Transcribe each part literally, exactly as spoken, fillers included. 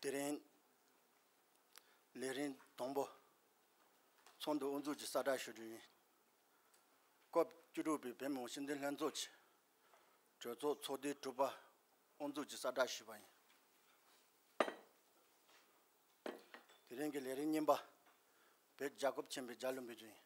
དེ་རིང་ལས་རིམ་དང་པོ་ཚོགས་འདུ་དབུ་འཛུགས་ཀྱི་གསལ་བསྒྲགས་ཞུ་རྒྱུ་ཡིན། སྐབས་བཅུ་དྲུག་པའི་བོད་མི་མང་སྤྱི་འཐུས་ལྷན་ཚོགས་ཀྱི་གྲོས་ཚོགས་ཚོགས་དུས་དྲུག་པ་དབུ་འཛུགས་ཀྱི་གསལ་བསྒྲགས་ཞུས་པ་ཡིན། དེ་རིང་གི་ལས་རིམ་གཉིས་པ། བོད་རྒྱལ་ཁབ་ཆེན་པོའི་རྒྱལ་གླུ་འབུལ་རྒྱུ་ཡིན།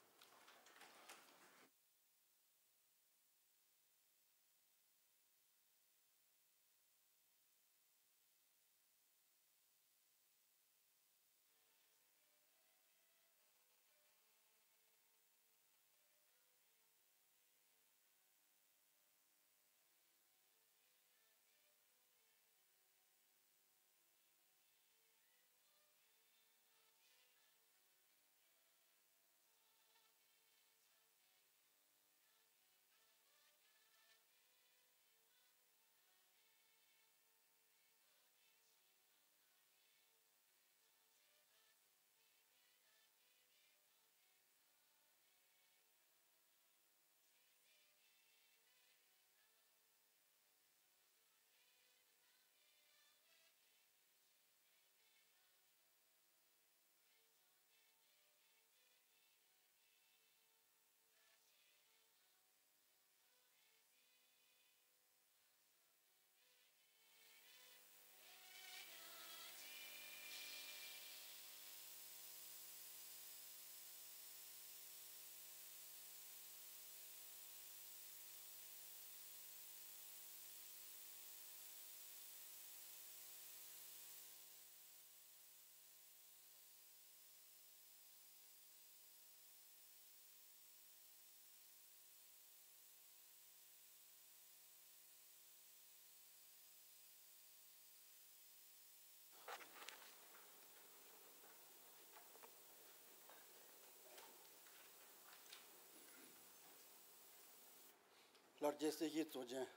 ལྷར་བཅས་སྲིད་ཞིའི་གཙུག་རྒྱན།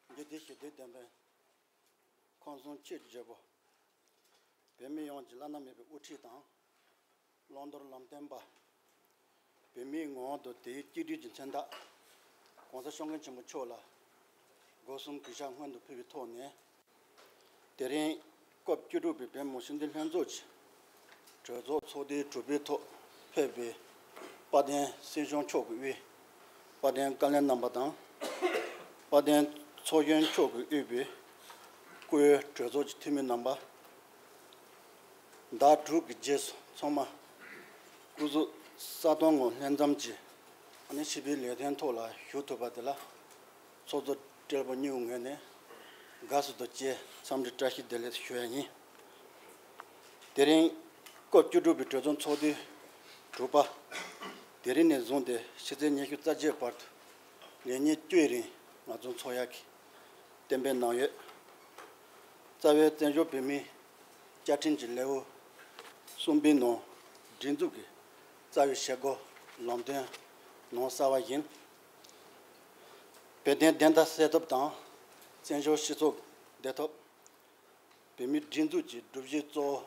རྒྱུད་སྡེ་ཞི་བདེའི་བདེན་པའི་ཁམས་གསུམ་ཆོས་ཀྱི་རྒྱལ་པོ། བོད་མི་ཡོངས་ཀྱི་བླ་ན་མེད་པའི་དབུ་ཁྲིད་དང་། བླང་དོར་ལམ་སྟོན་པ། བོད་མིའི་ངོ་བོ་དང་དེའི་གཅིག་སྒྲིལ་གྱི་མཚོན་རྟགས། ༸གོང་ས་༸སྐྱབས་མགོན་ཆེན་པོ་མཆོག་ལ་སྒོ་གསུམ་གུས་ཕྱག་སྔོན་དུ་ཕུལ་བའི་ཐོག་ནས། དེ་རིང་སྐབས་བཅུ་དྲུག་པའི་བོད་མི་མང་སྤྱི་འཐུས་ལྷན་ཚོགས་ཀྱི་གྲོས་ཚོགས་ཚོགས་དུས་དྲུག་པའི་ཐོག་ཕེབས་པའི་དཔལ་ལྡན་སྲིད་སྐྱོང་མཆོག་གི་དབུས་དཔལ་ལྡན་བཀའ་བློན་རྣམ་པ་དང་། དཔལ་ལྡན་ཚོགས་གཞོན་མཆོག་གིས་དབུས་པའི་བཀུར་འོས་གྲོས་ཚོགས་ཀྱི་འཐུས་མི་རྣམ་པ། ཟླ་དྲུག་གི་རྗེས་སུ་ཚང་མ་སྐུ་གཟུགས་ས་དོང་ངོ་ལྷན་འཛོམས་ཀྱིས་ཨ་ནི་སྤྱི་པའི་ལས་དོན་ཐོག་ལ་ཞུགས་ཐུབ་པ་དེ་ལ་ཚོགས་གཙོ་སྦྲེལ་པོ་གཉིས་ཀྱི་ངོས་ནས་དགའ་བསུ་དང་བཅས་འཚམས་འདྲི་བཀྲ་ཤིས་བདེ་ལེགས་ཞུ་ཡ་ཡིན། དེ་རིང་སྐབས་བཅུ་དྲུག་པའི་གྲོས་ཚོགས་ཚོགས་དུས་དྲུག་པ། དེ་རིང་ནས་བཟུང་སྟེ་ཕྱི་ཚེས་ཉི་ཤུ་རྩ་གཅིག་བར་དུ་ལས་ཉིན་བཅུའི་རིང་ང་ཚོ་འཚོགས་ཡག་གི་གཏན་འབེབས་གནང་ཡོད། རྩ་བའི་བཙན་བྱོལ་བོད་མིའི་བཅའ་ཁྲིམས་ཀྱི་ལེའུ་གསུམ་པའི་ནང་སྒྲིག་འཛུགས་ཀྱི་རྩ་བའི་བྱེད་སྒོ་ལམ་སྟོན་ནང་གསལ་བ་བཞིན། བོད་དོན་བདེན་མཐའ་གསལ་ཐབས་དང་བཙན་བྱོལ་སྤྱི་ཚོགས་བདེ་ཐབས། བོད་མིའི་སྒྲིག་འཛུགས་ཀྱི་སྒྲུབ་གཞི་གཙོ་བོ།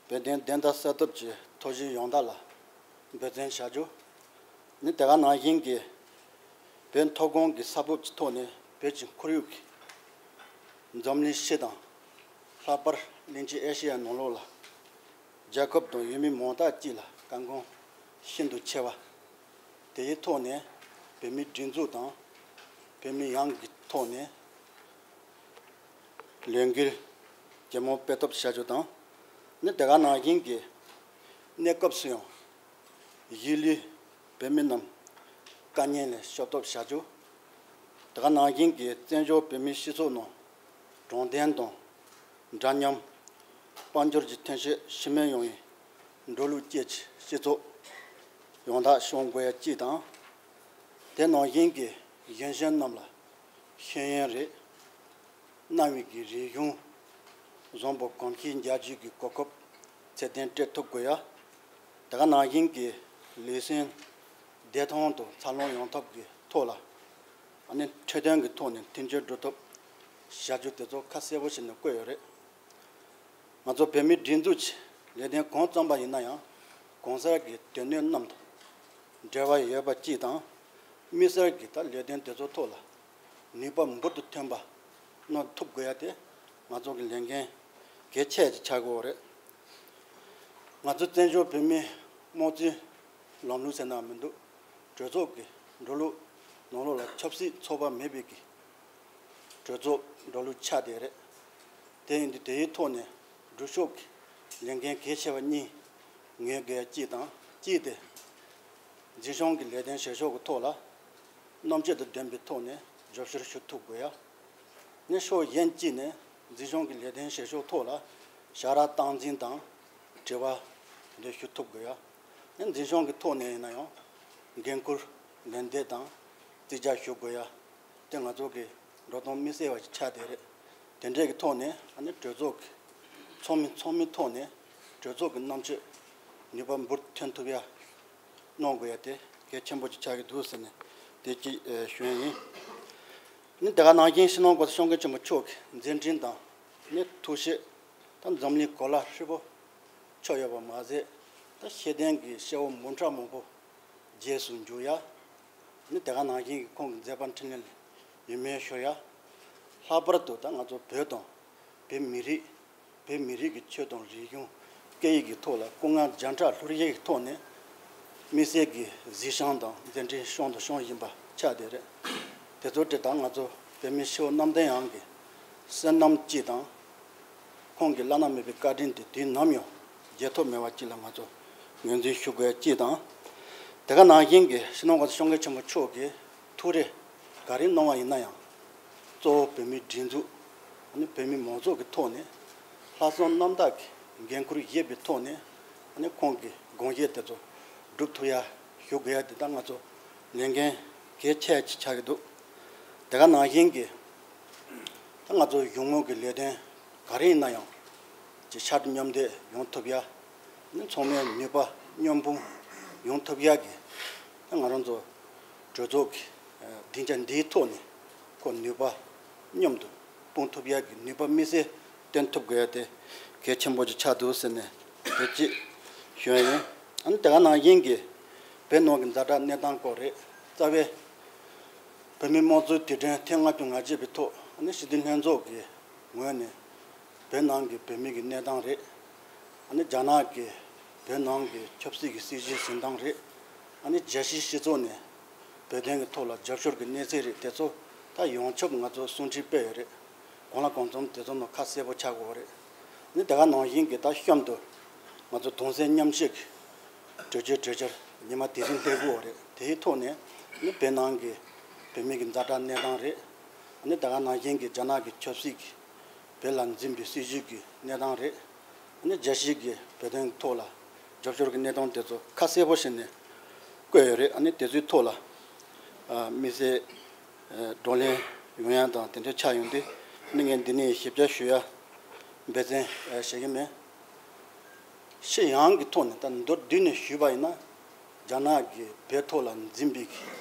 བོད་དོན་བདེན་མཐའ་གསལ་ཐབས་ཀྱི་ཐོག་གཞི་ཡོངས་བསྒྲགས་ལ་འབད་བརྩོན་བྱ་རྒྱུ། ནི་དེ་ག་ནང་བཞིན་གྱི་བོད་མཐོ་སྒང་གི་ས་བབ་ཀྱི་ཐོག་ནས་བོད་ཀྱི་ཁོར་ཡུག་གི་འཛམ་གླིང་སྤྱི་དང་། ལྷག་པར་གླིང་ཆེན་ཨེ་ཤེ་ཡ་ནང་ལོགས་ལ་རྒྱལ་ཁབ་དང་ཡུལ་མི་མང་དག་ཅིག་ལ་དཀའ་ངལ་ཤིན་ཏུ་ཆེ་བ། དེའི་ཐོག་ནས་བོད་མིའི་སྒྲིག་འཛུགས་དང་བོད་མི་ཡོངས་ཀྱི་ཐོག་ནས་ལས་འགུལ་ཇེ་མང་སྤེལ་ཐབས་བྱ་རྒྱུ་དང་། ནི་དེ་ག་ནང་བཞིན་གྱི་གནས་སྐབས་སུ་ཡང་གཞིས་ལུས་བོད་མི་རྣམས་དཀའ་ངལ་ལས་སྐྱོབ་ཐབས་བྱ་རྒྱུ། དེ་ག་ནང་བཞིན་གྱི་བཙན་བྱོལ་བོད་མིའི་སྤྱི་ཚོགས་ནང་དྲང་བདེན་དང་འདྲ་མཉམ། དཔལ་འབྱོར་གྱི་ཐོན་སྐྱེད་ཕྱི་མིག་ཡོང་བའི་འགྲོ་ལུགས་བཅས་ཀྱི་སྤྱི་ཚོགས་ཡོངས་བསྒྲགས་བྱུང་དགོས་ཡ་གཅིག་དང་། དེ་ནང་བཞིན་གྱི་གཞོན་གཞོན་རྣམས་ལ་ཤེས་ཡོན་རེད། གནའ་བོའི་གི་རིག་གཞུང་བཟང་པོ་གོམས་གཤིས་འཇགས་རྒྱུ་གི་གོ་སྐབས་ཚད་ལྡན་སྤྲད་ཐུབ་དགོས་ཡ། དེ་ག་ནང་བཞིན་གྱི་ལུས་སེམས་བདེ་ཐང་དང་འཚར་ལོངས་ཡོང་ཐབས་ཀྱི་ཐོག་ལ་ཨ་ནི་འཕྲོད་བསྟེན་གྱི་ཐོག་ནས་མཐུན་འགྱུར་འགྲོ་ཐབས་བྱ་རྒྱུ་དེ་ཚོ་ཁ་གསལ་པོ་བྱས་ནས་བཀོད་ཡོད་རེད། ང་ཚོ་བོད་མིའི་སྒྲིག་འཛུགས་ཀྱི་ལས་དོན་གང་བརྩམས་པ་ཡིན་ན་ཡང་གང་ཟག་གི་དོན་གནད་རྣམས་དང་འབྲེལ་བ་ཡོད་པ་གཅིག་དང་། མི་སེར་གྱི་ད་ལས་དོན་དེ་ཚོ་ཐོག་ལ་ནུས་པ་འབུར་དུ་ཐོན་པ་གནང་ཐུབ་དགོས་ཡ་དེ་ ང་ཚོ་གི་ལས་འགན་གལ་ཆེ་ཅིག་ཆགས་ཀྱི་ཡོད་རེད། ང་ཚོ་བཙན་བྱོལ་བོད་མིའི་དམངས་གཙོའི་ལམ་ལུགས་ཟེར་ན་མི་འདུག་གྲོས་ཚོགས་ཀྱི་འགྲོ་ལུགས་ནང་ལོགས་ལ་ཆབ་སྲིད་ཚོགས་པ་མེད་པའི་གི་གྲོས་ཚོགས་འགྲོ་ལུགས་ཆགས་བསྡད་རེད། དེ་ཡིན་དུས་དེའི་ཐོག་ནས་སྒྲུབ་ཕྱོགས་ཀྱི་ལས་འགན་གལ་ཆེ་བ་གཉིས་ངེས་དགོས་ཡ་གཅིག་དང་། གཅིག་དེ་འཛིན་སྐྱོང་གི་ལས་དོན་བྱེད་ཕྱོགས་ཀྱི་ཐོག་ལ་རྣམ་དཔྱོད་དང་ལྡན་པའི་ཐོག་ནས་རྒྱབ་སྐྱོར་ཞུ་ཐུབ་དགོས་ཡ། ནས་ཕྱོགས་གཞན་གཅིག་ནས་འཛིན་སྐྱོང་གི་ལས་དོན་བྱེད་ཕྱོགས་ཐོག་ལ་བྱ་ར་སྟངས་འཛིན་དང་དྲི་བ་དེ་འདྲ་ཞུ་ཐུབ་དགོས་ཡ། ནས་འཛིན་སྐྱོང་གི་ཐོག་ནས་ཡིན་ན་ཡང་འགན་ཁུར་ལེན་འདོད་དང་རྩིས་རྒྱག་ཞུ་དགོས་ཡ། དེ་ང་ཚོ་གི་འགྲོ་སྟངས་དམིགས་བསལ་བ་ཞིག་ཆགས་བསྡད་རེད། དེ་འདྲས་ཀྱི་ཐོག་ནས་ཨ་ནི་གྲོས་ཚོགས་ཀྱི་ཚོགས་མི་ཚོགས་མིའི་ཐོག་ནས་གྲོས་ཚོགས་ཀྱི་རྣམ་དཔྱོད་ནུས་པ་འབུར་ཐོན་ཐུབ་ཡ་གནང་དགོས་ཡ་དེ་གལ་ཆེན་པོ་ཅིག་ཆགས་ཀྱི་འདུག་ཟེར་ནས་དེ་གཅིག་ཨེ་ཞུ་ཡ་ཡིན། ནི་དེ་ག་ནང་བཞིན་སྤྱི་ནོར་༸གོང་ས་༸སྐྱབས་མགོན་ཆེན་པོ་མཆོག་གི་མཛད་འཕྲིན་དང་ནི་ཐུགས་བཞེད་ད་འཛམ་གླིང་གོ་ལ་ཧྲིལ་པོ་ཁྱབ་ཡོད་པ་མ་ཟད། ད་ཤེས་ལྡན་གྱི་སྐྱེ་བོ་མང་དྲགས་མང་པོ་རྗེས་སུ་འཇུག་ཡ། ནི་དེ་ག་ནང་བཞིན་གྱི་ཁོང་གི་མཛད་པ་འཕྲིན་ལས་ལ་ཡིད་སྨོན་ཞུ་ཡ། ལྷག་པར་དུ་ད་ང་ཚོ་བོད་དང་བོད་མི་རིགས། བོད་མི་རིགས་ཀྱི་ཆོས་དང་རིག་གཞུང་སྐད་ཡིག་གི་ཐོག་ལ་སྐུ་ངལ་བརྒྱ་ཕྲག་ལྷུར་བཞེས་ཀྱི་ཐོག་ནས་དམིགས་བསལ་གྱི་གཟིགས་ཞིབ་དང་མཛད་འཕྲིན་བྱུང་དང་བྱུང་བཞིན་པ་ཆགས་བསྡད་རེད། དེ་ཚོ་དེ་ད་ང་ཚོ་བོད་མི་སྤྱི་བོ་གནམ་བསྟན་དབྱངས་ཀྱི་བསོད་ནམས་སྤྱི་དང་། ཁོང་གི་བླ་ན་མེད་པའི་བཀའ་དྲིན་དེ་དུས་ནམ་ཡང་བརྗེད་ཐབས་མེད་པ་ཅིག་ལ་ང་ཚོ་ངོས་འཛིན་ཞུ་དགོས་ཡ་གཅིག་དང་། དེ་ག་ནང་བཞིན་གྱི་སྤྱི་ནོར་༸གོང་ས་༸སྐྱབས་མགོན་ཆེན་པོ་མཆོག་གི་ཐུགས་རེ་ག་རེ་གནང་བ་ཡིན་ན་ཡང་། གཙོ་བོ་བོད་མིའི་སྒྲིག་འཛུགས་ཨ་ནི་བོད་མི་མང་ཚོགས་ཀྱི་ཐོག་ནས་ལྷག་བསམ་རྣམ་དག་གི་འགན་ཁུར་བཞེས་པའི་ཐོག་ནས་ཨ་ནི་ཁོང་གི་དགོངས་བཞེད་དེ་ཚོ་སྒྲུབ་ཐུབ་ཡ་ཞུ་དགོས་ཡ་དེ་ད་ང་ཚོ་ལས་འགན་གལ་ཆེ་ཅིག་ཆགས་ཀྱི་འདུག་དེ་ག་ནང་བཞིན་གྱི་ད་ང་ཚོ་གཞུང་དངུལ་གྱི་ལས་དོན་ག་རེ་ཡིན་ན་ཡང་ཅིག་ཕྱར་གྲུ་མཉམ་འདེགས་ཡོང་ཐུབ་ཡ། ནི་ཚང་མའི་ནུས་པ་མཉམ་སྤུངས་ཡོང་ཐུབ་ཡ་གི་ད་ང་རང་ཚོ་གྲོས་ཚོགས་ཀྱི་སྡིངས་ཆ་འདིའི་ཐོག་ནས་ཁོ་ནུས་པ་མཉམ་དུ་སྤུངས་ཐུབ་ཡ་གི་ནུས་པ་དམིགས་བསལ་བཏོན་ཐུབ་དགོས་ཡ་དེ་གལ་ཆེན་པོ་ཅིག་ཆགས་འདུག་ཟེར་ནས་དེ་གཅིག་ཞུ་ཡ་ཡིན། ཨ་ནི་དེ་ག་ནང་བཞིན་གྱི་བོད་ནང་གི་ཛ་དྲག་གནས་སྟངས་སྐོར་རེད། རྩ་བའི་བོད་མིའི་དམངས་གཙོའི་དུས་དྲན་ཐེངས་ལྔ་བཅུ་ང་གཅིག་པའི་ཐོག་ཨ་ནི་སྤྱི་འཐུས་ལྷན་ཚོགས་ཀྱི་ངོས་ནས་བོད་ནང་གི་བོད་མི་གི་གནས་སྟངས་རེད། ཨ་ནི་རྒྱ་ནག་གི་བོད་ནང་གི་ཆབ་སྲིད་ཀྱི་སྲིད་བྱུས་འཛིན་སྟངས་རེད། ཨ་ནི་རྒྱལ་སྤྱིའི་སྤྱི་ཚོགས་ནས་བོད་དོན་གྱི་ཐོག་ལ་རྒྱབ་སྐྱོར་གྱི་གནས་ཚུལ་རེད། དེ་ཚོ་ད་ཡོངས་ཁྱབ་ང་ཚོ་གསུང་འཕྲིན་སྤེལ་ཡོད་རེད། གང་ལ་གང་འཚམ་དེ་ཚོ་ནང་ཁ་གསལ་པོ་ཆགས་དགོས་རེད། ཨ་ནི་དེ་ག་ནང་བཞིན་གྱི་ད་གཤམ་དུ་ང་ཚོ་གདུང་སེམས་མཉམ་སྐྱེད་ཀྱི་གྲོས་ཆོད་གྲོས་འཆར་ཉི་མ་དེ་རིང་སླེབས་ཀྱི་ཡོད་རེད། དེའི་ཐོག་ནས་ཨ་ནི་བོད་ནང་གི་བོད་མི་གི་ཛ་དྲག་གནས་སྟངས་རེད། ཨ་ནི་དེ་ག་ནང་བཞིན་གྱི་རྒྱ་ནག་གི་ཆབ་སྲིད་ཀྱི་བོད་ལ་འཛིན་པའི་སྲིད་བྱུས་ཀྱི་གནས་སྟངས་རེད། ཨ་ནི་རྒྱལ་སྤྱིའི་གི་བོད་དོན་ཐོག་ལ་རྒྱབ་སྐྱོར་གྱི་གནས་སྟངས་དེ་ཚོ་ཁ་གསལ་པོ་བྱས་ནས་བཀོད་ཡོད་རེད། ཨ་ནི་དེ་ཚོའི་ཐོག་ལ་ཨ་དམིགས་བསལ་ཨ་བགྲོ་གླེང་ཡོང་ཡ་དང་དེ་འདྲ་ཆགས་ཡོང་དུས་ཨ་ནི་ངས་འདི་ནས་ཞིབ་ཆ་ཞུ་ཡ་འབད་བརྩོན་ཨ་བྱེད་ཀྱི་མེད། སྤྱི་ཡོངས་ཀྱི་ཐོག་ནས་ད་མདོར་བསྡུས་ནས་ཞུས་པ་ཡིན་ན། རྒྱ་ནག་གིས་བོད་ཐོག་ལ་འཛིན་པའི་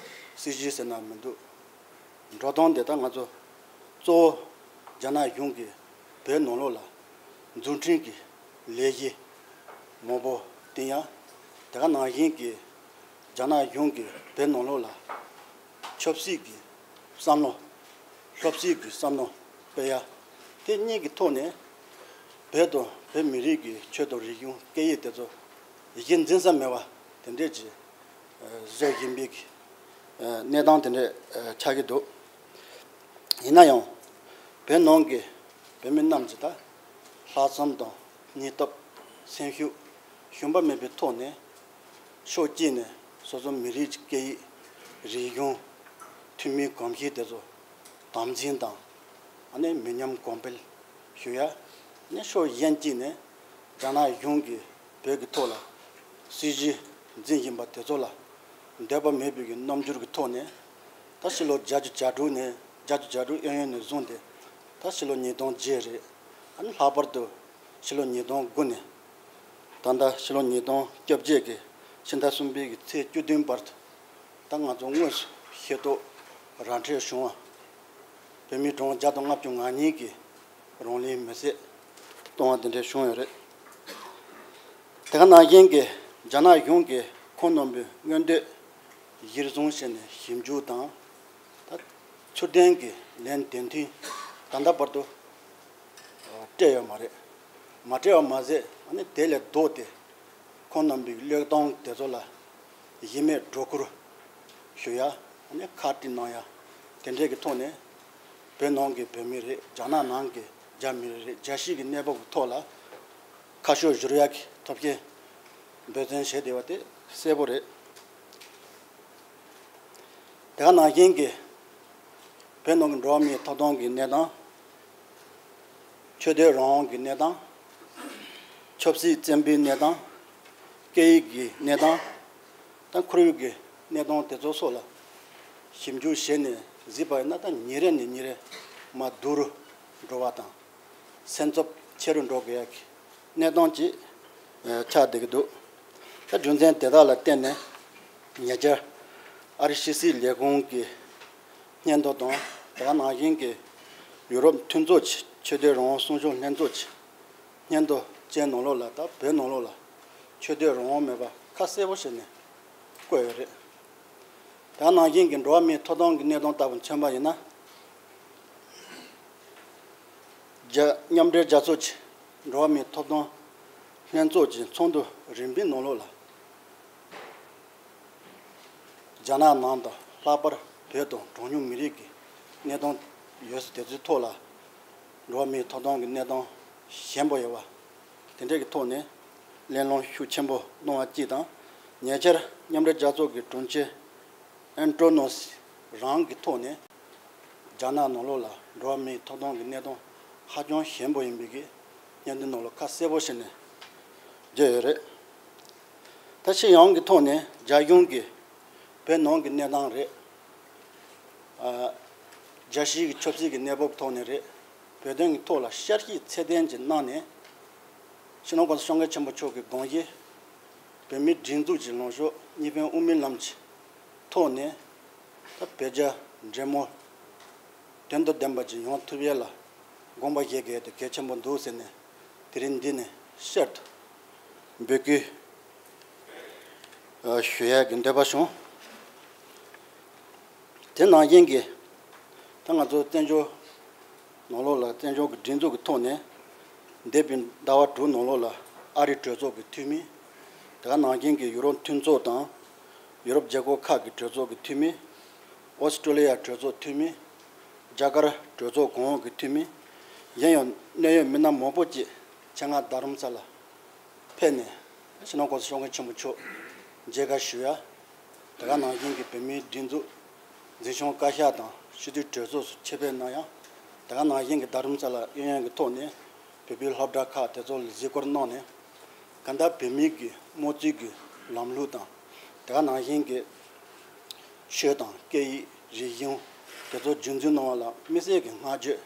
སྲིད་བྱུས་ཟེར་ན་མི་འདུག་འགྲོ་སྟངས་དེ་ད་ང་ཚོ་གཙོ་བོ་རྒྱ་ནག་གཞུང་གིས་བོད་ནང་ལོགས་ལ་འཛུགས་སྐྲུན་གྱི་ལས་གཞི་མང་པོ་བཏིང་ཡ། དེ་ག་ནང་བཞིན་གྱི་རྒྱ་ནག་གཞུང་གིས་བོད་ནང་ལོགས་ལ་ཆབ་སྲིད་ཀྱི་བསམ་བློ། ལྷོ་སྲིད་ཀྱི་བསམ་བློ་སྤེལ་ཡ། དེ་གཉིས་ཀྱི་ཐོག་ནས་བོད་དང་བོད་མི་རིགས་ཀྱི་ཆོས་དང་རིག་གཞུང་སྐད་ཡིག་དེ་ཚོ་གཞི་འཛིན་ས་མེད་པ་དེ་འདྲས་ཀྱི་བཟོ་བཞིན་པའི་གནས་སྟངས་དེ་འདྲས་ཆགས་ཀྱི་འདུག་ཡིན་ན་ཡང་བོད་ནང་གི་བོད་མི་རྣམས་ཀྱི་ད་ལྷག་བསམ་དང་སྙིང་སྟོབས་སེམས་ཤུགས་ཞུམ་པ་མེད་པའི་ཐོག་ནས། ཕྱོགས་གཅིག་ནས་སོ་སོ་མི་རིགས་ཀྱི་སྐད་ཡིག་རིག་གཞུང་ཐུན་མིན་གོམས་གཤིས་དེ་ཚོ་དམ་འཛིན་དང་ཨ་ནི་མི་ཉམས་གོང་འཕེལ་ཞུ་ཡ། ཨ་ནི་ཕྱོགས་གཞན་གཅིག་ནས་རྒྱ་ནག་གཞུང་གིས་བོད་ཀྱི་ཐོག་ལ་སྲིད་བྱུས་འཛིན་བཞིན་པ་དེ་ཚོ་ལ་འདོད་པ་མེད་པའི་གི་རྣམ་འགྱུར་གྱི་ཐོག་ནས། ད་ཕྱི་ལོ་བརྒྱད་ཅུ་གྱ་དྲུག་ནས་བརྒྱད་ཅུ་གྱ་དྲུག་གཡས་གཡོན་ནས་བཟུང་སྟེ་ད་ཕྱི་ལོ་ཉིས་སྟོང་བརྒྱད་རེད། ཨ་ནི་ལྷག་པར་དུ་ཕྱི་ལོ་ཉིས་སྟོང་དགུ་ནས། ད་ལྟ་ཕྱི་ལོ་ཉིས་སྟོང་བཅོ་བརྒྱད་ཀྱི་ཕྱི་ཟླ་གསུམ་པའི་གི་ཚེས་བཅུ་བདུན་བར་དུ། ད་ང་ཚོ་དངོས་སུ་ཤེས་རྟོགས་ར་འཕྲོད་བྱུང་བ། བོད་མི་གྲངས་བརྒྱ་དང་ལྔ་བཅུ་ང་གཉིས་ཀྱིས་རང་ལུས་མེར་སྲེག་གཏོང་བ་དེ་འདྲ་བྱུང་ཡོད་རེད། དེ་ག་ནང་བཞིན་གྱི་རྒྱ་ནག་གཞུང་གིས་ཁོང་རྣམ་པའི་མངོན་འདོད་གཞིར་བཟུང་བྱས་ནས་ཞིབ་འཇུག་དང་། ད་ཚུལ་ལྡན་གྱི་ལན་འདེབས་མཐུན་ད་ལྟ་བར་དུ། སྤྲད་ཡོད་མ་རེད། མ་སྤྲད་པ་མ་ཟད་ཨ་ནི་དེ་ལས་ལྡོག་སྟེ་ཁོང་རྣམ་པའི་བློས་གཏོང་དེ་ཚོ་ལ་གཞི་མེད་སྒྲོ་སྐུར་ཞུ་ཡ། ཨ་ནི་ཁག་དཀྲི་གནང་ཡ། དེ་འདྲས་ཀྱི་ཐོག་ནས་བོད་ནང་གི་བོད་མི་རེད། རྒྱ་ནག་ནང་གི་རྒྱ་མི་རེད། རྒྱལ་སྤྱི་གི་གནས་བབ་ཀྱི་ཐོག་ལ་ཁ་ཕྱོགས་བསྒྱུར་ཡ་གི་ཐབས་ཤེས་འབད་བརྩོན་བྱས་བསྡད་པ་དེ་གསལ་པོ་རེད། དེ་ག་ནང་བཞིན་གྱི་བོད་ནང་གི་འགྲོ་བ་མིའི་ཐོབ་ཐང་གི་གནས་སྟངས། ཆོས་དད་རང་དབང་གི་གནས་སྟངས། ཆབ་སྲིད་བཙན་པོའི་གནས་སྟངས། སྐད་ཡིག་གི་གནས་སྟངས། དང་ཁོར་ཡུག་གི་གནས་སྟངས་དེ་ཚོ་སོགས་ལ་ཞིབ་འཇུག་བྱས་ནས་གཟིགས་པ་ཡིན་ན། ད་ཉིན་རེ་ནས་ཉིན་རེ་མར་སྡུག་རུ་འགྲོ་བ་དང་། སེམས་འཚབ་ཆེ་རུ་འགྲོ་དགོས་ཡ་གི་གནས་སྟངས་ཅིག་ཆགས་བསྡད་ཀྱི་འདུག་ད་རྒྱུ་མཚན་དེ་དག་ལ་བརྟེན་ནས་ཉེ་ཆར་ཨ་རི་ཕྱི་སྲིད་ལས་ཁུངས་ཀྱི་སྙན་ཐོ་དང་། དེ་ག་ནང་བཞིན་གྱི་ཡུ་རོབ་མཐུན་ཚོགས་ཀྱི་ཆོས་དད་རང་དབང་སྲུང་སྐྱོབ་ལྷན་ཚོགས་ཀྱི་སྙན་ཐོ་བཅས་ནང་ལོགས་ལ། ད་བོད་ནང་ལོགས་ལ་ཆོས་དད་རང་དབང་མེད་པ་ཁ་གསལ་པོ་བྱས་ནས་བཀོད་ཡོད་རེད། དེ་ག་ནང་བཞིན་གྱི་འགྲོ་བ་མིའི་ཐོབ་ཐང་གི་གནས་སྟངས་ལྟ་བུ་མཚོན་པ་ཡིན་ན། རྒྱ་མཉམ་འབྲེལ་རྒྱལ་ཚོགས་ཀྱི་འགྲོ་བ་མིའི་ཐོབ་ཐང་ལྷན་ཚོགས་ཀྱི་ཚོགས་འདུ་རིམ་པའི་ནང་ལོགས་ལ། རྒྱ་ནག་ནང་དང་ལྷག་པར་བོད་དང་གྲངས་ཉུང་མི་རིགས་ཀྱི་གནས་སྟངས་ཡོད་ས་དེ་ཚོའི་ཐོག་ལ་འགྲོ་བ་མིའི་ཐོབ་ཐང་གི་གནས་སྟངས་ཞན་པོ་ཡོད་པ་དེ་འདྲས་ཀྱི་ཐོག་ནས་གླེང་སློང་ཤུགས་ཆེན་པོ་གནང་བ་གཅིག་དང་། ཉེ་ཆར་མཉམ་འབྲེལ་རྒྱལ་ཚོགས་ཀྱི་དྲུང་ཆེ་ཨན་ཏྲོ་ནོ་སི་རང་གི་ཐོག་ནས་རྒྱ་ནག་ནང་ལོགས་ལ་འགྲོ་བ་མིའི་ཐོབ་ཐང་གི་གནས་སྟངས་ཧ་ཅང་ཞན་པོ་ཡིན་པའི་གི་སྙན་ཐོ་ནང་ལ་ཁ་གསལ་པོ་བྱས་ནས་བརྗོད་ཡོད་རེད། ད་སྤྱི་ཡོངས་ཀྱི་ཐོག་ནས་རྒྱ་གཞུང་གིས་བོད་ནང་གི་གནས་སྟངས་རེད། ཨ། རྒྱལ་སྤྱིའི་གི་ཆབ་སྲིད་ཀྱི་གནས་བབ་ཐོག་ནས་རེད། བོད་དོན་གྱི་ཐོག་ལ་བསྐྱར་ཞིབ་ཚད་ལྡན་ཅིག་གནང་ནས། སྤྱི་ནོར་༸གོང་ས་༸སྐྱབས་མགོན་ཆེན་པོ་མཆོག་གི་དགོངས་བཞེད། བོད་མིའི་སྒྲིག་འཛུགས་ཀྱི་ལངས་ཕྱོགས། གཉིས་ཕན་དབུ་མའི་ལམ་གྱི་ཐོག་ནས། ད་བོད་རྒྱ་འབྲེལ་མོལ་དོན་དང་ལྡན་པ་ཅིག་ཡོང་ཐུབ་ཡས་ལ་དགོངས་པ་བཞེས་དགོས་དེ་གལ་ཆེན་པོ་འདུག་ཟེར་ནས། དེ་རིང་འདི་ནས་བསྐྱར་དུ་འབོད་སྐུལ་ཞུ་ཡག་གི་འདོད་པ་བྱུང་། དེ་ནང་བཞིན་གྱི་ད་ང་ཚོ་བཙན་བྱོལ་ནང་ལོགས་ལ་བཙན་བྱོལ་གྱི་སྒྲིག་འཛུགས་ཀྱི་ཐོག་ནས་འདས་པའི་ཟླ་བ་དྲུག་ནང་ལོགས་ལ་ཨ་རིའི་གྲོས་ཚོགས་ཀྱི་འཐུས་མི། དེ་ག་ནང་བཞིན་གྱི་ཡུ་རོབ་མཐུན་ཚོགས་དང་ཡུ་རོབ་རྒྱལ་ཁབ་ཁག་གི་གྲོས་ཚོགས་ཀྱི་འཐུས་མི། ཨོ་སི་ཀྲོ་ལི་ཡ་གྲོས་ཚོགས་འཐུས་མི། རྒྱ་གར་གྲོས་ཚོགས་གོང་འོག་གི་འཐུས་མི། གཞན་ཡང་གནད་ཡོད་མི་སྣ་མང་པོ་ཅིག་ཆེད་མངགས་རྡ་རམ་ས་ལ་ཕེབས་ནས། སྤྱི་ནོར་༸གོང་ས་༸སྐྱབས་མགོན་ཆེན་པོ་མཆོག་མཇལ་ཁ་ཞུ་ཡ། དེ་ག་ནང་བཞིན་གྱི་བོད་མིའི་སྒྲིག་འཛུགས་འཛིན་སྐྱོང་བཀའ་ཤག་དང་སྤྱི་འཐུས་གྲོས་ཚོགས་སུ་ཆེད་ཕེབས་གནང་ཡ། དེ་ག་ནང་བཞིན་གྱི་རྡ་རམ་ས་ལ་གཡས་གཡོན་གྱི་ཐོག་ནས་བོད་པའི་སློབ་གྲྭ་ཁག་དེ་ཚོ་ལ་གཟིགས་སྐོར་གནང་ནས། གང་ལྟར་བོད་མིའི་གི་དམངས་གཙོའི་གི་ལམ་ལུགས་དང་། དེ་ག་ནང་བཞིན་གྱི་ཆོས་དང་སྐད་ཡིག་རིག་གཞུང་དེ་ཚོ་རྒྱུན་འཛིན་གནང་བ་ལ་དམིགས་བསལ་གྱི་བསྔགས་བརྗོད་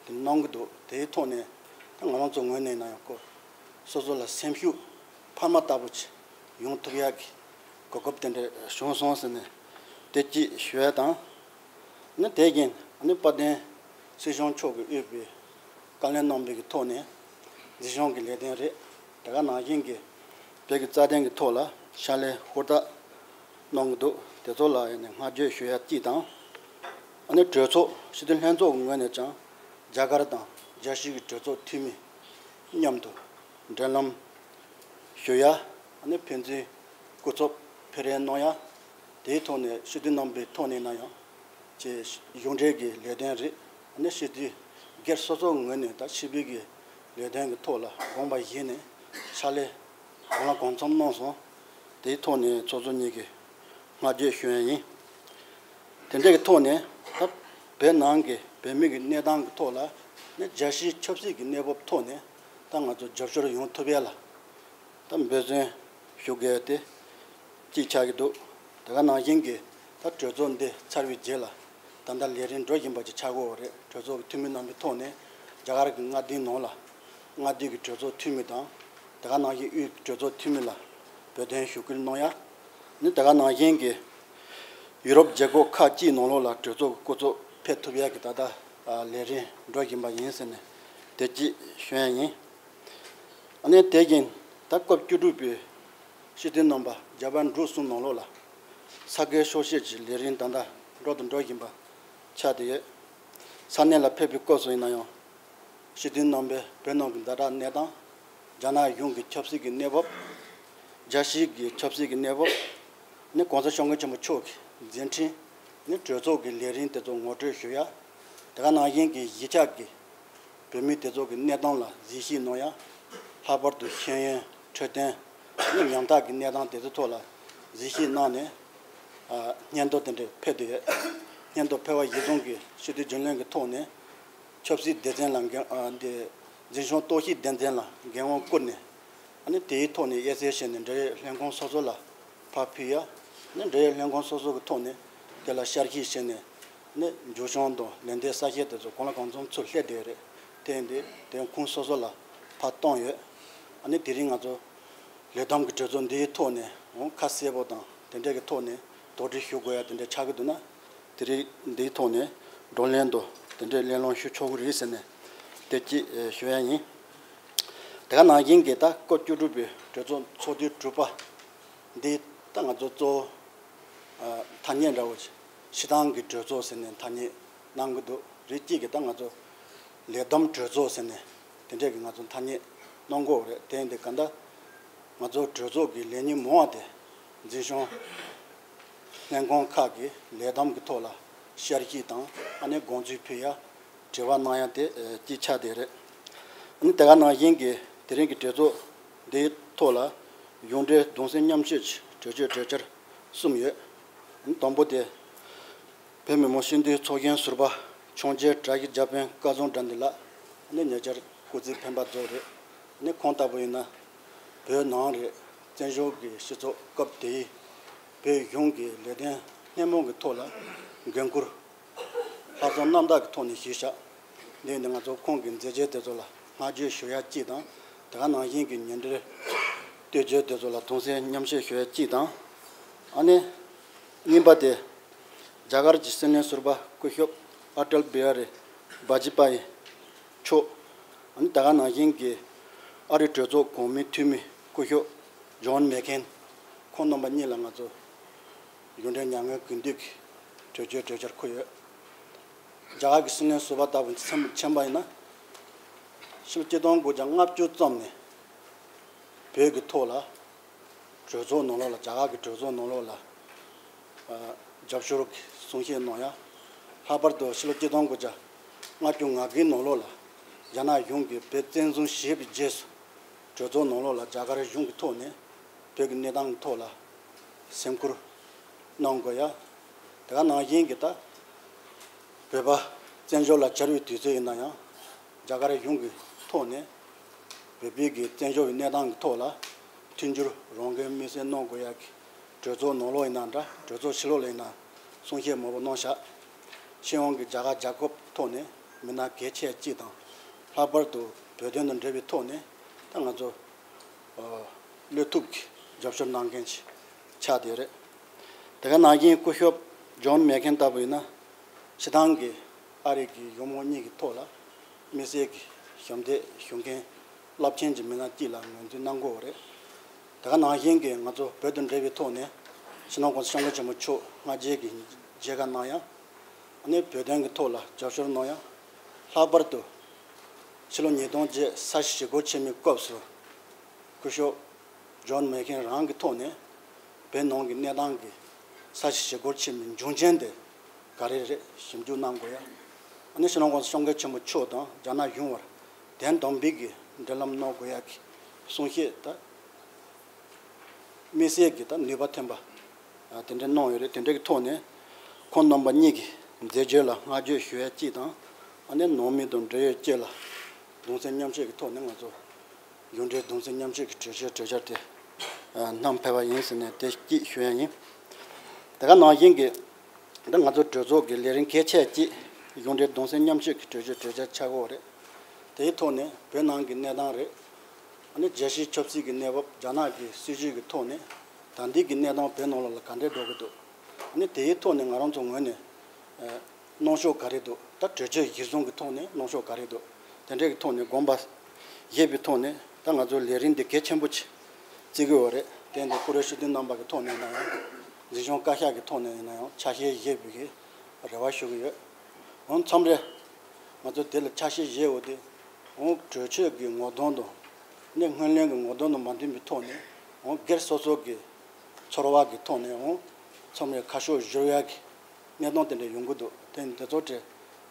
དེ་གནང་གི་འདུག་དེའི་ཐོག་ནས་ད་ང་རང་ཚོ་ངོས་ནས་ན་ཡང་ཁོ་སོ་སོ་ལ་སེམས་ཤུགས་འཕར་མ་ལྟ་བུ་ཅིག་ཡོང་ཐུབ་ཡག་གི་གོ་སྐབས་དེ་འདྲ་བྱུང་སོང་ཟེར་ནས་དེ་གཅིག་ཞུ་ཡ་དང་། ནི་དེ་བཞིན་ནི་དཔལ་ལྡན་སྲིད་སྐྱོང་མཆོག་གིས་དབུས་པའི་བཀའ་བློན་རྣམ་པའི་གི་ཐོག་ནས་འཛིན་སྐྱོང་གི་ལས་དོན་རེད། དེ་ག་ནང་བཞིན་གྱི་བོད་ཀྱི་རྩ་དོན་གྱི་ཐོག་ལ་ཕྱག་ལས་ཧུར་ཐག་གནང་གི་འདུག་དེ་ཚོ་ལ་ཡང་ནས་བསྔགས་བརྗོད་ཞུ་ཡ་གཅིག་དང་། ཨ་ནི་གྲོས་ཚོགས་སྤྱི་འཐུས་ལྷན་ཚོགས་ཀྱི་ངོས་ནས་ཀྱང་རྒྱ་གར་དང་རྒྱལ་སྤྱིའི་གི་གྲོས་ཚོགས་འཐུས་མི་མཉམ་དུ་འབྲེལ་ལམ་ཞུ་ཡ། ཨ་ནི་ཕན་ཚུན་སྐུ་ཚབ་ཕེབས་རེས་གནང་ཡ། དེའི་ཐོག་ནས་སྤྱི་འཐུས་རྣམ་པའི་ཐོག་ནས་ན་ཡང་ཅེས་གཞུང་འབྲེལ་གྱི་ལས་དོན་རེད། ཨ་ནི་སྤྱི་འཐུས་སྒེར་སོ་སོའི་ངོས་ནས་ད་ཕྱི་པའི་གི་ལས་དོན་གྱི་ཐོག་ལ་དགོངས་པ་བཞེས་ནས་ཕྱག་ལས་གང་ལ་གང་འཚམ་གནང་སོང་། དེའི་ཐོག་ནས་ཚོགས་གཙོ་གཉིས་ཀྱི་བསྔགས་བརྗོད་ཞུ་ཡ་ཡིན། དེ་འདྲ་གི་ཐོག་ནས་ད་བོད་ནང་གི་བོད་མི་གི་གནས་སྟངས་ཀྱི་ཐོག་ལ་ནི་རྒྱལ་སྤྱིའི་ཆབ་སྲིད་ཀྱི་གནས་བབ་ཐོག་ནས་ད་ང་ཚོ་རྒྱབ་སྐྱོར་ཡོང་ཐུབ་ཡ་ལ་ད་འབད་བརྩོན་ཞུ་དགོས་དེ་གཅིག་ཆགས་ཀྱི་འདུག་དེ་ག་ནང་བཞིན་གྱི་ད་གྲོས་ཚོགས་འདི་ཚར་བའི་རྗེས་ལ་ད་ལྟ་ལས་རིམ་འགྲོ་བཞིན་པ་ཅིག་ཆགས་ཀྱི་ཡོད་རེད། གྲོས་ཚོགས་ཀྱི་འཐུས་མི་རྣམ་པའི་ཐོག་ནས་རྒྱ་གར་གྱི་མངའ་སྡེའི་ནང་ལ་མངའ་སྡེའི་གི་གྲོས་ཚོགས་འཐུས་མི་དང་། དེ་ག་ནང་བཞིན་དབུས་གྲོས་ཚོགས་འཐུས་མི་ལ་བོད་དོན་ཞུ་སྐུལ་གནང་ཡ། ནི་དེ་ག་ནང་བཞིན་གྱི་ཡུ་རོབ་རྒྱལ་ཁབ་ཁག་ཅིག་ནང་ལོགས་ལ་གྲོས་ཚོགས་སྐུ་ཚབ་ཕེབས་ཐུབ་ཡ་གི་ད་ལྟ་ལས་རིམ་འགྲོ་བཞིན་པ་ཡིན་ཟེར་ནས་དེ་གཅིག་ཞུ་ཡ་ཡིན། ཨ་ནི་དེ་བཞིན་ད་སྐབས་བཅུ་དྲུག་པའི་སྤྱི་འཐུས་རྣམ་པ་རྒྱ་བལ་འབྲུག་གསུམ་ནང་ལོགས་ལ་ས་བགོས་ཤོག་བཤད་ཀྱི་ལས་རིམ་ད་ལྟ་འགྲོ་དང་འགྲོ་བཞིན་པ་ཆགས་བསྡད་ཡོད། ས་གནས་ལ་ཕེབས་པའི་སྐབས་སུ་ཡིན་ན་ཡང་། སྤྱི་འཐུས་རྣམ་པས་བོད་ནང་གི་ཛ་དྲག་གནས་སྟངས། རྒྱ་ནག་གཞུང་གི་ཆབ་སྲིད་ཀྱི་གནས་བབ། རྒྱལ་སྤྱིའི་གི་ཆབ་སྲིད་ཀྱི་གནས་བབ། ནི་༸གོང་ས་༸སྐྱབས་མགོན་ཆེན་པོ་མཆོག་གི་མཛད་འཕྲིན། ནི་གྲོས་ཚོགས་ཀྱི་ལས་རིམ་དེ་ཚོ་ངོ་སྤྲོད་ཞུ་ཡ། དེ་ག་ནང་བཞིན་གྱི་གཞིས་ཆགས་ཀྱི་བོད་མི་དེ་ཚོ་གི་གནས་སྟངས་ལ་གཟིགས་ཞིབ་གནང་ཡ། ལྷག་པར་དུ་ཤེས་ཡོན་འཕྲོད་བསྟེན། ནི་ཉམ་ཐག་གི་གནས་སྟངས་དེ་ཚོའི་ཐོག་ལ་གཟིགས་ཞིབ་གནང་ནས། ཨ། སྙན་ཐོ་དེ་འདྲ་ཕེབས་བསྡད་ཡོད། སྙན་ཐོ་ཕེབས་པ་གཞིར་བཟུང་གིས་སྤྱི་འཐུས་རྒྱུན་ལས་ཀྱི་ཐོག་ནས་ཆབ་སྲིད་སྡེ་ཚན་ལ་འགན། ཨ། འདི་འཛིན་སྐྱོང་རྟོག་ཞིབ་སྡེ་ཚན་ལ་འགན་དབང་བསྐུར་ནས། ཨ་ནི་དེའི་ཐོག་ནས་དབྱེ་གསལ་བྱས་ནས་འབྲེལ་ཡོད་ལྷན་ཁང་སོ་སོ་ལ་ཕར་ཕུལ་ཡ། ཨ་ནི་འབྲེལ་ཡོད་ལྷན་ཁང་སོ་སོ་གི་ཐོག་ནས་དེ་ལ་བསྐྱར་ཞིབ་བྱས་ནས། ཨ་ནི་མཇུག་སྐྱོང་དང་ལན་འདེབས་གསལ་བཤད་དེ་ཚོ་གང་ལ་གང་འཚམ་ཚུར་སླེབས་བསྡད་ཡོད་རེད། དེ་ཡིན་དུས་དེ་ཁོང་སོ་སོ་ལ་ཕར་བཏང་ཡོད། ཨ་ནི་དེ་རིང་ང་ཚོ་ལས་བསྡོམས་ཀྱི་གྲོས་ཚོགས་འདིའི་ཐོག་ནས་འོང་ཁ་གསལ་པོ་དང་དེ་འདྲས་ཀྱི་ཐོག་ནས་དོགས་འདྲི་ཞུ་དགོས་ཡ་དེ་འདྲས་ཆགས་ཀྱི་འདུག་ན། དེ་རིང་འདིའི་ཐོག་ནས་བགྲོ་གླེང་དང་དེ་འདྲས་གླེང་སློང་ཞུ་ཆོག་གི་རེད་ཟེར་ནས་དེ་གཅིག་ཞུ་ཡ་ཡིན། དེ་ག་ནང་བཞིན་གྱི་ད་སྐབས་བཅུ་དྲུག་པའི་གྲོས་ཚོགས་ཚོགས་དུས་དྲུག་པ་འདི་ད་ང་ཚོ་གཙོ་བོ་ཐ་སྙད་འདྲ་བོ་ཞིག་སྤྱི་བཏང་གི་གྲོས་ཚོགས་ཟེར་ནས་ཐ་སྙད་གནང་གི་འདུག་རེད། གཅིག་གི་ད་ང་ཚོ་ལས་བསྡོམས་གྲོས་ཚོགས་ཟེར་ནས་དེ་འདྲས་ཀྱི་ང་ཚོ་ཐ་སྙད་གནང་གི་ཡོད་རེད། དེ་ཡིན་དུས་ག་ད་ང་ཚོ་གྲོས་ཚོགས་ཀྱི་ལས་ཉིན་མང་བ་དེ་འཛིན་སྐྱོང་ལྷན་ཁང་ཁག་གི་ལས་བསྡོམས་ཀྱི་ཐོག་ལ་བསྐྱར་ཞིབ་དང་། ཨ་ནི་དགོངས་ཚུལ་ཕུལ་ཡ། དྲི་བ་གནང་ཡ་དེ་གཅིག་ཆགས་བསྡད་རེད། ཨ་ནི་དེ་ག་ནང་བཞིན་གྱི་དེ་རིང་གི་གྲོས་ཚོགས་འདིའི་ཐོག་ལ་གཞུང་འབྲེལ་གདུང་སེམས་མཉམ་སྐྱེད་ཀྱི་གྲོས་ཆོད་གྲོས་འཆར་གསུམ་ཡོད། ཨ་ནི་དང་པོ་དེ་བོད་མི་མང་སྤྱི་འཐུས་ཚོགས་གཞོན་ཟུར་པ་འཕྱོངས་རྒྱས་བཀྲ་ཤིས་རྒྱ་དཔོན་སྐལ་བཟང་དགྲ་འདུལ་ལགས། ཨ་ནི་ཉེ་ཆར་སྐུ་ཚེ་འཕེན་པ་རྫོགས་རེད། ཨ་ནི་ཁོང་ལྟ་བུ་ཡིན་ན་བོད་ནང་རེད། བཙན་བྱོལ་གྱི་སྤྱི་ཚོགས་སྐབས་དེའི་བོད་གཞུང་གི་ལས་དོན་སྣེ་མང་གི་ཐོག་ལ་འགན་འཁུར་ལྷག་བསམ་རྣམ་དག་གི་ཐོག་ནས་ཞུས་བཞག་འདི་ནི་ང་ཚོ་ཁོང་གི་མཛད་རྗེས་དེ་ཚོ་ལ་བསྔགས་བརྗོད་ཞུ་ཡ་གཅིག་དང་། དེ་ག་ནང་བཞིན་གྱི་ཉིན་རེའི་བསྟོད་བརྗོད་དེ་ཚོ་ལ་གདུང་སེམས་མཉམ་སྐྱེད་ཞུ་ཡ་གཅིག་དང་། ཨ་ནི་གཉིས་པ་དེ་རྒྱ་གར་གྱི་སྲིད་བློན་ཟུར་པ་སྐུ་ཞབས་ཨ་ཏལ་བི་ཧ་རི་བྷ་ཇི་པ་ཡི་མཆོག་ཨ་ནི་དེ་ག་ནང་བཞིན་གྱི་ཨ་རིའི་གྲོས་ཚོགས་གོང་མའི་འཐུས་མི་སྐུ་ཞབས་ཇོན་མེག་ཁེན། ཁོང་རྣམ་པ་གཉིས་ལ་ང་ཚོ་གཞུང་འབྲེལ་མྱ་ངན་གུས་འདུད་ཀྱི་གྲོས་ཆོད་གྲོས་འཆར་བསྐུར་ཡོད། རྒྱ་གར་གྱི་སྲིད་བློན་ཟུར་པ་ལྟ་བུ་མཚོན་པ་ཡིན་ན། ཕྱི་ལོ་ཆིག་སྟོང་དགུ་བརྒྱ་ལྔ་བཅུ་ཙམ་ནས་བོད་ཀྱི་ཐོག་ལ་གྲོས་ཚོགས་ནང་ལོགས་ལ། རྒྱ་གར་གྱི་གྲོས་ཚོགས་ནང་ལོགས་ལ་ཨ་རྒྱབ་སྐྱོར་གྱི་གསུང་བཤད་གནང་ཡ། ལྷག་པར་དུ་ཕྱི་ལོ་ཆིག་སྟོང་དགུ་བརྒྱ་ལྔ་བཅུ་ང་དགུའི་ནང་ལོགས་ལ་རྒྱ་ནག་གཞུང་གིས་བོད་བཙན་བཟུང་བྱས་པའི་རྗེས་སུ། གྲོས་ཚོགས་ནང་ལོགས་ལ་རྒྱ་གར་གཞུང་གི་ཐོག་ནས་བོད་ཀྱི་གནས་སྟངས་ཀྱི་ཐོག་ལ་སེམས་ཁུར་གནང་དགོས་ཡ། དེ་ག་ནང་བཞིན་གྱི་ད་བོད་པ་བཙན་བྱོལ་ལ་གྱར་བའི་དུས་ཚོད་ཡིན་ན་ཡང་རྒྱ་གར་གཞུང་གི་ཐོག་ནས་བོད་པའི་གི་བཙན་བྱོལ་བའི་གནས་སྟངས་ཀྱི་ཐོག་ལ་མཐུན་འགྱུར་རང་འགན་དམིགས་བསལ་གནང་དགོས་ཡ་གི་གྲོས་ཚོགས་ནང་ལོགས་ཡིན་ན་འདྲ། གྲོས་ཚོགས་ཕྱི་ལོགས་ལ་ཡིན་ན་གསུང་བཤད་མང་པོ་གནང་ཤག་སྤྱི་ཡོངས་ཀྱི་རྒྱ་གར་རྒྱལ་ཁབ་ཐོག་ནས་མི་སྣ་གལ་ཆེ་གཅིག་དང་། ལྷག་པར་དུ་བོད་དོན་དང་འབྲེལ་བའི་ཐོག་ནས་ད་ང་ཚོ་བློ་ཐུབ་ཀྱིས་རྒྱབ་སྐྱོར་གནང་མཁན་ཞིག་ཆགས་བསྡད་རེད། དེ་ག་ནང་བཞིན་སྐུ་ཞབས་ཇོན་མེག་ཁེན་ལྟ་བུ་ཡིན་ན་སྤྱི་བཏང་གི་ཨ་རི་གི་གཞུང་མང་གཉིས་ཀྱི་ཐོག་ལ་དམིགས་བསལ་གྱི་ཞབས་འདེགས་ཞུ་མཁན་རླབས་ཆེན་གྱི་མི་སྣ་གཅིག་ལ་ངོས་འཛིན་གནང་དགོས་པ་རེད། དེ་ག་ནང་བཞིན་གྱི་ང་ཚོ་བོད་དང་འབྲེལ་བའི་ཐོག་ནས་སྤྱི་ནོར་༸གོང་ས་༸སྐྱབས་མགོན་ཆེན་པོ་མཆོག་སྔ་རྗེས་ཀྱི་མཇལ་ཁ་གནང་ཡ། ཨ་ནི་བོད་དོན་གྱི་ཐོག་ལ་རྒྱབ་སྐྱོར་གནང་ཡ། ལྷག་པར་དུ་ཕྱི་ལོ་ཉིས་སྟོང་བརྒྱད་ས་བྱི་ཞི་རྒོལ་ཆེན་མོའི་སྐབས་སུ་སྐུ་ཞབས་ཇོན་མེག་ཁེན་རང་གི་ཐོག་ནས་བོད་ནང་གི་གནས་སྟངས་ཀྱི་ས་བྱི་ཞི་རྒོལ་ཆེན་མོའི་འབྱུང་རྐྱེན་དེ་ག་རེ་རེད་ཞིབ་འཇུག་གནང་དགོས་ཡ། ཨ་ནི་སྤྱི་ནོར་༸གོང་ས་༸སྐྱབས་མགོན་ཆེན་པོ་མཆོག་དང་རྒྱ་ནག་གཞུང་བར་དོན་དམ་པའི་གི་འབྲེལ་ལམ་གནང་དགོས་ཡ་གི་གསུང་བཤད་ད་དམིགས་བསལ་གྱི་ད་ནུས་པ་ཐོན་པ་དེ་འདྲ་གནང་ཡོད་རེད། དེ་འདྲ་གི་ཐོག་ནས་ཁོང་རྣམ་པ་གཉིས་ཀྱི་མཛད་རྗེས་ལ་བསྔགས་བརྗོད་ཞུ་ཡ་གཅིག་དང་། ཨ་ནི་ནང་མི་དང་འབྲེལ་ཡོད་བཅས་ལ་གདུང་སེམས་མཉམ་སྐྱེད་ཀྱི་ཐོག་ནས་ང་ཚོ་གཞུང་འབྲེལ་གདུང་སེམས་མཉམ་སྐྱེད་ཀྱི་གྲོས་ཆོད་གྲོས་འཆར་དེ་བསྣམས་ཕེབས་པ་ཡིན་ཟེར་ནས་དེ་གཅིག་ཞུ་ཡ་ཡིན། དེ་ག་ནང་བཞིན་གྱི་ད་ང་ཚོ་གྲོས་ཚོགས་ཀྱི་ལས་རིམ་གལ་ཆེ་གཅིག་གཞུང་འབྲེལ་གདུང་སེམས་མཉམ་སྐྱེད་ཀྱི་གྲོས་ཆོད་གྲོས་འཆར་ཆགས་ཀྱི་ཡོད་རེད། དེའི་ཐོག་ནས་བོད་ནང་གི་གནས་སྟངས་རེད། ཨ་ནི་རྒྱལ་སྤྱིའི་ཆབ་སྲིད་ཀྱི་གནས་བབ། རྒྱ་ནག་གི་སྲིད་བྱུས་ཀྱི་ཐོག་ནས་ད་ལྟའི་གི་གནས་སྟངས་བོད་ནང་ལོགས་ལ་ག་འདྲས་འགྲོ་གི་འདུག་ཨ་ནི་དེའི་ཐོག་ནས་ང་རང་ཚོ་ངོས་ནས་ཨ་གནང་ཕྱོགས་ག་རེ་འདུག་ད་གྲོས་ཆོད་གཞིར་བཟུང་གི་ཐོག་ནས་གནང་ཕྱོགས་ག་རེ་འདུག་དེ་འདྲས་ཀྱི་ཐོག་ནས་དགོངས་པ་བཞེས་པའི་ཐོག་ནས་ད་ང་ཚོ་ལས་རིམ་འདི་གལ་ཆེན་པོ་ཅིག་བརྩི་གི་ཡོད་རེད། དེ་འདི་བཀུར་འོས་སྤྱི་འཐུས་རྣམ་པ་གི་ཐོག་ནས་ཡིན་ན་ཡང་། འཛིན་སྐྱོང་བཀའ་ཤག་གི་ཐོག་ནས་ཡིན་ན་ཡང་ཆ་ཤས་བཞེས་པའི་གི་རེ་བ་ཞུ་གི་ཡོད། འོ་མཚམས་རེ་ང་ཚོ་དེ་ལ་ཆ་ཤས་བཞེས་འོ་དེ་ འོང་གྲོས་ཆོད་ཀྱི་ངོ་གདོང་དང་། ནས་སྔོན་གླེང་གི་ངོ་གདོང་དང་མ་མཐུན་པའི་ཐོག་ནས། འོང་སྒེར་སོ་སོ་གི་ཚོར་བ་གི་ཐོག་ནས། འོང་མཚམས་རེ་ཁ་ཕྱོགས་བཞུར་ཡག་གི་གནས་སྟངས་དེ་འདྲ་ཡོང་གི་འདུག་དེ་འདི་ཚོ་དེ་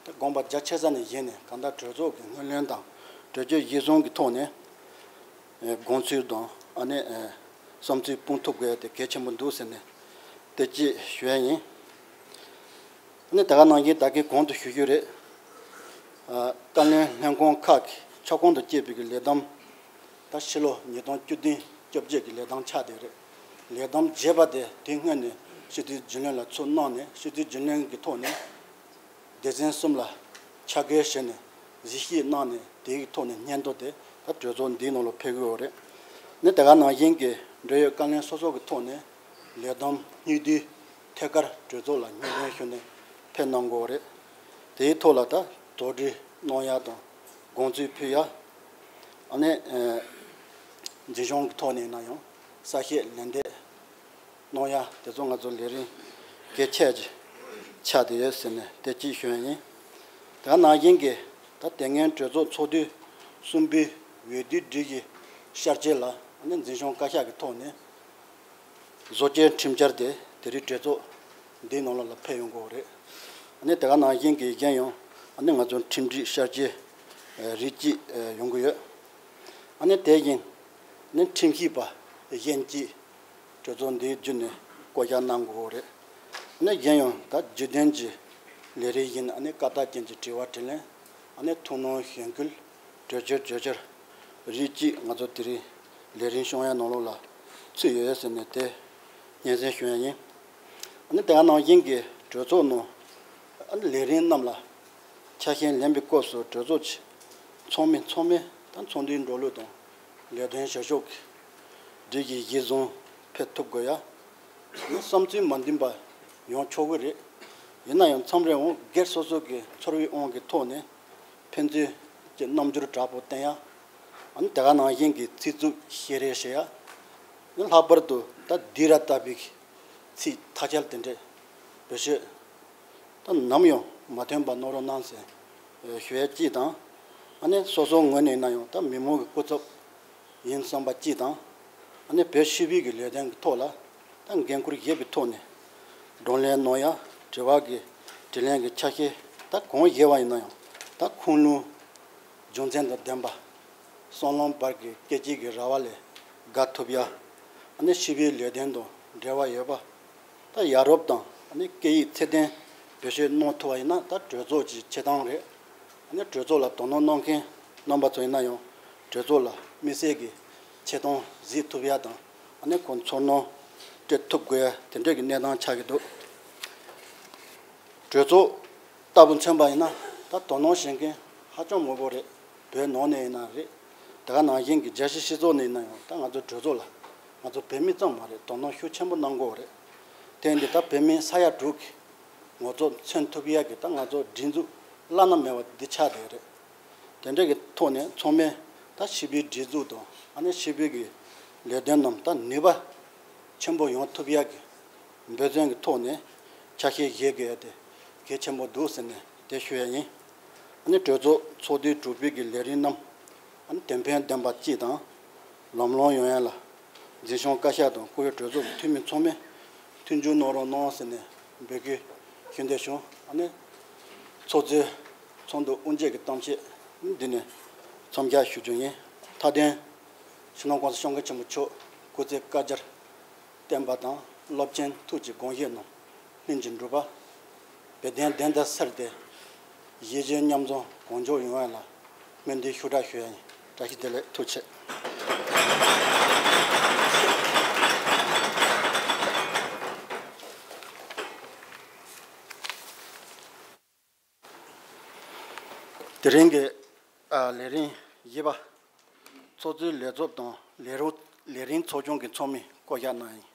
དགོངས་པ་རྒྱ་ཆེ་ས་ནས་བཞེས་ནས། གང་ལྟར་གྲོས་ཚོགས་ཀྱི་སྔོན་གླེང་དང་གྲོས་ཆོད་གཞིར་བཟུང་གི་ཐོག་ནས། ཨེ་དགོངས་ཚུལ་དང་། ཨ་ནི་ཨེ་བསམ་ཚུལ་སྤུངས་ཐུབ་དགོས་དེ་གལ་ཆེན་པོ་འདུག་ཟེར་ནས་དེ་གཅིག་ཞུ་ཡ་ཡིན། ཨ་ནི་དེ་ག་ནང་བཞིན་ད་གིན་གོང་དུ་ཞུ་རྒྱུ་རེད། ཨ་བཀའ་བློན་ལྷན་ཁང་ཁག་གི་ཁྱབ་ཁོངས་དུ་སྐྱེས་པའི་གི་ལས་བསྡོམས། ད་ཕྱི་ལོ་ཉིས་སྟོང་བཅུ་བདུན་བཅོ་བརྒྱད་ཀྱི་ལས་བསྡོམས་ཆགས་བསྡད་རེད། ལས་བསྡོམས་རྒྱས་པ་དེ་དེ་སྔོན་ནས་སྤྱི་འཐུས་རྒྱུན་ལས་ལ་ཚུར་གནང་ནས། སྤྱི་འཐུས་རྒྱུན་ལས་ཀྱི་ཐོག་ནས། སྡེ་ཚན་གསུམ་ལ་ཆ་བགོས་བྱས་ནས་གཟིགས་ཞིབ་གནང་ནས། དེའི་ཐོག་ནས་སྙན་ཐོ་དེ་ད་གྲོས་ཚོགས་འདིའི་ནང་ལ་ཕེབས་ཀྱི་ཡོད་རེད། ནི་དེ་ག་ནང་བཞིན་གྱི་འབྲེལ་ཡོད་བཀའ་བློན་སོ་སོ་གི་ཐོག་ནས་ལས་བསྡོམས་སྙིང་བསྡུས་ཐད་ཀར་གྲོས་ཚོགས་ལ་སྙན་སྒྲོན་ཞུས་ནས་ཕེབས་གནང་དགོས་རེད། དེའི་ཐོག་ལ་ད་དོགས་འདྲི་གནང་ཡ་དང་དགོངས་ཚུལ་ཕུལ་ཡ། ཨ་ནི་ཨེ་འཛིན་སྐྱོང་གི་ཐོག་ནས་ན་ཡང་གསལ་བཤད་ལན་འདེབས་གནང་ཡ། དེ་ཚོ་ང་ཚོ་ལས་རིམ་གལ་ཆེ་ཅིག་ཆགས་བསྡད་ཡོད་ཟེར་ནས་དེ་གཅིག་ཞུ་ཡ་ཡིན། དེ་ག་ནང་བཞིན་གྱི་ད་དེ་སྔའི་གྲོས་ཚོགས་ཚོགས་དུས་གསུམ་པའི་འོས་བསྡུའི་སྒྲིག་གཞི་ཤར་བསྐྱོད་ལ། ཨ་ནི་འཛིན་སྐྱོང་བཀའ་ཤག་གི་ཐོག་ནས་བཟོ་བཅོས་ཁྲིམས་འཆར་དེ་དེ་རིང་གྲོས་ཚོགས་འདིའི་ནང་ལ་ལ་ཕེབས་ཡོང་གི་ཡོད་རེད། ཨ་ནི་དེ་ག་ནང་བཞིན་གྱི་གཞན་ཡང་ཨ་ནི་ང་ཚོ་ཁྲིམས་སྒྲིག་ཤར་བསྐྱོད་རིགས་གཅིག་ཡོང་གི་ཡོད། ཨ་ནི་དེ་བཞིན་ནི་ཁྲིམས་ཞིབ་པ་གཞན་གཅིག་གྲོས་ཚོགས་འདིའི་བརྒྱུད་ནས་བསྐོ་གཞག་གནང་དགོས་རེད། ནས་གཞན་ཡང་ད་བརྒྱུད་ལྡན་གྱི་ལས་རིམ་བཞིན། ཨ་ནི་བཀའ་རྟགས་ཅན་གྱི་དྲི་བ་དྲིས་ལན། ཨ་ནི་ཐུགས་སྣང་གཞེན་སྐུལ། གྲོས་ཆོད་བརྗོད་བྱར་རིགས་གཅིག་ང་ཚོ་དེ་རིང་ལས་རིམ་སྐྱོང་ཡ་ནང་ལོགས་ལ་ཚུད་ཡོད་ཟེར་ནས་དེ་སྙན་སེང་ཞུ་ཡ་ཡིན། ཨ་ནི་དེ་ག་ནང་བཞིན་གྱི་གྲོས་ཚོགས་ནང་ཨ་ནི་ལས་རིམ་རྣམས་ལ་ཆ་ཤས་ལེན་པའི་སྐབས་སུ་གྲོས་ཚོགས་ཀྱི་ཚོགས་མི་ཚང་མས་ད་ཚོགས་འདུའི་འགྲོ་ལུགས་དང་ལས་དོན་བྱ་ཕྱོགས་ཀྱི་སྒྲིག་གཞི་གཞིར་བཟུང་ཕེབས་ཐུབ་དགོས་ཡ། ཨ་ནི་བསམ་ཚུལ་མ་མཐུན་པ་ཡོང་ཆོག་གི་རེད། ཡིན་ན་ཡང་མཚམས་རེ་འོང་སྒེར་སོ་སོ་གི་ཚོར་བའི་དབང་གི་ཐོག་ནས་ཕན་ཚུན་གྱི་རྣམ་འགྱུར་དྲག་པོ་བསྟན་ཡ། ཨ་ནི་དེ་ག་ནང་བཞིན་གྱི་ཚིག་རྩུབ་བཤད་རེས་བྱེད་ཡ། ཨ་ནི་ལྷག་པར་དུ་ད་སྡིགས་ར་ལྟ་བུའི་ཚིག་ཐ་ཆད་དེ་འདྲས་བེད་སྤྱོད་ད་ནམ་ཡང་མ་ཐོན་པ་གནང་རོགས་གནང་ཟེར་ཞུ་ཡ་གཅིག་དང་། ཨ་ནི་སོ་སོའི་ངོས་ནས་ཡིན་ན་ཡང་ད་མི་མང་གི་སྐུ་ཚབ་ཡིན་བསམ་པ་གཅིག་དང་། ཨ་ནི་བོད་སྤྱི་པའི་གི་ལས་དོན་གྱི་ཐོག་ལ་ད་འགན་ཁུར་བཞེས་པའི་ཐོག་ནས་བགྲོ་གླེང་གནང་ཡ། དྲི་བ་གི་དྲིས་ལན་གྱི་ཆ་ཤས་ད་གང་བཞེས་པ་ཡིན་ན་ཡང་ད་ཁུངས་ལུང་རྒྱུ་མཚན་དང་ལྡན་པ། སྲང་ལམ་བར་གྱི་སྐད་ཅིག་གི་ར་བ་ལས་བརྒལ་ཐུབ་ཡ། ཨ་ནི་སྤྱི་པའི་ལས་དོན་དང་འབྲེལ་བ་ཡོད་པ། ད་ཡ་རབས་དང་ཨ་ནི་སྐད་ཡིག་ཚད་ལྡན་བེད་སྤྱོད་གནང་ཐུབ་པ་ཡིན་ན་ད་གྲོས་ཚོགས་ཀྱི་ཆེ་མཐོང་རེད། ཨ་ནི་གྲོས་ཚོགས་ལ་དོ་སྣང་གནང་མཁན་རྣམ་པ་ཚོ་ཡིན་ན་ཡང་གྲོས་ཚོགས་ལ་དམིགས་བསལ་གྱི་ཆེ་མཐོང་གཟིགས་ཐུབ་ཡ་དང་། ཨ་ནི་ཁོང་ཚོར་སྣང་སྤྲད་ཐུབ་དགོས་ཡ་དེ་འདྲས་ཀྱི་གནས་སྟངས་ཆགས་ཀྱི་འདུག་གྲོས་ཚོགས་ལྟ་བུ་མཚོན་པ་ཡིན་ན་ད་དོ་སྣང་བྱེད་མཁན་ཧ་ཅང་མང་པོ་རེད། བོད་ནང་ནས་ཡིན་ན་རེད། དེ་ག་ནང་བཞིན་གྱི་རྒྱལ་སྤྱིའི་སྤྱི་ཚོགས་ནས་ཡིན་ན་ཡང་ད་ང་ཚོ་གྲོས་ཚོགས་ལ་ང་ཚོ་བོད་མི་ཙམ་མ་རེད། དོ་སྣང་ཤུགས་ཆེན་པོ་གནང་དགོས་རེད། དེ་འདི་ད་བོད་མི་ས་ཡ་དྲུག་གི་ངོ་ཚབ་མཚོན་ཐུབ་ཡ་གི་ད་ང་ཚོ་སྒྲིག་འཛུགས་བླ་ན་མེད་པ་འདི་ཆགས་བསྡད་རེད། དེ་འདྲ་གི་ཐོག་ནས་ཚང་མས་ད་སྤྱི་པའི་སྒྲིག་འཛུགས་དང་ཨ་ནི་སྤྱི་པའི་གི་ལས་དོན་རྣམས་ད་ནུས་པ་ཆེན་པོ་ཡོང་ཐུབ་ཡ་གི་འབད་བརྩོན་གྱི་ཐོག་ནས་ཆ་ཤས་བཞེས་དགོས་ཡ་དེ་གལ་ཆེན་པོ་འདུག་ཟེར་ནས་དེ་ཞུ་ཡ་ཡིན། ཨ་ནི་གྲོས་ཚོགས་ཚོགས་དུས་དྲུག་པའི་གི་ལས་རིམ་རྣམས་ཨ་ནི་དོན་ཕན་ལྡན་པ་གཅིག་དང་ལམ་ལྷོང་ཡོང་ཡ་ལ་འཛིན་སྐྱོང་བཀའ་ཤག་དང་བཀུར་འོས་གྲོས་ཚོགས་ཀྱི་འཐུས་མི་ཚང་མས་མཐུན་འགྱུར་གནང་རོགས་གནང་ཟེར་ནས་འབོད་སྐུལ་ཞུ་འདོད་བྱུང་། ཨ་ནི་ཚོགས་གཙོའི་ཚོགས་འདུ་དབུ་འབྱེད་ཀྱི་གཏམ་བཤད་འདི་ནས་མཚམས་འཇོག་ཞུ་རྒྱུ་ཡིན། མཐའ་དོན་སྤྱི་ནོར་༸གོང་ས་༸སྐྱབས་མགོན་ཆེན་པོ་མཆོག་སྐུ་ཚེ་བསྐལ་བརྒྱར་བརྟན་པ་དང་། རླབས་ཆེན་ཐུགས་ཀྱི་དགོངས་བཞེད་རྣམས་ལྷུན་གྱིས་འགྲུབ་པ། བོད་དོན་བདེན་མཐའ་གསལ་ཏེ་གཞིས་བྱེས་མཉམ་འཛོམས་གང་མགྱོགས་ཡོང་བ་ལ་སྨོན་འདུན་ཤུགས་དྲག་ཞུ་ཡ་ཡིན། བཀྲ་ཤིས་བདེ་ལེགས། ཐུགས་རྗེ་ཆེ། དེ་རིང་གི་ཨ་ལས་རིམ་བཞི་པ། ཚོགས་གཙོའི་ལས་ཚབ་དང་ལས་རོགས། ལས་རིམ་ཚོགས་ཆུང་གི་ཚོགས་མི་བསྐོ་གཞག་གནང་ཡིན།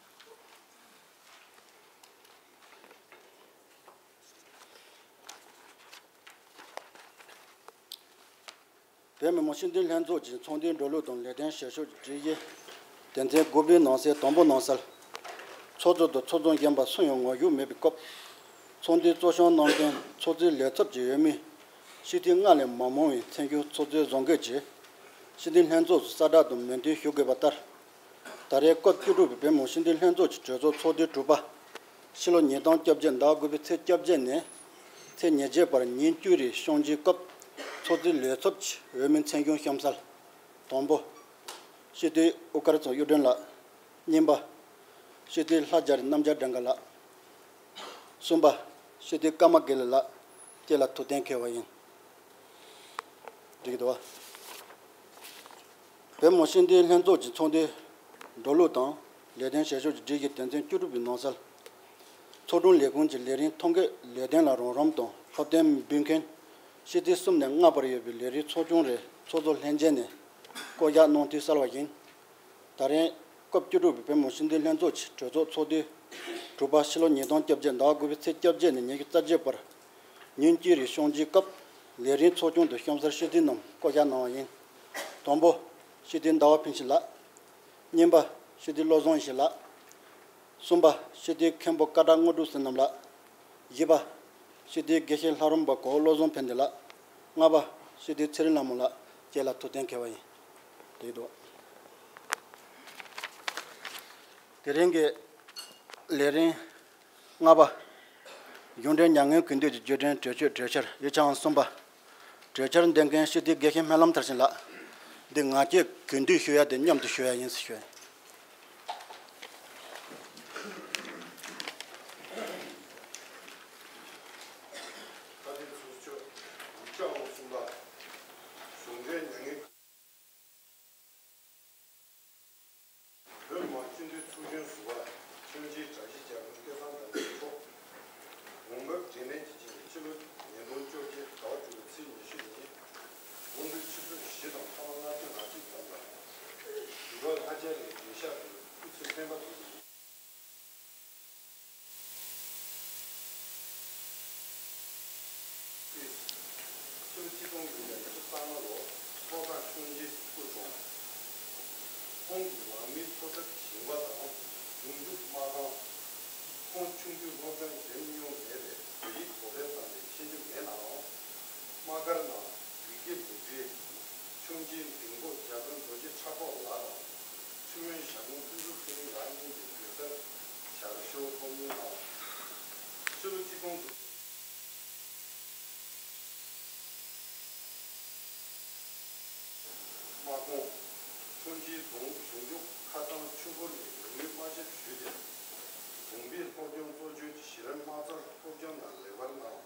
བོད་མི་མང་སྤྱི་འཐུས་ལྷན་ཚོགས་ཀྱི་ཚོགས་འདུའི་འགྲོ་ལུགས་དང་ལས་དོན་བྱ་ཕྱོགས་ཀྱི་སྒྲིག་གཞི། དོན་ཚན་དགུ་པའི་ནང་གསེས་དང་པོ་ནང་གསལ། ཚོགས་གཙོ་དང་ཚོགས་གཙོ་གཞོན་པ་སུ་ཡང་ངོ་བཞུགས་མེད་པའི་སྐབས། ཚོགས་འདུའི་གཙོ་སྐྱོང་གནང་མཁན་ཚོགས་གཙོའི་ལས་ཚབ་ཀྱི་འོས་མི་ སྤྱི་འཐུས་ལྔ་ལས་མ་མང་བའི་ཚན་ཆུང་ཚོགས་གཙོས་བཟོ་འགོད་ཀྱིས་སྤྱི་འཐུས་ལྷན་ཚོགས་སུ་གསལ་བསྒྲགས་དང་མོས་མཐུན་ཞུ་དགོས་པ་ལྟར། ད་རེས་སྐབས་བཅུ་དྲུག་པའི་བོད་མི་མང་སྤྱི་འཐུས་ལྷན་ཚོགས་ཀྱི་གྲོས་ཚོགས་ཚོགས་དུས་དྲུག་པ། ཕྱི་ལོ་ཉིས་སྟོང་བཅོ་བརྒྱད་ཟླ་དགུ་པའི་ཚེས་བཅོ་བརྒྱད་ནས་ཚེས་ཉེར་བརྒྱད་བར་ཉིན་བཅུའི་རིང་བསྐྱོན་གྱིས་སྐབས་ཚོགས་དུས་ལས་ཚབ་ཀྱིས་འོས་མི་ཚན་ཆུང་གཤམ་གསལ། དང་པོ། སྤྱི་འཐུས་དབུ་དཀར་ཚང་གཡུ་སྒྲོན་ལགས། གཉིས་པ། སྤྱི་འཐུས་ལྷ་རྒྱ་རི་རྣམ་རྒྱལ་སྒྲོལ་དཀར་ལགས། གསུམ་པ། སྤྱི་འཐུས་ཀརྨ་དགེ་ལེགས་ལགས་བཅས་ལ་ཐུགས་གཏན་འཁེལ་བ་ཡིན། འགྲིག་གི་འདུག་བ། བོད་མི་མང་སྤྱི་འཐུས་ལྷན་ཚོགས་ཀྱི་ཚོགས་འདུའི་འགྲོ་ལུགས་དང་ལས་དོན་བྱེད་ཕྱོགས་ཀྱི་སྒྲིག་གཞི་དོན་ཚན་བཅུ་དྲུག་པའི་ནང་གསལ། ཚོགས་དྲུང་ལས་ཁུངས་ཀྱི་ལས་རིམ་ཐོ་འགོད་ལས་དོན་ལ་རོགས་རམ་དང་སློབ་སྟོན་འབུལ་མཁན་སྤྱི་འཐུས་གསུམ་ནས་ལྔ་བར་ཡོད་པའི་ལས་རིམ་ཚོགས་ཆུང་རེ་ཚོགས་གཙོ་ལྷན་རྒྱས་ནས་བསྐོ་གཞག་གནང་དུས་གསལ་བ་ཡིན། ད་རེས་སྐབས་བཅུ་དྲུག་པའི་བོད་མི་མང་སྤྱི་འཐུས་ལྷན་ཚོགས་ཀྱི་གྲོས་ཚོགས་ཚོགས་དུས་དྲུག་པ་ཕྱི་ལོ་ཉིས་སྟོང་བཅོ་བརྒྱད་ཟླ་བ་དགུ་པའི་ཚེས་བཅོ་བརྒྱད་ནས་ཉི་ཤུ་རྩ་བརྒྱད་བར་ཉིན་བཅུའི་རིང་བསྐྱོན་གྱིས་སྐབས་ལས་རིམ་ཚོགས་ཆུང་དུ་གཤམ་གསལ་སྤྱི་འཐུས་རྣམས་བསྐོ་གཞག་གནང་བ་ཡིན། དང་པོ། སྤྱི་འཐུས་ཟླ་བ་ཕུན་ཚོགས་ལགས། གཉིས་པ། སྤྱི་འཐུས་བློ་བཟང་ཡེ་ཤེས་ལགས། གསུམ་པ། སྤྱི་འཐུས་མཁན་པོ་སྐད་གྲགས་དངོས་གྲུབ་བསོད་ནམས་ལགས། བཞི་པ། སྤྱི་འཐུས་དགེ་བཤེས་ལྷ་རམས་པ་གོ་བློ་བཟང་ཕན་བདེ་ལགས། ལྔ་པ། སྤྱི་འཐུས་ཚེ་རིང་ལྷ་མོ་ལགས་བཅས་ལ་ཐུགས་གཏན་འཁེལ་བ་ཡིན། དེ་འདུག་དེ་རིང་གི་ལས་རིམ་ལྔ་པ། གཞུང་འབྲེལ་མྱ་ངན་གུས་འདུད་ཀྱི་བརྗོད་དོན་གྲོས་ཆོད་གྲོས་འཆར་དབྱེ་ཆ་གསུམ་པ། གྲོས་འཆར་འདེམས་མཁན་སྤྱི་འཐུས་དགེ་བཤེས་སྨོན་ལམ་མཐར་ཕྱིན་ལགས། འདི་ང་བཅས་གུས་འདུད་ཞུ་ཡ་དེ་མཉམ་དུ་ཞུ་ཡ་ཡིན་ཟེར་ཞུ། བོད་མི་མང་སྤྱི་འཐུས་ཚོགས་ཆུང་ཟུར་པ་ཆོས་རྗེ་གྲགས་ཤེས་རྒྱ་རྒན་སྐལ་བཟང་དམ་པའི་མཆོག་གོང་འཕེལ་འབྲས་ནད་ཀྱི་རྐྱེན་གྱིས་ཕྱི་ལོ་ཉིས་སྟོང་བཅོ་བརྒྱད་ཟླ་བ་དྲུག་པའི་ཚེས་ཉི་ཤུ་ཉིན་དགོང་དྲོ་ཆུ་ཚོད་བཞི་དང་ཐ་མ་ལྔ་བཅུ་ང་གཅིག་ཙམ་ལ་བཞུགས་སྒར་ལྷ་རྒྱ་རིའི་གདན་ཤག་ཏུ་སྐུ་ཚེ་བརྟན་པ་དང་ཕྱི་ལོ་ཆིག་སྟོང་དགུ་བརྒྱ་ཉི་ཤུ་རྩ་ལྔ་ལོར་ལྷོ་ཁ་ཆུང་རྗེ་སྐུ་གྲོངས། ཁོང་གི་ལག་མིའི་ཐོ་ཚད་ཞིང་པ་དང་ཟུང་འཇུག་མ་རྐང་། ཁོང་ཆུང་དུས་སློབ་སྦྱོང་འགྲིམ་མྱོང་མེད་པས་བོད་ཡིག་གོ་བདེ་ཙམ་ལས་ཤེས་རྒྱུ་མེད་ནའང་། དམག་སྒར་ནང་བོད་སྐད་ལུགས་འབྲེལ་ཆུང་རྗེའི་གདིང་པོ་རྒྱ་དཔོན་རྡོ་རྗེ་ཁྲ་པོ་ལགས་དང་། ཁྲི་སྨོན་ཞྭ་དགུང་ཀུན་འཛོམས་ཚེ་རིང་ལགས་གཉིས་ཀྱི་མཛད་སར་ཞབས་ཞུ་སློབ་གཉེར་གནང་། ཕྱི་ལོ་གཅིག་སྟོང་དགུ་བརྒྱ་དམག་དཔུང་ཆུང་ཆེའི་རྫོང་གཞུང་ཕྱོགས་ཁ་ཐང་ཆུ་འཁོར་ནས་ལོ་རྒྱུས་དམག་ཞབས་ཞུས་ཏེ། གོང་འཕེལ་སློབ་སྦྱོང་གཙོ་བྱོན་གྱི་གཞི་རིམ་དམག་རྩལ་སློབ་སྦྱོང་ནང་ལེགས་པར་གནང་།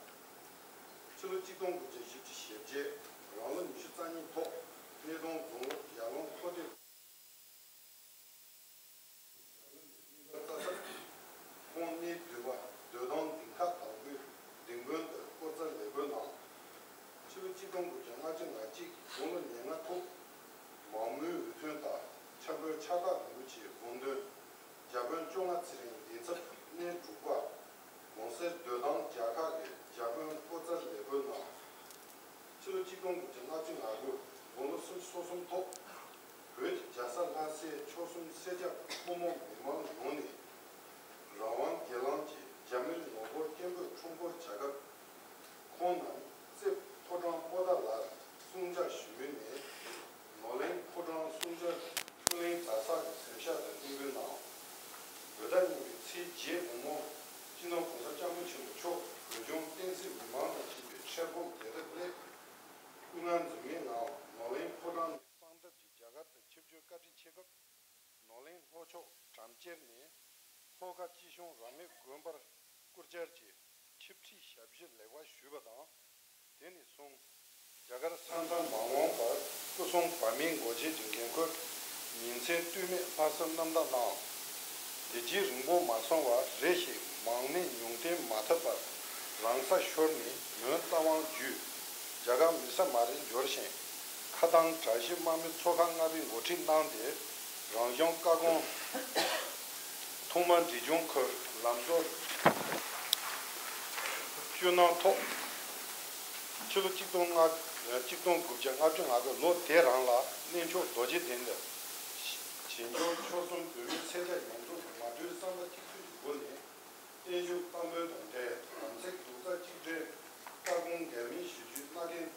ཕྱི་ལོ་གཅིག་སྟོང་དགུ་བརྒྱ་བཞི་བཅུ་ཞེ་བརྒྱད་རང་ལོ་ཉི་ཤུ་རྩ་གཉིས་ཐོག་སྣེ་གདོང་རྫོང་ཡར་ཀླུང་མཐོ་སྡེ། རྩ་ས། ཁོང་གནས་སྡོད་པ་སྡོད་ཐང་ལྡིང་ཁ་དང་པོའི་ལྡིང་དཔོན་དུ་སྐོར་རྩ་ལས་དགོས་གནང་། ཕྱི་ལོ་གཅིག་སྟོང་དགུ་བརྒྱ་ལྔ་བཅུ་ང་གཅིག་དགུང་ལོ་ཉེར་ལྔ་ཐོག་མང་མོས་འོས་ཐོན་དང་འཆར་འགོད་ཕྱག་རྟགས་རིན་པོ་ཆེའི་དགོངས་དོན། རྒྱ་དཔོན་བཅོ་ལྔ་ཚེ་རིང་གདན་ཚབ་གནས་དྲུག་པ། གོང་གསལ་སྡོད་ཐང་རྒྱ་ཁག་གི་རྒྱ་དཔོན་སྐོར་རྩ་ལས་དགོས་གནང་། ཕྱི་ལོ་གཅིག་སྟོང་དགུ་བརྒྱ་ལྔ་བཅུ་ང་དགུ་དགུང་ལོ་སུམ་ཅུ་སོ་གསུམ་ཐོག་བོད་ཀྱི་རྒྱལ་ས་ལྷ་སའི་ཆོལ་གསུམ་སེར་སྐྱ་ཕོ་མོ་མི་མང་ཡོངས་ནས་རང་དབང་སྒེར་ལངས་ཀྱི་རྒྱ་མིར་ངོ་རྒོལ་སྐད་འབོད་ཁྲོམ་སྐོར་བྱ་སྐབས། ཁོང་རྣམས་རྩེ་ཕོ་བྲང་པོ་ཏཱ་ལར་གསུང་བཤད་ཞུ་མུས་ནས། ནོར་གླིང་ཕོ་བྲང་གསུང་བཤད་མཐོ་གླིང་གྲྭ་ཚང་གི་གཟིམ་ཤག་ཏུ་གླིང་སྐུ་གནང་། བོད་ཟླ་གཉིས་པའི་ཚེས་བརྒྱད་དགོང་མོ་སྤྱི་ནོར་༸གོང་ས་༸སྐྱབས་མགོན་ཆེན་པོ་མཆོག་བོད་ལྗོངས་བསྟན་སྲིད་མི་མང་དང་བཅས་པའི་ཁྲལ་སྦོམ་བདེ་ཐབས་སླད་སྐུ་ངལ་འཛེམས་མེད་ངང་ནོར་གླིང་ཕོ་བྲང་ནས། གསང་སྟབས་ཀྱིས་རྒྱ་གར་དུ་ཆིབས་བསྒྱུར་བཀའ་དྲིན་ཆེ་སྐབས། ནོར་གླིང་ལྷོ་ཕྱོགས་གྲམ་ཁྱེར་ནས་ལྷོ་ཁ་སྐྱིད་གཤོངས་རབ་གནས་དགོན་པར་སྐུ་བཅར་གྱིས་ཆིབས་ཁྲིའི་ཞབས་ཕྱི་ལེགས་པར་ཞུས་པ་དང་། དེ་ནས་བཟུང་རྒྱ་གར་ས་མཚམས་མ་འོངས་པར་སྐུ་སྲུང་བར་མའི་འགོ་བྱེད་ཀྱི་འགན་ཁུར་ཉིན་མཚན་ལྟོས་མེད་ལྷག་བསམ་རྣམ་དག་གནང་། དེ་རྗེས་རིང་པོ་མ་སོང་བར་རེ་ཞིག་མང་མོས་ཉུང་བསྟན་མ་ཐེབས་པར་རང་ས་ཤོར་ནས་མོན་རྟ་དབང་བརྒྱུད་རྒྱ་གར་མི་ས་མ་རུ་འབྱོར་ཞིང་། ཁ་ཐང་གྲྭ་བཞི་དམག་མི་ཚོ་ཁག་ལྔ་པའི་འགོ་ཁྲིད་གནང་སྟེ། རང་གཞུང་བཀའ་དགོངས་ཐོག་མ་འབྲི་སྦྱོང་ཁུལ་ལམ་བཟོ་བཅོས་གནང་ཐོག་ཕྱི་ལོ་གཅིག་སྟོང་ལྔ་གཅིག་སྟོང་དགུ་བརྒྱ་ལྔ་བཅུ་ང་དགུ་ལོ་དེ་རང་ལ་གནས་མཆོག་རྡོ་རྗེ་གདན་དུ་བྱིས་སྐྱོང་ཆོལ་གསུམ་བོད་མི་སེར་སྐྱ་ཡོངས་རྫོགས་མ་གྲོས་བསམ་པ་གཅིག་མཐུན་གྱི་སྒོ་ནས་བརྟན་བཞུགས་བསྟར་འབུལ་དང་འབྲེལ་དམ་ཚིག་རྡོག་རྩ་གཅིག་སྒྲིལ་བཀའ་དགོངས་འགལ་མེད་ཞུ་རྒྱུའི་མནའ་གན་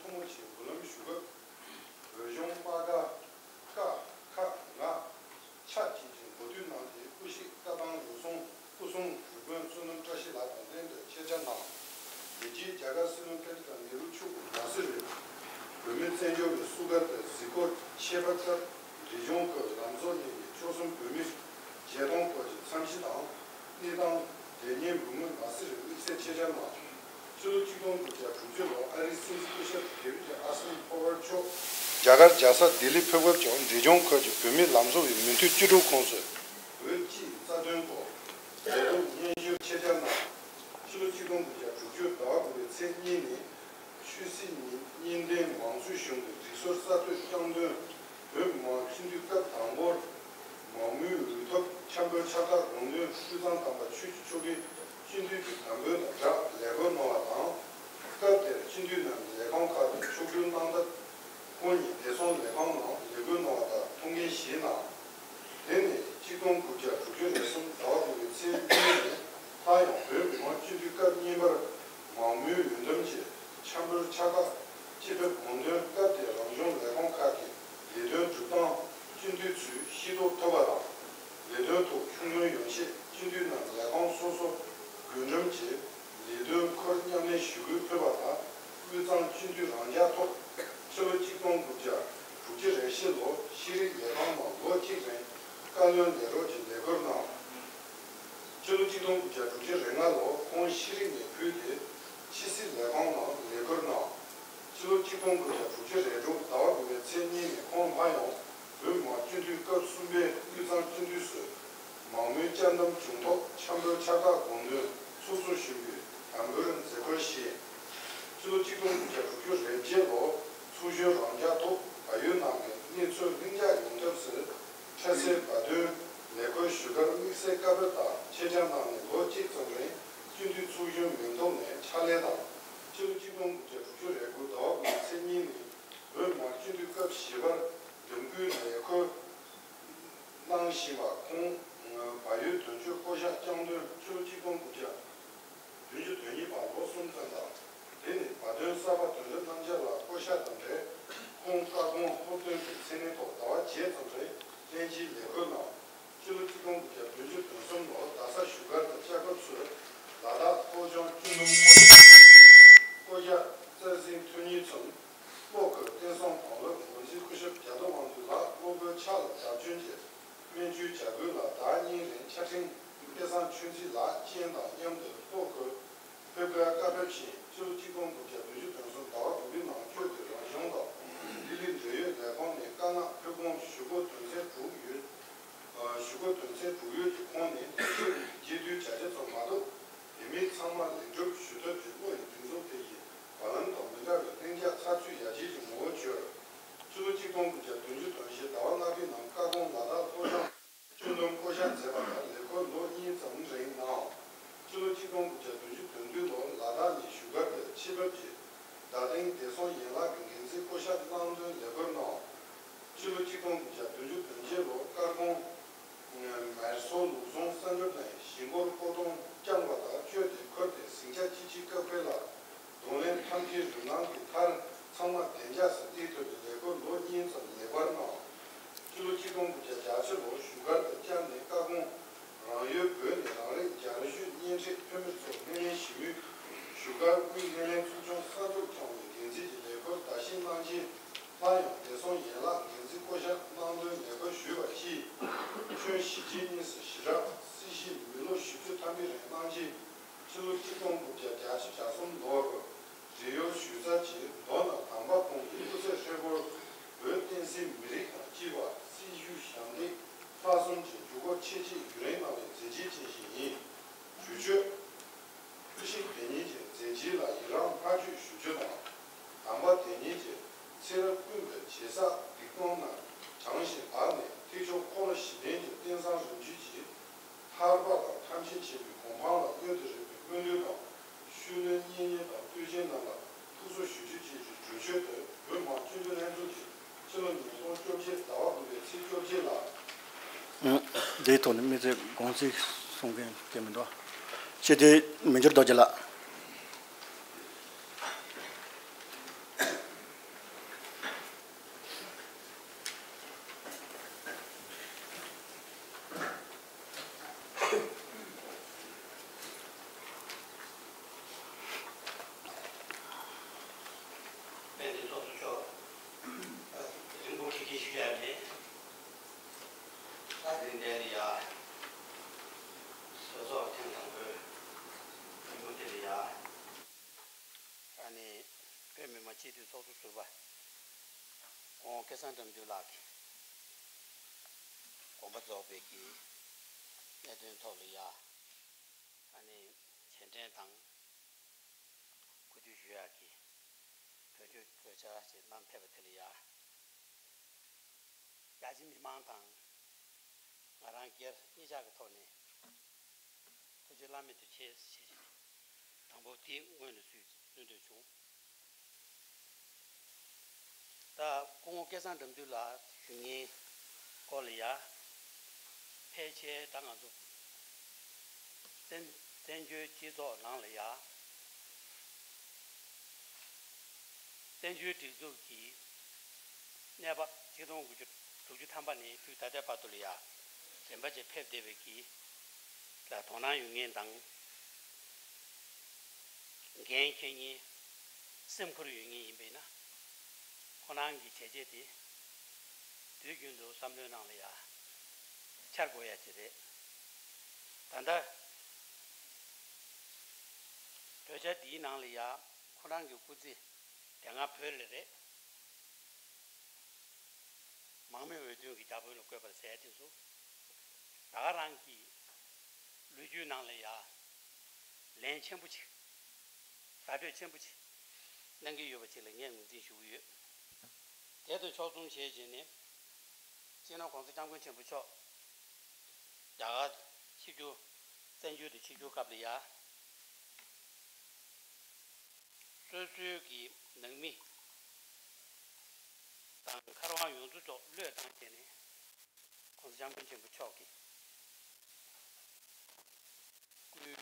རྒྱལ་སྤྱིའི་རྒྱ་གར་སྲིད་བློན་ཕེབས་ཀྱང་ནེ་རུ་མཆོག་གིས་མ་སི་རི་བོད་མིའི་བཙན་བྱོལ་བའི་བསུ་གར་དང་གཟིགས་སྐོར་ཆེད་ཕེབས་སྐབས་འབྲས་ལྗོངས་ཁུལ་ལམ་བཟོ་གཉེར་བའི་ཆོལ་གསུམ་བོད་མི་བརྒྱད་སྟོང་སྐོར་གྱི་འཚམས་གཞི་དང་གནས་སྟངས་དེ་ཉིན་བུ་མོས་མ་སི་རི་དམིགས་བསལ་ཆེད་བཅར་གནང་། ཕྱི་ལོ་ཆིག་སྟོང་དགུ་བརྒྱ་དྲུག་ཅུ་ལོར་ཨ་རིའི་སྲིད་འཛིན་སྐུ་ཞབས་ཌེ་ཝིཌ་ཨ་སན་ཧོ་ཝར་མཆོག་རྒྱ་གར་རྒྱལ་ས་ལྡི་ལི་ཕེབས་སྐབས་ཀྱང་འབྲས་ལྗོངས་ཁུལ་གྱི་བོད་མིའི་ལམ་བཟོ་བའི་མོས་མཐུན་བཅུ་དྲུག་ཁོངས་སུ། བོད་སྤྱིའི་རྩ་དོན་སྐོར་ལས་དོན་སྙན་ཞུར་ཆེད་བཅར་གནང་། ཕྱི་ལོ་ཆིག་སྟོང་དགུ་བརྒྱ་དྲུག་ཅུ་ཟླ་བ་དགུ་པའི་ཚེས་གཉིས་ཉིན། ཆོས་སྲིད་གཉིས་གཉིས་ལྡན་མང་གཙོའི་གཞུང་གི་སྒྲིག་སྲོལ་གསར་གཏོད་བསྐྱངས་དོན། བོད་མི་མང་སྤྱི་འཐུས་སྐབས་དང་པོར་མང་མོས་འོས་ཐོབ་འཆམ་འབུལ་ཕྱག་རྟགས་དགོངས་དོན་དབུས་གཙང་དམ་པ་ཆོས་ཀྱི་ཆོ་གའི་སྤྱི་འཐུས་ཀྱི་དམ་འབུལ་དང་སྦྲགས་ལས་འཁུར་གནང་བ་དང་། སྐབས་དེར་སྤྱི་འཐུས་རྣམས་ལས་ཁུངས་ཁག་ཏུ་ཕྱོགས་བསྡུ་གནང་སྟབས། ཁོང་ཉིད་བདེ་སྲུང་ལས་ཁུངས་ནང་ལས་འགུལ་གནང་བ་དང་ཐུགས་འགན་བཞེས་གནང་། དེ་ནས་ཆིག་སྟོང་དགུ་བརྒྱ་དྲུག་ཅུ་རེ་གསུམ་ཟླ་བ་དགུ་པའི་ཚེས་གཉིས་ནས་སླར་ཡང་བོད་མི་མང་སྤྱི་འཐུས་སྐབས་གཉིས་པར་མང་མོས་འོས་འདེམས་ཀྱི་འཆམ་འབུལ་ཕྱག་རྟགས་སྤྱི་ཕེབས་དགོངས་དོན། སྐབས་དེར་རང་སྐྱོང་ལས་ཁུངས་ཁག་གི་ལས་དོན་སྒྲུབ་སྟངས་སྤྱི་འཐུས་ཚོས་ཤེས་རྟོགས་ཐུབ་པ་དང་། ལས་དོན་ཐོག་ཤུགས་སྣོན་ཡོང་ཆེད་སྤྱི་འཐུས་རྣམས་ལས་ཁུངས་སོ་སོ་བགོ་འགྲེམས་ཀྱིས་ལས་དོན་ཁུར་མཉམ་ལེན་ཞུ་སྐུལ་ཕུལ་བ་དང་། དབུས་གཙང་སྤྱི་འཐུས་རང་འཇགས་ཐོག་ཕྱི་ལོ་ཆིག་སྟོང་དགུ་བརྒྱ་དྲུག་ཅུ་རེ་བཞི་ལོར་ཤེས་རིག་ལས་ཁུངས་ནང་ལོ་གཅིག་རིང་བཀའ་བློན་ལས་རོགས་ཀྱི་ལས་ཁུར་གནང་། ཕྱི་ལོ་ཆིག་སྟོང་དགུ་བརྒྱ་དྲུག་ཅུ་རེ་ལྔ་ལོར་ཁོང་ཤེས་རིག་ནས་ཕུད་དེ་ཕྱི་སྲིད་ལས་ཁུངས་ནང་ལས་ཁུར་གནང་། ཕྱི་ལོ་ཆིག་སྟོང་དགུ་བརྒྱ་དྲུག་ཅུ་རེ་དྲུག་ཟླ་བ་དགུ་པའི་ཚེས་གཉིས་ནས་ཁོང་སླར་ཡང་བོད་མི་མང་སྤྱི་འཐུས་སྐབས་གསུམ་པའི་དབུས་གཙང་སྤྱི་འཐུས་སུ་མང་མོས་བཅའ་གདམས་བྱུང་ཐོག་འཆམ་མཐུན་ཕྱག་རྟགས་དགོངས་དོན་ཚོགས་གཙོ་གཞོན་པའི་དམ་འབུལ་མཛད་སྒོར་བཞེས། ཕྱི་ལོ་ཆིག་སྟོང་དགུ་བརྒྱ་དྲུག་ཅུ་རེ་བརྒྱད་ལོར་ཚོགས་གཞོན་རང་འཇགས་ཐོག་བལ་ཡུལ་ནང་གི་གནས་ཚུལ་ལྷིང་འཇགས་ཡོང་ཐབས་སུ་འཕྲལ་སེལ་བར་དོན་ལས་ཁུར་ཞུ་གར་དམིགས་བསལ་བཀའ་ཕེབས་དང་ཆེད་བཅར་གནང་ནས་ལོ་གཅིག་ཙམ་རིང་སྤྱི་འཐུས་ཚོགས་གཞོན་མིང་ཐོག་ནས་ཕྱག་ལས་དང་། ཕྱི་ལོ་ཆིག་སྟོང་དགུ་བརྒྱ་དྲུག་ཅུ་རེ་དགུ་ཟླ་བ་དགུ་པའི་ཚེས་གཉིས་ནས་བོད་མི་མང་སྤྱི་འཐུས་སྐབས་བཞི་པར་འདེམས་བསྐོའི་ལས་ཁུར་གནང་བཞིན་པ། ཁོང་བལ་ཡུལ་དོན་གཅོད་བསྐོ་བཞག་བསྐྱངས་དོན་ཕྱི་ལོ་ཆིག་སྟོང་དགུ་བརྒྱ་བདུན་ཅུ་དོན་གཉིས་པར་ལོ་གསུམ་ཙམ་དང་། དེ་ནས་བར་དོན་གསར་པ་དོན་གྲུབ་རྣམ་རྒྱལ་ལགས་བསྐོ་བཞག་དང་འབྲེལ་ཁོང་བཀའ་དགོངས་ཧུར་བརྩོན་གྱི་མཚན་གནས་ཐོག་ཟླ་བ་བརྒྱད་ཙམ་རིང་ལྷན་ཅིག་ལས་ཁུར་གནང་། ཕྱི་ལོ་ཆིག་སྟོང་དགུ་བརྒྱ་བདུན་ཅུ་དོན་གསུམ་ལོར་རྡ་ས་བཞུགས་སྒར་དུ་བཅར་སྐབས་སུ་ལ་དྭགས་ལྷོ་ལྗོངས་སྤྱི་འདོམས་བསྐོ་བཞག་རྩ་འཛིན་འཐུས་མི་ཚོས་གློ་ཁུལ་བསྟན་སྲུང་དོན་སློབ་འགོ་འཛིན་སྐུ་ཞབས་རྒྱ་ཐོ་དབང་འདུས་ལགས་གློ་བུར་ཕྱག་ལ་བརྡབ་སྐྱོན་གྱི་སྨན་བཅོས་བྱ་དགོས་ལ་ཟླ་གཉིས་རིང་ཆ་འཕྲིན་སྐལ་བཟང་ཆོས་འཛིན་ལགས་རྐྱེན་དང་མཉམ་དུ་གློ་ཁུལ་ཕེབས་སྒར་བཀའ་ཕེབས་ཤིང་། ཕྱི་ལོ་ཆིག་སྟོང་དགུ་བརྒྱ་བདུན་ཅུ་དོན་གསུམ་ཟླ་བ་དགུ་པའི་ནང་བསྐྱོད་དེ་རང་གཞུང་དང་ལྡི་ལི་འབྲེལ་ཡོད་ལས་ཁུངས་ནས་བཀའ་མངགས་ཕུལ་དགོངས་ཞུ་སྒོ་དོན་ཚན་དྲུག་ཡོད། ཞུ་སྒོ་དོན་ཚན་དྲུག་ཡོད་ཀྱི་ཁོངས་ནས་ལས་བྱེད་རྒྱས་བསྡུས་བྱ་ཆེད་ཚོ་མ་གཏོགས་དེ་མིན་ཚང་མ་ལེགས་གྲུབ་ཞུ་ཐབས་ཀྱི་བློ་ཡི་གདེང་ཚོད་དེ་ཡིས་བར་ལམ་དང་མི་འདྲ་བའི་ལྷིང་འཇགས་ཚགས་ཚུད་ཡར་རྒྱས་ཀྱི་ངོ་བོ་བྱོས། ཕྱི་ལོ་ཆིག་སྟོང་དགུ་བརྒྱ་བདུན་ཅུ་དོན་བཞི་ཟླ་བ་ལྔ་པའི་ནང་བཀའ་དགོངས་ལ་དྭགས་ལྷོ་ལྗོངས་སྤྱི་འདོམས་བསྐོ་བཞག་མཛད་པ་དང་ལས་ཁུར་ལོ་གཉིས་ཙམ་རིང་གནང་། ཕྱི་ལོ་ཆིག་སྟོང་དགུ་བརྒྱ་བདུན་ཅུ་དོན་བདུན་ལོར་ལ་དྭགས་ནས་བཞུགས་སྒར་དུ་ཆེད་ཕེབས་ཀྱིས་རྡ་སྟེང་བདེ་སྲུང་ཡན་ལག་གི་འགན་འཛིན་བསྐོ་བཞག་གནང་དོན་ལས་ཁུར་གནང་། ཕྱི་ལོ་ཆིག་སྟོང་དགུ་བརྒྱ་བདུན་ཅུ་དོན་བརྒྱད་ལོར་སྐར་ཁུང་མེར་སྲོལ་ལུགས་ཟུང་གསར་འགྱུར་ནས་ཞིང་སྐོར་སྤོ་ཐོང་བསྐྱངས་པ་དང་བསྐྱོད་དེ་ཁུར་ཏེ་ཟིང་ཆ་ཅི་ཆེ་སྐབས་འཁེལ་ལ། གདོང་ལེན་ཐབས་མཁས་རིམ་སྣང་གི་མཐར་ཚང་མ་བདེ་འཇགས་སུ་གནས་ཐུབ་པའི་ལས་འགུལ་ལོ་གཉིས་ཙམ་ལེགས་པར་གནང་། ཕྱི་ལོ་ཆིག་སྟོང་དགུ་བརྒྱ་གྱ་བཞི་ལོར་བཞུགས་སྒར་དུ་བཅར་ནས་བཀའ་དགོངས་རང་ཡུལ་བོད་ནས་རང་རེའི་རྒྱལ་གཞུང་སྙན་འཕྲིན་འཕེན་པའི་ཚོགས་སྣེ་ལེན་ཞུས་མུས་བཞུགས་སྒར་དབུས་སྣེ་ལེན་ཚོགས་ཆུང་གསར་འཛུགས་བསྐྱངས་པའི་འགན་འཛིན་གྱི་ལས་འགུལ་ཟླ་བཞིན་གནང་རྗེས་སླར་ཡང་བདེ་སྲུང་ཡན་ལག་འགན་འཛིན་བསྐོ་བཞག་གནང་དོན་ལེགས་པར་ཞུས་པ་གཅིག་ཁྱོན་གཞིས་བྱེས་གཉིས་སུ་ཞི་དྲག་སྲིད་ཞིའི་མི་ལོ་བཞི་བཅུ་ཐམ་པའི་རིང་གནང་རྗེས། ཕྱི་ལོ་ཆིག་སྟོང་དགུ་བརྒྱ་གྱ་གཅིག་གྱ་གསུམ་ལོར་བགྲེས་ཡོལ་ཞུ་ཚར་རྗེས་མདོ་ནང་དམ་པ་ཁོང་གི་སྐུ་ཚེ་ཧྲིལ་པོར་བོད་བསྟན་སྲིད་མི་རིགས་དང་གཅིག་པ་སྲིད་ཞུ་ཞབས་འདེགས་ལྷག་གསུམ་གྱི་འཇུག་སྒོ་ཆེ་ཆེ་ཡུན་རིང་གནང་བའི་མཛད་རྗེས་ཅན་ཞིག་ཡིན། གྲོས་ཆོད། སྐུ་གཤེགས་དེ་ཉིད་ཀྱི་མཛད་རྗེས་ལ་ཡི་རང་བསྔགས་བརྗོད་ཞུ་རྒྱུ་དང་། དམ་པ་དེ་ཉིད་ཀྱི་ཚེ་རབས་ཀུན་གྱི་བྱེད་ས་སྡིག་སྤོང་ན་བྱང་ཞིང་དག་ནས་ཐེག་མཆོག་འཁོར་ལོ་བཞི་ལྡན་གྱི་རྟེན་བཟང་རིམ་བརྒྱུད་ཀྱི་ཐར་པ་དང་ཐམས་ཅད་མཁྱེན་པའི་གོ་འཕང་ལ་མངོན་དུ་རིགས་པའི་སྨོན་འདུན་དང་ཤུལ་ལུས་གཉེན་ཉེ་དང་བསྟུན་ཅན་རྣམས་ལ་ཐུགས་གསོ་ཞུ་རྒྱུ་བཅས་ཀྱི་གྲོས་ཆོད་དེ་བོད་མི་མང་སྤྱི་འཐུས་ལྷན་ཚོགས་ཀྱིས་ཕྱི་ལོ་ཉིས་སྟོང་བཅོ་བརྒྱད་ཟླ་བ་དགུ་པའི་ཚེས་བཅོ་བརྒྱད་ལ། འདིའི་ཐོག་ནས་དམིགས་བསལ་དགོངས་ཚུལ་གསུང་མཁན་དེ་མི་འདུག་སྤྱི་འཐུས་མི་འགྱུར་རྡོ་རྗེ་ལགས། སྤྱི་འཐུས་ཚོགས་གཙོ་ཟུར་པ་སྐུ་ངོ་སྐལ་བཟང་དགྲ་འདུལ་ལགས་ཀྱིས་དགོངས་པ་རྫོགས་པའི་གི་གནད་དོན་ཐོག་ལ་ཡ། ཨ་ནི་རྗེས་དྲན་དང་གུས་འདུད་ཞུ་ཡག་གི་གྲོས་ཆོད་གྲོས་འཆར་ཞིག་གནང་ཕེབས་པ་དེ་ལ་ཡ། རྒྱ་ཆེ་མི་མང་དང་ང་རང་སྒེར་གཉིས་ཆ་གི་ཐོག་ནས་ཐུགས་རྗེ་བླ་མེད་དུ་ཆེ་ཞེས་དང་པོ་དེ་སྔོན་ལ་སུས་གསུང་འདོད་བྱུང་། ད་སྐུ་ངོ་སྐལ་བཟང་དགྲ་འདུལ་ལགས་ཞུ་མཁན་སྐོར་ལ་ཡ། ཕལ་ཆེར་ད་ང་ཚོ་བཙན་བཙན་བྱོལ་སྤྱི་ཚོགས་ནང་ལ་ཡ། བཙན་བྱོལ་སྒྲིག་འཛུགས་ཀྱི་གནས་བབ་ཆིག་སྟོང་དགུ་བརྒྱ་དྲུག་ཅུ་ཐམ་པ་ནས་དུས་ད་ལྟའི་བར་དུ་ལ་ཡ། དྲན་པ་བྱས་ཕེབས་བསྡད་པའི་གི་ལ་དོ་སྣང་ཡོད་མཁན་དང་། འགན་འཁྱེར་མཁན། སེམས་ཁུར་ཡོད་མཁན་ཡིན་པས་ན། ཁོ་རང་གི་བྱས་རྗེས་དེ་དུས་རྒྱུན་དུ་བསམ་བློའི་ནང་ལ་ཡ་འཆར་དགོས་ཡ་ཅིག་རེད། ད་ལྟ་གྲོས་འཆར་འདིའི་ནང་ལ་ཡ་ཁོ་རང་གི་སྐུ་ཚེ་དེ་སྔ་བོད་ལ་རེད། མང་མོས་འོས་བསྟུན་གྱི་རྒྱ་བོད་ལ་བཀོད་པར་ཟེར་དེ་ཚོ། ད་ག་རང་གི་ལོ་རྒྱུས་ནང་ལ་ཡ་ལན་ཆེན་པོ་ཅིག་བརྡ་སྤྲོད་ཆེན་པོ་ཅིག་གནང་གི་ཡོད་པ་ཅིག་ལ་ངས་ངོས་འཛིན་ཞུ་གི་ཡོད། དེ་དང་ཕྱོགས་མཚུངས་བྱས་བྱས་ནས་སྤྱི་ནོར་༸གོང་ས་༸སྐྱབས་མགོན་ཆེན་པོ་མཆོག་རྒྱ་གར་ཆིབས་བསྒྱུར་བཙན་བྱོལ་དུ་ཆིབས་བསྒྱུར་སྐབས་ལ་ཡ། སོ་སོའི་གི་ནང་མི་དང་མཁར་དབང་ཡོངས་རྫོགས་བློས་བཏང་བྱས་ནས་༸གོང་ས་༸སྐྱབས་མགོན་ཆེན་པོ་མཆོག་གི་སྐུའི་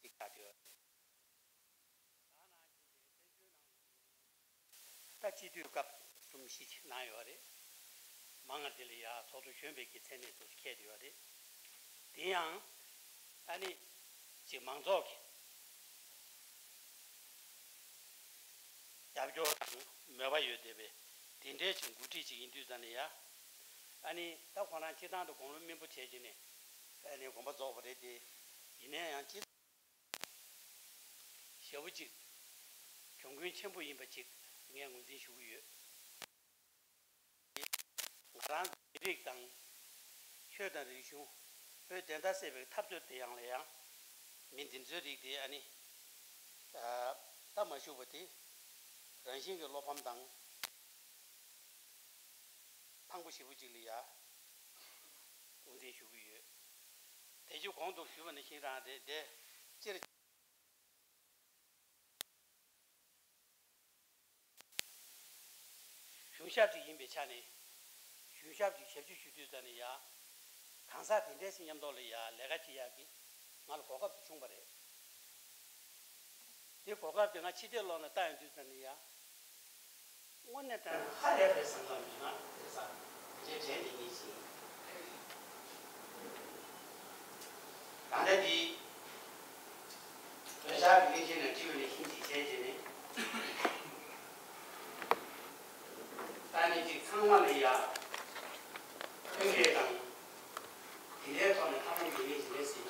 ཡིག་ཆ་དེ། ད་སྤྱི་འཐུས་སྐབས་གསུམ་བཞི་ཅིག་གནང་ཡོད་རེད། མང་ང་དེ་ལ་ཡ་ཚོགས་གཙོ་གཞོན་པའི་གི་མཚན་གནས་ཚོ་ཞིག་འཁྱེར་ཡོད་རེད། དེ་ཡང་ཨ་ནི་ཅིག་མང་ཚོགས་ཀྱི་རྒྱབ་སྐྱོར་དང་མོས་པ་ཡོད་བསྡད་པའི་དེ་འདྲའི་ཅིག་འགོ་ཁྲིད་ཅིག་ཡིན་དུས་ཙང་ནས་ཡ། ཨ་ནི་ད་ཁོ་རང་སྤྱི་བཏང་དུ་དགུང་ལོ་སྨིན་པོ་བྱས་ཀྱི་ནས་ཨ་ནི་དགོངས་པ་རྫོགས་པ་རེད་དེ། ཡིན་ན་ཡང་སྤྱི་ཞེ་པོ་ཅིག་གྱོང་གུན་ཆེན་པོ་ཡིན་པ་ཅིག་ངས་ངོས་འཛིན་ཞུ་གི་ཡོད། ང་རང་མི་རིགས་དང་ཆོས་དང་རིག་གཞུང་བོད་བདེན་མཐའ་གསལ་བའི་འཐབ་རྩོད་དེ་ཡང་ལ་ཡང་མི་འདི་ཚོའི་རིགས་དེ་ཨ་ནི་ད་མ་ཞུགས་པ་དེ་རང་བཞིན་གྱི་བློ་ཕམ་དང་ཕངས་པོ་ཞེ་པོ་ཅིག་ལ་ཡ་ངོས་འཛིན་ཞུ་གི་ཡོད། དེ་བཞིན་གོང་དུ་ཞུས་པ་ནང་བཞིན་རང་རེད་དེ་སྤྱིར། གཞུང་ཞབས་ཅིག་ཡིན་པའི་ཆ་ནས་གཞུང་ཞབས་ཀྱི་ཞབས་ཕྱི་ཞུ་དུས་ཙམ་ནས་ཡ། གང་ཟག་དེ་འདྲའི་ཞིག་མཉམ་དུ་ལ་ཡ་ལས་ཀ་བྱེད་ཡག་གི་ང་ལ་གོ་སྐབས་དེ་བྱུང་བ་རེད། དེ་གོ་སྐབས་དེ་ང་ཕྱི་བལྟས་ལོག་ནས་ལྟ་ཡོང་དུས་ཙམ་ནས་ཡ། དངོས་གནས་དྲང་ཧ་ལས་པའི་བསམ་བློ་མི་མང་དེ་ས་དེ་དྲན་དེ་ཉིད་ཅིག་ད་ལྟ་འདི་བོད་ཤར་གྱི་གླིང་ཆེན་ནས་བྲིས་པ་ནས་ཤིང་ཅིག་བྱས་རྗེས་ནས་ད་ནི་ཅིག་ཚང་མ་ལ་ཡ་ཐོན་སྐྱེད་དང་དེ་འདྲའི་ཐོག་ནས་ཐབས་ལམ་དེ་འདྲའི་ཞིག་རེད་ཟེར་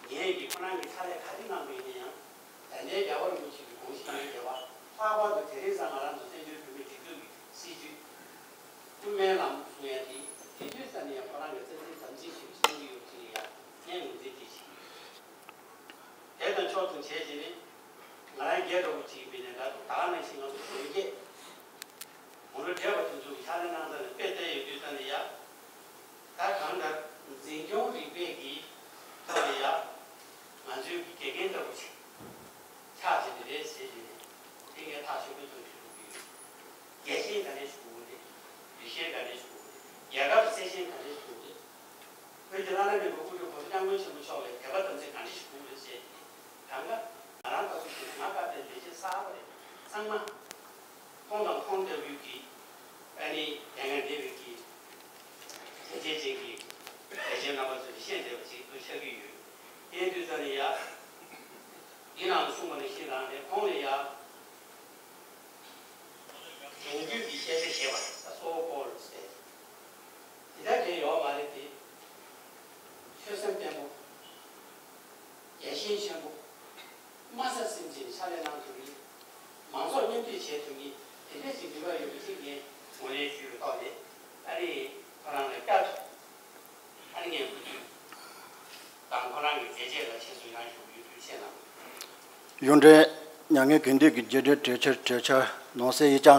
གྱི་རེད། ངས་ཀྱིས་ཁོ་རང་གི་ཕྱག་ལས་ག་རེ་གནང་དགོས་ཡིན་ན་ཡང་ད་ལྟའི་རྒྱལ་བ་རིན་པོ་ཆེ་གི་དགོངས་གཞི་ཡིན་པའི་རྒྱལ་བ་ལྷག་པར་དུ་དེ་རིང་སང་ང་རང་ཚོ་བཙན་བྱོལ་བོད་མིའི་སྒྲིག་འཛུགས་ཀྱི་སྲིད་བྱུས་དབུ་མའི་ལམ་གསུང་ཡ་དེ་དེ་དུས་ཙམ་ནས་ཡང་ཁོ་རང་གི་རྩ་འཛིན་དམ་འཛིན་ཞིག་གནང་གི་ཡོད་ཅེས་ཡང་ངས་ངོས་འཛིན་དེ་བྱེད་ཀྱི་ཡོད། དེ་དང་ཕྱོགས་མཚུངས་བྱས་བྱས་ནས་ང་རང་སྒེར་འདྲ་བོ་ཅིག་ཡིན་པའི་ནས་ད་ད་ག་ནང་བཞིན་ང་ཚོ་གཞོན་སྐྱེས་མོ་ལོ་བགྲེས་པ་དེ་ཚོ་གི་ཕྱག་ལས་གནང་ས་ནས་དཔེ་བལྟས་ཡོད་དུས་ཙམ་ནས་ཡ། ད་གང་ལྟར་འཛིན་སྐྱོང་རིག་པའི་གི་ཐོག་ལ་ཡ་ང་ཚོའི་དགེ་རྒན་ལྟ་བུ་ཞིག་ཆགས་བྱས་ནས་རེད་ཟེར་ནས་དེ་ངས་ཐག་ཆོད་པོའི་ཐོག་ཞུ་གི་ཡོད། རྒྱལ་ཞེན་ག་འདྲས་ཞུ་དགོས་རེད། རིགས་ཞེན་ག་འདྲས་ཞུ་དགོས་རེད། རྒྱལ་ཁབ་བརྩེ་ཞེན་ག་འདྲས་ཞུ་དགོས་རེད། བོད་ཀྱི་བླ་ན་མེད་པའི་དབུ་ཁྲིད་༸གོང་ས་༸སྐྱབས་མགོན་ཆེན་པོ་མཆོག་ལ་དད་པ་དམ་ཚིག་ག་འདྲས་ཞུ་དགོས་རེད་ཟེར་ནས་གང་ག་ང་རང་ལྟ་བུ་ཞིག་ང་སྐབས་དེར་ལས་བྱེད་གསར་པ་རེད། ཚང་མ་ཁོང་དང་ཁོང་ལྟ་བུའི་གི་ཨ་ནི་དེ་སྔ་འདས་པའི་གི་དད་ཅན་ཅན་གྱི་དད་ཅན་རྣམ་པ་ཚོས་ཤེས་བསྡད་པ་ཞིག་ཏུ་ཆགས་ཀྱི་ཡོད། དེ་དུས་ཙམ་ནས་ཡ། འདི་ནང་དུ་གསུངས་པ་ནང་བཞིན་རང་རེད། ཁོང་ལ་ཡ། གཞུང་རྒྱུད་ཀྱི་སྐད་ཆ་བཤད་པ་ད་གཙོ་བོ་སྐོར་ཟེར། དེ་ལྟར་དེ་ཡོད་མ་རེད་དེ། ཆོད་སེམས་བརྟན་པོ། རྒྱལ་ཞེན་ཆེན་པོ། ཕྱག་ལས་གནང་ཐུབ་མཁན། མང་ཚོགས་མཉམ་འདུས་བྱེད་ཐུབ་མཁན་དེ་འདྲས་ཅིག་ནུས་པ་ཡོད་པ་ཅིག་ངས་ངོས་ལེན་ཞུས་པའི་ཐོག་ནས། ཨ་ནི་ཁོ་རང་ལ་བསྐྱར་དུ་ཨ་ནི་ངས་གུས་བརྩི་དང་ཁོ་རང་གི་མཛད་རྗེས་ལ་ཆེད་དུ་ཡང་ཞུ་རྒྱུའི་ཐུགས་རྗེ་ཆེ་གནང་། གཡུང་དྲུང་མྱ་ངན་གུས་འདུད་ཀྱི་རྒྱས་འབྲིང་གྲོས་འཆར། གྲོས་འཆར་ནང་གསེས་ཡིག་ཆ་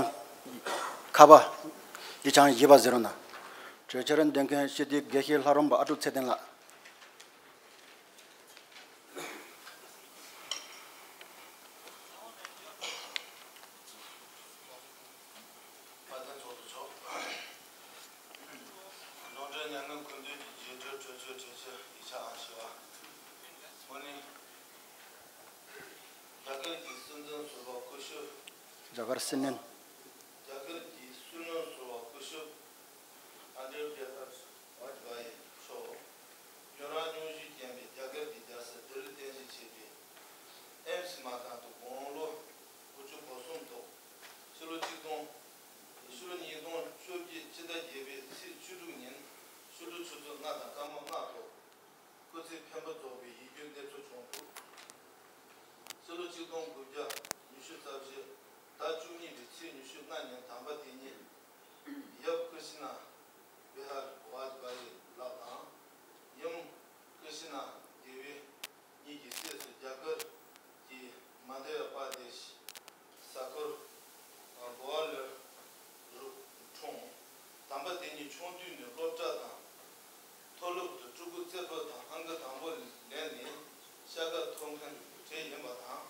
ཁ་པ། ཡིག་ཆ་བཞི་པ་ཟེར་རོ་ན། གྲོས་འཆར་འདོན་མཁན་སྤྱི་འཐུས་དགེ་བཤེས་ལྷ་རམས་པ་ཨ་ཀྲུག་ཚེ་བརྟན་ལགས། དཔལ་ལྡན་ཚོགས་གཙོ་མཆོག་གཡུང་དྲུང་མྱ་ངན་གུས་འདུད་ཀྱི་རྒྱས་འབྲིང་གྲོས་འཆར། གྲོས་འཆར་ཡིག་ཆ་ཨང་བཞི་པ། དངོས་གནས་རྒྱ་གར་གྱི་སྲིད་འཛིན་ཟུར་པ་སྐུ་ཞབས། རྒྱ་གར་སྲིད་བློན། རྒྱ་གར་གྱི་སྲིད་བློན་ཟུར་པ་སྐུ་ཞབས་ཨ་ཏལ་བྷི་ཧར་ཝཱཇ་པཱ་ཡི་མཆོག་རྒྱུན་རིང་སྙུང་གཞི་ལྡན་པའི་རྒྱ་གར་གྱི་རྒྱལ་སྲིད་ལྡི་ལི་རྟེན་གཞི་བྱས་པའི་ཨེམ་སི་མངའ་ཐང་དུ་དགུང་ལོ་དགུ་བཅུ་གོ་གསུམ་ཐོག་ཕྱི་ལོ་ཆིག་སྟོང་། ཕྱི་ལོ་ཉིས་སྟོང་བཅོ་བརྒྱད་ཕྱི་ཟླ་བརྒྱད་པའི་ཚེས་བཅུ་དྲུག་ཉིན་ཕྱི་དྲོ་ཆུ་ཚོད་ལྔ་དང་སྐར་མ་ལྔ་ཐོག་སྐུ་ཚེ་འཕེན་པ་རྫོགས་པའི་ཡིད་སྐྱོའི་གནས་ཚུལ་བྱུང་འདུག་ཕྱི་ལོ་ཆིག་སྟོང་དགུ་བརྒྱ་ཉི་ཤུ་རྩ་བཞི་ཟླ་བཅུ་གཉིས་པའི་ཚེས་ཉི་ཤུ་ལྔ་ཉིན་དམ་པ་དེ་ཉིད་ཡབ་ཀི་ཤི་ན་བི་ཧར་ཝཱཇ་པཱ་ཡི་ལགས་དང་། ཡུམ་ཀི་ཤི་ན་དེ་བི་གཉིས་ཀྱི་སྲས་སུ་རྒྱ་གར་གྱི་མ་དྷྱ་པ་ར་དེ་ཤི་ས་ཁུལ་གོ་ཝ་ལི་རུ་འཁྲུངས། དམ་པ་དེ་ཉིད་ཆུང་དུས་ནས་སློབ་གྲྭ་དང་མཐོ་སློབ་ཏུ་སྤྲུལ་སྐུ་བསྩལ་འབུལ་དང་ཨང་ཀི་དང་པོ་ལེན་ནས་ཤ་ཁ་ཐོབ་མཁན་གྲས་ཡིན་པ་དང་།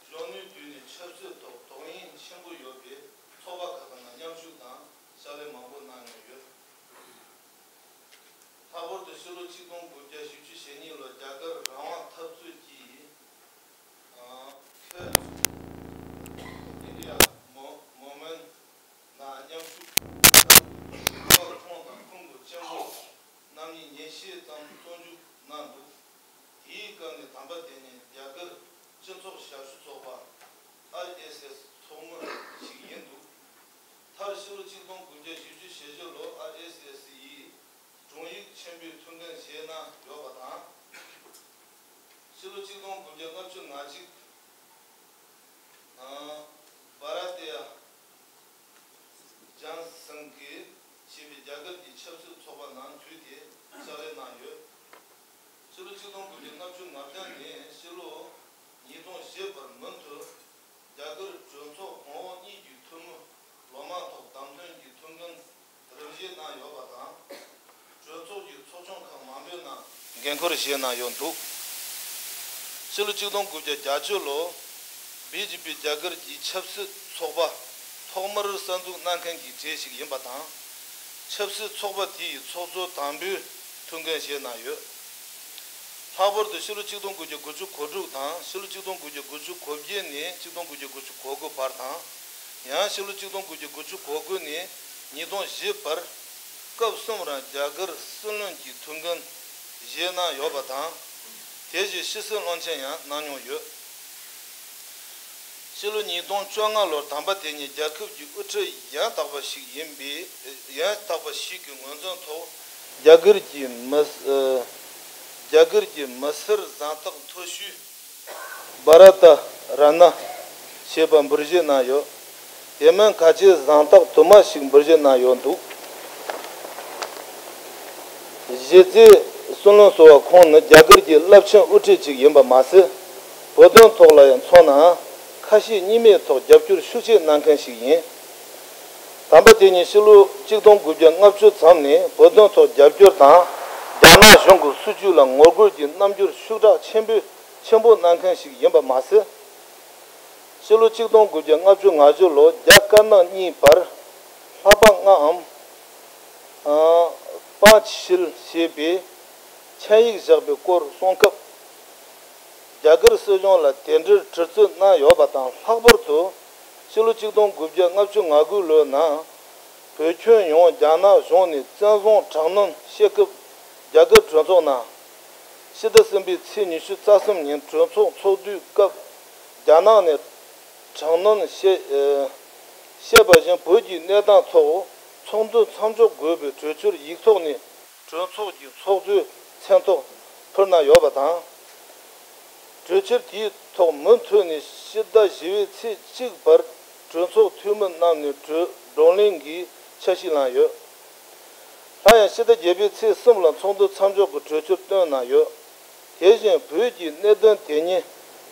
གཞོན་ནུའི་དུས་ནས་ཆབ་སྲིད་ཐོག་དོ་དབྱིངས་ཆེན་པོ་ཡོད་པའི་ཚོགས་པ་ཁག་ནང་མཉམ་ཞུགས་དང་ཕྱག་ལས་མང་པོ་གནང་མྱོང་ཡོད། ལྷག་པར་དུ་ཕྱི་ལོ་ཆིག་སྟོང་དགུ་བརྒྱ་བཞི་བཅུ་ཞེ་གཉིས་ལོར་རྒྱ་གར་རང་དབང་འཐབ་རྩོད་ཀྱི་ཨ་ཁེ་ཨིན་ཌི་ཡ་མོ་མོ་མེན་ནང་མཉམ་ཞུགས། ཁོང་དང་ཁོང་གི་གཅེན་པོ་རྣམ་གཉིས་ཉིན་ཤས་ཙམ་བཙོན་འཇུག་གནང་འདུག་དེའི་སྐབས་ནས་དམ་པ་དེ་ནི་རྒྱ་གར་སྤྱི་ཚོགས་ཞབས་ཞུ་ཚོགས་པ་ཨར་ཨེས་ཨེས་ཚོགས་མི་ཞིག་ཡིན་འདུག་མཐར་ཕྱི་ལོ་ཆིག་སྟོང་དགུ་བརྒྱ་བཞི་བཅུ་ཞེ་བཞི་ལོར་ཨར་ཨེས་ཨེས་ཡིས་དྲུང་ཡིག་ཆེན་པོའི་ཐུགས་འགན་བཞེས་གནང་ཡོད་པ་དང་། ཕྱི་ལོ་ཆིག་སྟོང་དགུ་བརྒྱ་ལྔ་བཅུ་ང་གཅིག་ཨ་བྷ་ར་ཏི་ཡ་ཇན་སང་གི་ཞེས་པའི་རྒྱ་གར་གྱི་ཆབ་སྲིད་ཚོགས་པ་ནང་འཛུལ་ཏེ་ཕྱག་ལས་གནང་ཡོད། ཕྱི་ལོ་ཆིག་སྟོང་དགུ་བརྒྱ་ལྔ་བཅུ་ང་བདུན་ནས་ཕྱི་ལོ་ཉིས་སྟོང་བཞི་བར་མུ་མཐུད་རྒྱ་གར་གྲོས་ཚོགས་གོང་འོག་གཉིས་ཀྱི་འཐུས་མི་ལོ་མང་ཐོག་བདམས་ཐོན་གྱི་ཐུགས་འགན་རིམ་བཞེས་གནང་ཡོད་པ་དང་། གྲོས་ཚོགས་ཀྱི་ཚོགས་ཆུང་ཁག་མང་པོའི་ནང་འགན་འཁུར་བཞེས་གནང་ཡོད་འདུག་ཕྱི་ལོ་ཆིག་སྟོང་དགུ་བརྒྱ་བརྒྱད་ཅུ་ལོ་བི་ཇེ་པི་རྒྱ་གར་གྱི་ཆབ་སྲིད་ཚོགས་པ་ཐོག་མར་གསར་འཛུགས་གནང་མཁན་གྱི་གྲས་ཤིག་ཡིན་པ་དང་། ཆབ་སྲིད་ཚོགས་པ་དེ་ཡི་ཚོགས་གཙོ་དམ་པོའི་ཐུགས་འགན་བཞེས་གནང་ཡོད། ལྷག་པར་དུ་ཕྱི་ལོ་ཆིག་སྟོང་དགུ་བརྒྱ་དགུ་བཅུ་གོ་དྲུག་དང་ཕྱི་ལོ་ཆིག་སྟོང་དགུ་བརྒྱ་དགུ་བཅུ་གོ་བརྒྱད་ནས་ཆིག་སྟོང་དགུ་བརྒྱ་དགུ་བཅུ་གོ་དགུ་བར་དང་། ཡང་ཕྱི་ལོ་ཆིག་སྟོང་དགུ་བརྒྱ་དགུ་བཅུ་གོ་དགུ་ནས་ཉིས་སྟོང་བཞི་བར་སྐབས་གསུམ་རང་རྒྱ་གར་སྲིད་བློན་གྱི་ཐུགས་འགན་བཞེས་གནང་ཡོད་པ་དང་། དེ་བཞིན་ཕྱི་སྲིད་བློན་ཆེན་ཡང་གནང་མྱོང་ཡོད། ཕྱི་ལོ་ཉིས་སྟོང་བཅོ་ལྔ་ལོར་དམ་པ་དེ་ཉིད་རྒྱལ་ཁབ་ཀྱི་དབུ་ཁྲིད་ཡང་དག་པ་ཞིག་ཡིན་པའི་ཡང་དག་པ་ཞིག་གི་ངོས་འཛིན་ཐོག་རྒྱ་གར་གྱི་མི་ཨ་རྒྱ་གར་གྱི་མི་སེར་གཟེངས་རྟགས་མཐོ་ཤོས་བྷ་ར་ཏ་ར་ཏྣ་ཞེས་པ་འབུལ་བཞེས་གནང་ཡོད། དེ་མིན་ཁ་ཆེའི་གཟེངས་རྟགས་དུ་མ་ཞིག་འབུལ་བཞེས་གནང་ཡོད་འདུག་གཞི་རྩའི་སྲིད་བློན་ཟུར་པ་ཁོང་ནི་རྒྱ་གར་གྱི་རླབས་ཆེན་དབུ་ཁྲིད་ཅིག་ཡིན་པ་མ་ཟད། བོད་དོན་ཐོག་ལ་ཡང་མཚོན་ན་ཁ་ཞེ་གཉིས་མེད་ཐོག་རྒྱབ་སྐྱོར་ཤུགས་ཆེ་གནང་མཁན་ཞིག་ཡིན། དམ་པ་དེ་ཉིད་ཕྱི་ལོ་ཆིག་སྟོང་དགུ་བརྒྱ་ལྔ་བཅུ་ཙམ་ནས་བོད་དོན་ཐོག་རྒྱབ་སྐྱོར་དང་རྒྱ་ནག་གཞུང་གི་སྲིད་བྱུས་ལ་ངོ་རྒོལ་གྱི་རྣམ་འགྱུར་ཤུགས་དྲག་ཆེན་པོས་ཆེན་པོ་གནང་མཁན་ཞིག་ཡིན་པ་མ་ཟད། ཕྱི་ལོ་ཆིག་སྟོང་དགུ་བརྒྱ་ལྔ་བཅུ་ང་བཞི་ལོར་རྒྱ་དཀར་ནག་གཉིས་བར་ལྷག་པ་ལྔའམ། ཨ་པཱན་ཆི་ཤིལ་ཞེས་པའི་ཆིངས་ཡིག་བཞག་པའི་སྐོར་གསུང་སྐབས། རྒྱ་གར་སྲིད་གཞུང་ལ་དེ་འབྲེལ་དྲི་རྩད་གནང་ཡོད་པ་དང་། ལྷག་པར་དུ་ཕྱི་ལོ་ཆིག་སྟོང་དགུ་བརྒྱ་ལྔ་བཅུ་ང་དགུ་ལོའི་ནང་བོད་ཁྱོན་ཡོངས་རྒྱ་ནག་གཞུང་ནས་བཙན་བཟུང་དྲག་གནོན་བྱེད་སྐབས། རྒྱ་གར་གྲོས་ཚོགས་ནང་ཕྱི་ཟླ་གསུམ་པའི་ཚེས་ཉི་ཤུ་རྩ་གསུམ་ཉིན་གྲོས་ཚོགས་ཚོགས་དུས་སྐབས་རྒྱ་ནག་ནས་དྲག་གནོན་བྱས་ཨ་བྱས་པ་བཞིན་བོད་ཀྱི་གནས་སྟངས་ཐོག་ཚོགས་འདུ་མཚམས་འཇོག་དགོས་པའི་གྲོས་ཆོད་ཡིག་ཐོག་ནས་གྲོས་ཚོགས་ཀྱི་ཚོགས་གཙོའི་མཚན་ཐོག་ཕུལ་གནང་ཡོད་པ་དང་། གྲོས་ཆོད་དེའི་ ཐོག་མུ་མཐུད་ནས་ཕྱི་ཟླ་བཞི་པའི་ཚེས་གཅིག་བར་གྲོས་ཚོགས་འཐུས་མི་རྣམས་ནས་གྲོས་བགྲོ་གླེང་གི་འཆར་གཞི་བླངས་ཡོད། སླར་ཡང་ཕྱི་ཟླ་བརྒྱད་པའི་ཚེས་གསུམ་ལ་ཚོགས་འདུ་མཚམས་འཇོག་གི་གྲོས་ཆོད་བཏོན་གནང་ཡོད། དེ་བཞིན་བོད་ཀྱི་གནད་དོན་དེ་ཉིད་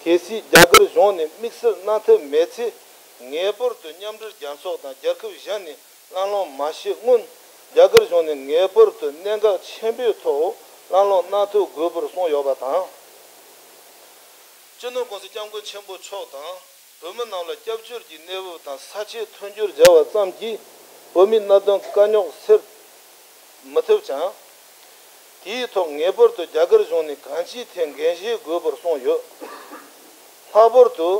གལ་སྲིད་རྒྱ་གར་གཞུང་ནས་དམིགས་བསལ་གནང་ཐབས་མེད་ཚེ། ངེས་པར་དུ་མཉམ་འབྲེལ་རྒྱལ་ཚོགས་དང་རྒྱལ་ཁབ་གཞན་ནས་གླེང་སློང་མ་བྱེད་སྔོན། རྒྱ་གར་གཞུང་ནས་ངེས་པར་དུ་གནད་འགག་ཆེན་པོའི་ཐོག་གླེང་སློང་གནང་ཐུབ་དགོས་པར་གསུངས་ཡོད་པ་དང་། སྤྱི་ནོར་༸གོང་ས་༸སྐྱབས་མགོན་ཆེན་པོ་མཆོག་དང་བོད་མི་རྣམས་ལ་སྐྱབས་བཅོལ་གྱི་གནས་བབ་དང་ས་ཆའི་མཐུན་འགྱུར་སྦྱར་བ་ཙམ་གྱིས་བོད་མིའི་གནད་དོན་དཀའ་རྙོག་སེལ་མི་ཐུབ་ཅིང་། དེའི་ཐོག་ངེས་པར་དུ་རྒྱ་གར་གཞུང་ནས་གང་ཅིའི་ཐད་འགན་བཞེས་དགོས་པར་གསུངས་ཡོད། ལྷག་པར་དུ།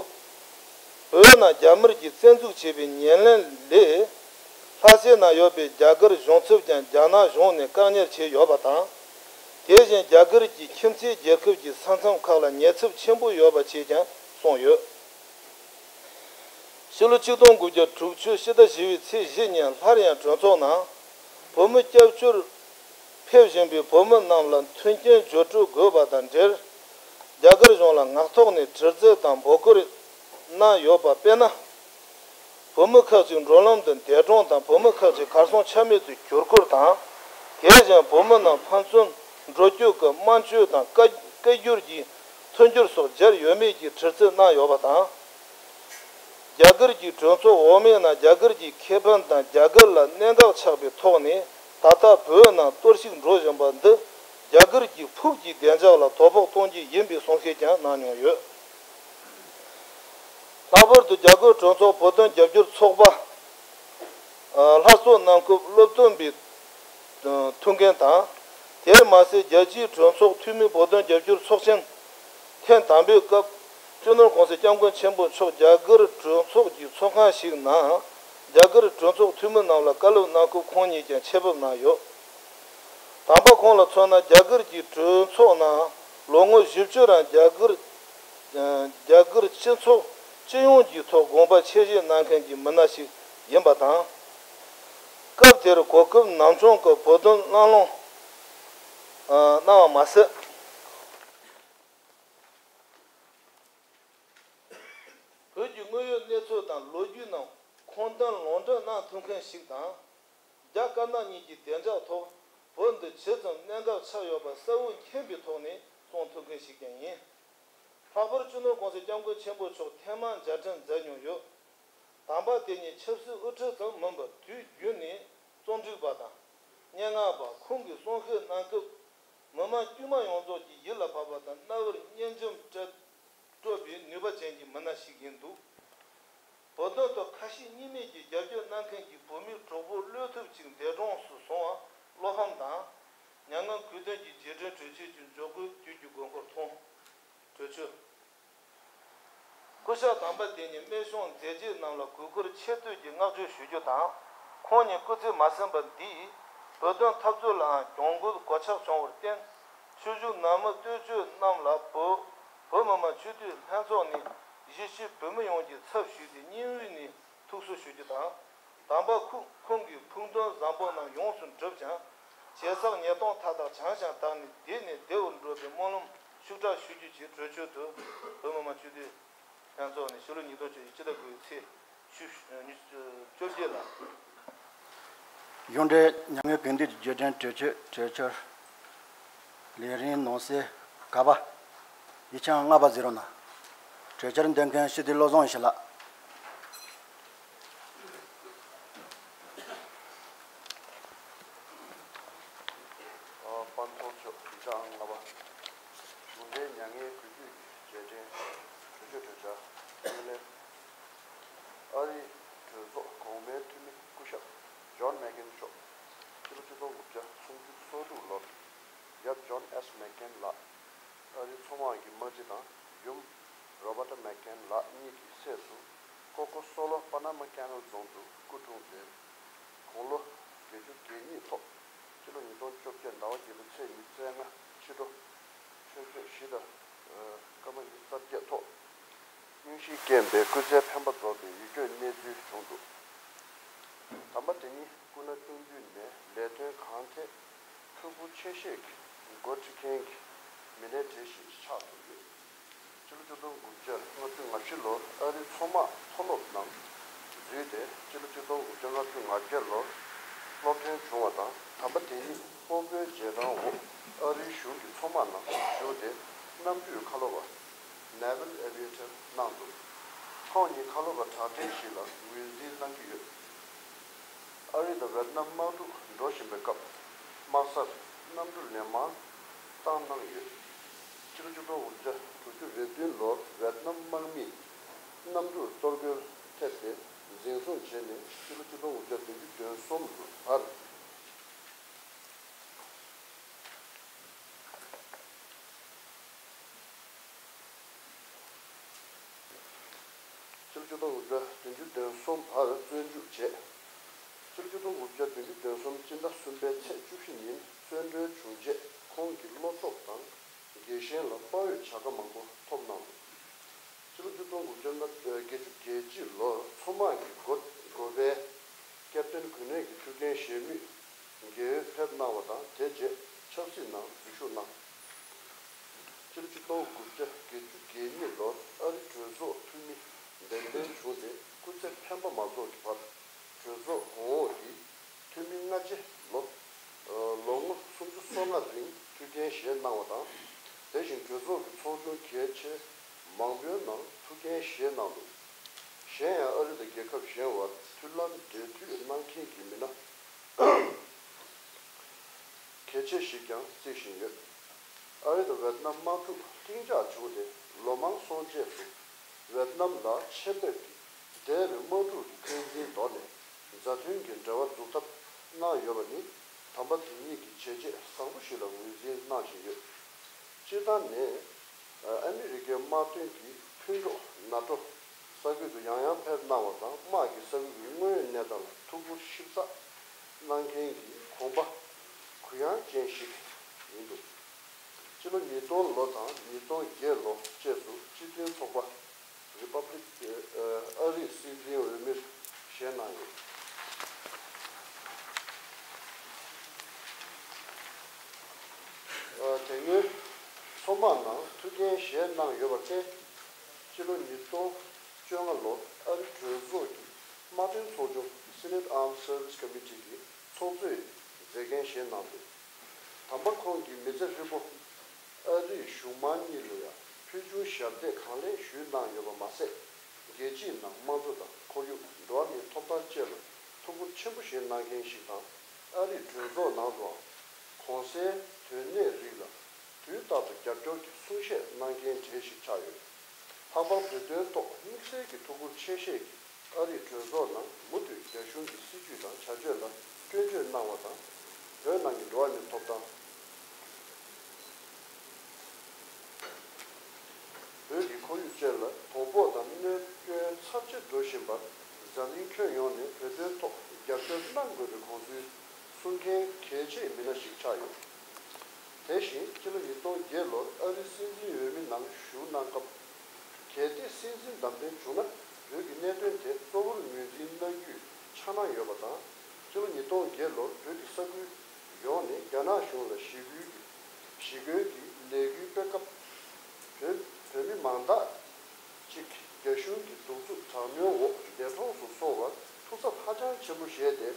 བོད་ནང་རྒྱ་དམར་གྱིས་བཙན་འཛུལ་བྱས་པའི་ཉེར་ལེན་ལས། ལྷ་སའི་ནང་ཡོད་པའི་རྒྱ་གར་གཞུང་ཚབ་ཀྱང་རྒྱ་ནག་གཞུང་ནས་བཀག་ཉར་བྱས་ཡོད་པ་དང་། དེ་བཞིན་རྒྱ་གར་གྱི་ཁྱིམ་མཚེས་རྒྱལ་ཁབ་ཀྱི་ས་མཚམས་ཁག་ལ་ཉེན་ཚབས་ཆེན་པོ་ཡོད་པ་བཅས་ཀྱང་གསུངས་ཡོད། ཕྱི་ལོ་ཆིག་སྟོང་དགུ་བརྒྱ་དྲུག་ཅུ་ཕྱི་ཟླ་བཞི་པའི་ཚེས་བཞི་ཉིན་སླར་ཡང་གྲོས་ཚོགས་ནང་། བོད་མི་སྐྱབས་བཅོལ་ཕེབས་བཞིན་པའི་བོད་མི་རྣམས་ལ་མཐུན་རྐྱེན་སྦྱོར་སྤྲོད་དགོས་པ་དང་འབྲེལ། རྒྱ་གར་གཞུང་ལ་ངག་ཐོག་ནས་དྲི་རྩད་དང་འབོད་སྐུལ་གནང་ཡོད་པ་དཔེར་ན། བོད་མི་ཁག་ཅིག་འགྲོ་ལམ་དུ་འདས་གྲོངས་དང་བོད་མི་ཁག་ཅིག་གར་སོང་ཆ་མེད་དུ་གྱུར་སྐོར་དང་། དེ་བཞིན་བོད་མི་རྣམས་ཕན་ཚུན་འགྲོ་སྐྱོད་ཀྱི་སྨན་བཅོས་དང་བཀའ་བཀའ་བསྒྱུར་གྱི་མཐུན་འགྱུར་སོགས་སྦྱར་ཡོད་མེད་ཀྱི་དྲི་རྩད་གནང་ཡོད་པ་དང་། རྒྱ་གར་གྱི་གྲོས་ཚོགས་འོག་མའི་ནང་རྒྱ་གར་གྱི་ཁེ་ཕན་དང་རྒྱ་གར་ལ་གནད་འགག་ཆགས་པའི་ཐོག་ནས་ད་ལྟ་བོད་ནང་གཏོར་བཤིག་འགྲོ་བཞིན་པ་འདི་རྒྱ་གར་གྱི་ཕུགས་ཀྱི་བདེ་འཇགས་ལ་དོ་ཕོག་གཏོང་རྒྱུ་ཡིན་པའི་གསུང་བཤད་ཀྱང་གནང་མྱོང་ཡོད། ལྷག་པར་དུ་རྒྱ་གར་གྲོས་ཚོགས་བོད་དོན་རྒྱབ་སྐྱོར་ཚོགས་པ། ལྷ་ས་གནམ་སྐོར་སློབ་སྟོན་པའི་ཐུགས་འགན་དང་། དེར་མ་ཟད་རྒྱལ་སྤྱིའི་གྲོས་ཚོགས་འཐུས་མི་བོད་དོན་རྒྱབ་སྐྱོར་ཚོགས་ཆེན་ཐེངས་དང་པོའི་སྐབས་སྤྱི་ནོར་༸གོང་ས་༸སྐྱབས་མགོན་ཆེན་པོ་མཆོག་རྒྱ་གར་གྲོས་ཚོགས་ཀྱི་ཚོགས་ཁང་ཞིག་ནང་རྒྱ་གར་གྲོས་ཚོགས་འཐུས་མི་རྣམས་ལ་བཀའ་སློབ་གནང་སྐབས་ཁོང་ཉིད་ཀྱང་ཆེད་ཕེབས་གནང་ཡོད། དམ་པ་ཁོང་ལ་མཚོན་ན་རྒྱ་གར་གྱི་གྲོས་ཚོགས་ནང་ལོ་ངོ་བཞི་བཅུ་རིང་རྒྱ་གར་རྒྱ་གར་སྤྱི་ཚོགས་སྤྱི་ཡོངས་ཀྱི་ཐོག་དགོངས་པ་ཆེ་བཞེས་གནང་མཁན་གྱི་མི་སྣ་ཞིག་ཡིན་པ་དང་། སྐབས་དེར་གོ་སྐབས་ནམ་བྱུང་གི་བོད་དོན་གླེང་སློང་གནང་བ་མ་ཟད། བོད་ཀྱི་དངོས་ཡོད་གནས་ཚུལ་དང་ལོ་རྒྱུས་རྣམས་ཁུངས་ལྡན་ལུང་འདྲེན་གནང་ཐུབ་མཁན་ཞིག་དང་། རྒྱ་དཀར་ནག་གཉིས་ཀྱི་བདེ་འཇགས་ཐོག་བོད་འདི་ཇི་ཙམ་གནད་འགག་ཆགས་ཡོད་པ་གསལ་བོ་མཁྱེན་པའི་ཐོག་ནས་གསུང་ཐུབ་མཁན་ཞིག་ཀྱང་ཡིན། ལྷག་པར་སྤྱི་ནོར་༸གོང་ས་༸སྐྱབས་མགོན་ཆེན་པོ་མཆོག་ཐེངས་མང་མཇལ་འཕྲད་མཛད་མྱོང་ཡོད། དམ་པ་དེ་ཉིད་ཆབ་སྲིད་དབུ་ཁྲིད་ཙམ་མིན་པར་དུས་རྒྱུན་ནས་རྩོམ་སྒྲིག་པ་དང་། སྙན་ངག་པ་ཁོང་གིས་གསུང་བཤད་གནང་སྐབས། མི་མང་དཀྱུས་མ་ཡོངས་རྫོགས་ཀྱི་ཡིད་ལ་བབས་པ་དང་རྣ་བར་སྙན་འཇེབས་སྤྲད། སྤྲོད་པའི་ནུས་པ་ཅན་གྱི་མི་སྣ་ཞིག་ཡིན་འདུག་བོད་དོན་ཐོག་ཁ་ཞེ་གཉིས་མེད་ཀྱིས་རྒྱབ་སྐྱོར་གནང་མཁན་གྱི་བོད་མིའི་གྲོགས་པོ་བློ་ཐུབ་ཅིག་འདས་གྲོངས་སུ་སོང་བར་བློ་ཕམ་དང་། མྱ་ངན་གུས་འདུད་ཀྱི་རྗེས་དྲན་གྲོས་ཆོད་ཅིག་འཇོག་དགོས་དུས་ཀྱི་དགོས་མཁོར་མཐོང་། གྲོས་ཆོད། སྐུ་ཞབས་དམ་པ་དེ་ཉིད་སྨན་གཞུང་མཛད་རྗེས་རྣམས་ལ་གུས་བཀུར་ཆེ་བསྟོད་ཀྱི་བསྔགས་བརྗོད་ཞུ་རྒྱུ་དང་། ཁོང་ཉིད་སྐུ་ཚེ་མ་ཟིན་པ་འདིས་བོད་དོན་འཐབ་རྩོད་ལའང་གྱོང་གུན་གོད་ཆག་བྱུང་བར་བརྟེན། ཆོས་བཞུགས་ནང་མི་ལྟོས་བཅོས་རྣམས་ལ་བོད་བོད་མི་མང་སྤྱི་འཐུས་ལྷན་ཚོགས་ནས་གཞིས་བྱེས་བོད་མི་ཡོངས་ཀྱི་ཚབ་ཞུས་ཏེ་སྙིང་དབུས་ནས་ཐུགས་གསོ་ཞུ་རྒྱུ་དང་། དམ་པ་ཁོ་ཁོང་གི་ཕུགས་འདུན་བཟང་པོ་རྣམས་ཡོངས་སུ་འགྲུབ་ཅིང་། བྱས་བསགས་ཉེས་རྡུང་མཐའ་དག་བྱང་ཞིང་དག་ནས་བདེ་ནས་བདེ་བར་འགྲོ་བའི་སྨོན་ལམ་ཤུགས་དྲག་ཞུ་རྒྱུ་བཅས་གྲོས་ཆོད་དུ་བོད་མི་མང་སྤྱི་འཐུས་ལྷན་ཚོགས་ནས་ཕྱི་ལོ་ཉིས་སྟོང་བཅུ་བཞི་ཕྱི་ཟླ་དགུ་པའི་ཚེས་བཅུ་ཉི་བཅོ་བརྒྱད་ལ། གཞུང་འབྲེལ་མྱ་ངན་གུས་འདུད་ཀྱི་བརྗོད་དྲན་གྲོས་ཆོད། གྲོས་ཆོད་ལས་རིམ་ནང་གསེས་ག་པ། ཡིག་ཆ་ལྔ་པ་ཟེར་རོ་ན། གྲོས་འཆར་འདོན་མཁན་སྤྱི་འཐུས་བློ་བཟང་ཡེ་ཤེས་ལགས། ཨ། དཔལ་འབྱོར་ཕྱོགས་ཡིག་ཆ་ལྔ་པ། གཞུང་འབྲེལ་མྱ་ངན་གུས་འདུད་ཀྱི་རྗེས་དྲན་གྲོས་ཆོད། གྲོས་འཆར་དངོས་གནས། ཨ་རིའི་གྲོས་ཚོགས་གོང་མའི་འཐུས་མི་སྐུ་ཞབས་ཇོན་མེག་ཀེན་མཆོག་ཕྱི་ལོ་ཆིག་སྟོང་དགུ་བརྒྱ་སུམ་ཅུ་སོ་དྲུག་ལོར་ཡབ་ཇོན་ཨེས་མེག་ཀེན་ལགས། ཨ་རིའི་མཚོ་དམག་གི་དམག་སྤྱི་དང་ཡུམ་རོ་བར་ཊ་མེག་ཀེན་ལགས་གཉིས་ཀྱི་སྲས་སུ་ཀོ་ཀོ་སོ་ལོ་པ་ན་མ་ཀེ་ནལ་རྫོང་དུ་སྐུ་འཁྲུངས་ཏེ། དགུང་ལོ་བརྒྱད་ཅུ་གྱ་གཉིས་ཐོག་ཕྱི་ལོ་ཉིས་སྟོང་བཅོ་བརྒྱད་ཟླ་བ་བརྒྱད་པའི་ཚེས་ཉི་ཤུ་རྩ་ལྔ་ཕྱི་དྲོ་ཆུ་ཚོད་བཞི་དང་སྐར་མ་ཉི་ཤུ་རྩ་བརྒྱད་ཐོག་སྙུན་གཞིའི་རྐྱེན་པས་སྐུ་ཚེ་འཕེན་པ་རྫོགས་པའི་ཡིད་སྐྱོའི་གནས་ཚུལ་བྱུང་འདུག་དམ་པ་དེ་ཉིད་སྐུ་ན་གཅུང་དུས་ནས་ལས་དོན་གང་ཐད་ཐུགས་ཁུར་ཆེ་བཞེས་ཀྱིས་འགོ་ཁྲིད་མཁན་གྱི་མི་སྣའི་གྲས་ཤིག་ཆགས་ཐུབ་ཡོད། ཕྱི་ལོ་ ཆིག་སྟོང་དགུ་བརྒྱ་ལྔ་བཅུ་ང་བཞི་ལོར་ཨ་རིའི་མཚོ་དམག་མཐོ་སློབ་ནང་འཛུལ་ཏེ། སྤྱི་ལོ་ཆིག་སྟོང་དགུ་བརྒྱ་ལྔ་བཅུ་ང་བརྒྱད་ལོར་སློབ་ཐོན་བྱུང་བ་དང་། དམ་པ་དེ་ཉིད་དཔོན་པོའི་རྗེས་འབྲང་འོག་ཨ་རིའི་གཞུང་གི་མཚོ་དམག་ནང་ཞུགས་ཏེ། གནམ་གྲུའི་ཁ་ལོ་བ། Naval Aviator གནང་འདུག་ཁོང་ཉིད་ཁ་ལོ་བ་གྲགས་ཅན་ཞིག་ལ་ངོས་འཛིན་གནང་གི་ཡོད། ཨ་རི་དང་ཝེད་ནམ་དམག་འཁྲུག་འགྲོ་བཞིན་པའི་སྐབས། དམག་སར་གནམ་གྲུ་ལེན་མང་བཏང་གནང་ཡོད། སྤྱི་ལོ་ཆིག་སྟོང་དགུ་བརྒྱ་དྲུག་ཅུ་རེ་བདུན་ལོར་ཝེད་ནམ་དམག་མིས་གནམ་གྲུར་གཏོར་རྒོལ་ཐེབས་ཏེ་འཛིན་བཟུང་བྱས་ནས། སྤྱི་ལོ་ཆིག་སྟོང་དགུ་བརྒྱ་བདུན་ཅུ་དོན་གསུམ་བར། སྤྱི་ལོ་ཆིག་སྟོང་དགུ་བརྒྱ་བདུན་ཅུ་དོན་གསུམ་བར་བཙོན་འཇུག་བྱས། སྤྱི་ལོ་ཆིག་སྟོང་དགུ་བརྒྱ་བདུན་ཅུ་དོན་གསུམ་སྤྱི་ཟླ་གསུམ་པའི་ཚེས་བཅུ་བཞི་ཉིན་བཙོན་གྲོལ་བྱུང་རྗེས། ཁོང་གིས་བློ་སྟོབས་དང་རྒྱལ་ཞེན་ལ་དཔའ་བོའི་བྱ་དགའ་མང་པོ་ཐོབ་གནང་འདུག་སྤྱི་ལོ་ཆིག་སྟོང་དགུ་བརྒྱ་ལྔ་བརྒྱད་ཅུ་གྱ་གཅིག་ལོར་མཚོ་དམག་གི་འགོ་འགོ་པའི་ཀེབ་ཏན་གུ་ནེ་གི་ཐུའུ་བཀྭན་ཞེས་མི་རྒྱལ་ཡུལ་ཕེབས་གནང་བ་དང་། དེ་རྗེས་ཆབ་སྲིད་ནང་འཛུལ་ཞུགས་གནང་། སྤྱི་ལོ་ཆིག་སྟོང་དགུ་བརྒྱ་བརྒྱད་ཅུ་གྱ་གཉིས་ལོར་ཨ་རི་གྲོས་ཚོགས་འཐུས་མི་གདན་འདྲེན་བྱུང་སྟེ། སྐུ་ཚེ་འཕེན་པ་མ་རྫོགས་ཀྱི་བར་གྲོས་ཚོགས་གོང་འོག་གི་འཐུས་མི་ལྔ་བརྒྱ་ལོ་ལོ་ངོ་སུམ་ཅུ་སོ་ལྔ་རིང་ཐུའུ་བཀྭན་ཞེས་གནང་བ་དང་། དེ་བཞིན་གྲོས་ཚོགས་ཀྱི་ཚོགས་ཆུང་གལ་ཆེ་མང་པོའི་ནང་ཐུའུ་བཀྭན་ཞེས་གནང་འདུག་གཞན་ཡང་ཨ་རི་དང་རྒྱལ་ཁབ་གཞན་བར་མཐུན་ལམ་འབྲེལ་མཐུད་གནང་མཁན་གྱི་མི་སྣ་གལ་ཆེ་ཞིག་ཀྱང་བརྩི་བཞིན་ཡོད། ཨ་རི་དང་ཝེད་ནམ་དམག་འཁྲུག་གཏིང་ཇག་བྱུང་སྟེ། ལོ་མང་སོང་རྗེས་སུ་ཝེད་ནམ་ལ་ཆེད་ཕེབས་ཀྱིས་འདས་པའི་དམག་འཁྲུག་གི་འཁོན་འཛིན་དོར་ནས་མཛའ་མཐུན་གྱི་འབྲེལ་བ་འཛུགས་ཐབས་གནང་ཡོད་པ་ནི། དམ་པ་དེ་ཉིད་ཀྱི་བྱས་རྗེས་བཟང་པོ་ཞིག་ལ་ངོས་འཛིན་གནང་བཞིན་ཡོད། སྤྱིར་བཏང་ནས། ཨ་མི་རི་ཀའི་དམག་དོན་གྱི་མཐུན་གྲོགས་ནཱ་ཊོ་ས་ཁུལ་དུ་ཡང་ཡང་ཕེབས་གནང་བ་དང་། དམག་གི་ས་ཁུལ་གྱི་དངོས་ཡོད་གནས་སྟངས་ལ་ཐུགས་ཁུར་ཞིབ་ཚགས་གནང་མཁན་གྱི་གོམ་པ་གུ་ཡངས་ཅན་ཞིག་ཡིན་འདུག་སྤྱི་ལོ་ཉིས་སྟོང་ལོ་དང་ཉིས་སྟོང་བརྒྱད་ལོ་བཅས་སུ་སྤྱི་མཐུན་ཚོགས་པ་རི་པབ་ལིག་ཨ་རིའི་སྲིད་འཛིན་འོས་མིར་བཞེངས་གནང་ཡོད། ཨ་དེ་སྔོན་མཚོ་དམག་ནང་ཐུགས་འགན་བཞེས་གནང་ཡོད་པར་བརྟེན། སྤྱི་ལོ་ཉིས་སྟོང་བཅོ་ལྔ་ལོར་ཨ་རི་གྲོས་ཚོགས་ཀྱི་དམག་དོན་ཚོགས་ཆུང་Senate Armed Service Committee གི་ཚོགས་གཙོའི་མཛད་འགན་བཞེས་གནང་འདུག་དམ་པ་ཁོང་གི་མི་ཚེ་ཧྲིལ་པོ་ཨ་རིའི་གཞུང་མང་གཉིས་ལ་ཡང་ཕུལ་བྱུང་ཞབས་འདེགས་གང་ལེགས་ཞུས་གནང་ཡོད་པ་མ་ཟད། རྒྱལ་སྤྱིའི་ནང་དམངས་གཙོ་དང་ཁོར་ཡུག་འགྲོ་བ་མིའི་ཐོབ་ཐང་བཅས་ལ་ཐུགས་ཁུར་ཆེན་པོ་བཞེས་གནང་མཁན་ཞིག་དང་། ཨ་རིའི་གྲོས་ཚོགས་ནང་དུའང་གོང་གསལ་དོན་གནད་རིགས་ལ་དུས་རྟག་ཏུ་རྒྱབ་སྐྱོར་གྱི་གསུང་བཤད་གནང་མཁན་གྲས་ཤིག་ཆགས་ཡོད། ལྷག་པར་བོད་དོན་ཐོག་དམིགས་བསལ་གྱི་ཐུགས་ཁུར་ཆེ་བཞེས་ཀྱིས་ཨ་རིའི་གྲོས་ཚོགས་ནང་མུ་མཐུད་རྒྱ་གཞུང་གི་སྲིད་བྱུས་དང་བྱ་སྤྱོད་ལ་སྐྱོན་བརྗོད་གནང་བ་དང་། བོད་ནང་གི་འགྲོ་བ་མིའི་ཐོབ་ཐང་། བོད་ཀྱི་ཁོར་ཡུག་བཅས་ལ་དོ་ཕོག་དང་གནོད་སྐྱོན་ཚབས་ཆེ་འགྲོ་བཞིན་པར། འཛམ་གླིང་ཁྱོན་ཡོངས་ནས་བོད་དོན་ཐོག་རྒྱབ་སྐྱོར་གནང་དགོས་པའི་དགོངས་ཚུལ་གསུང་མཁན་གལ་ཆེའི་མི་སྣ་ཞིག་ཆགས་ཡོད། དེ་བཞིན་སྤྱི་ལོ་ཉིས་སྟོང་བརྒྱད་ལོར་ཨ་རིའི་སྲིད་འཛིན་འོས་མི་ནང་ཞུགས་གནང་སྐབས། གལ་ཏེ་སྲིད་འཛིན་བདམས་ཐོན་བྱུང་ན། བོད་ཀྱི་གནད་དོན་དེ་གཙོ་བོར་ངོས་འཛིན་གནང་རྒྱུའི་འཆར་སྣང་ཡོད་པ་དང་། སྤྱི་ལོ་ཉིས་སྟོང་བརྒྱད་ལོར་བོད་ཀྱི་ས་ཁུལ་ཡོངས་ནས་རྒྱ་ནག་གཞུང་ལ་ཞི་རྒོལ་གྱི་ཞི་རྒོལ་གྱི་ལས་འགུལ་སྤེལ་སྐབས། བོད་བོད་མི་མང་དག་ཅིག་རྒྱ་གཞུང་གི་གདུག་རྩུབ་དྲག་གནོན་འོག་འདས་གྲོངས་སུ་སོང་བར་ཐུགས་འཚབ་ཧ་ཅང་ཆེན་པོ་བཞེས་ཏེ།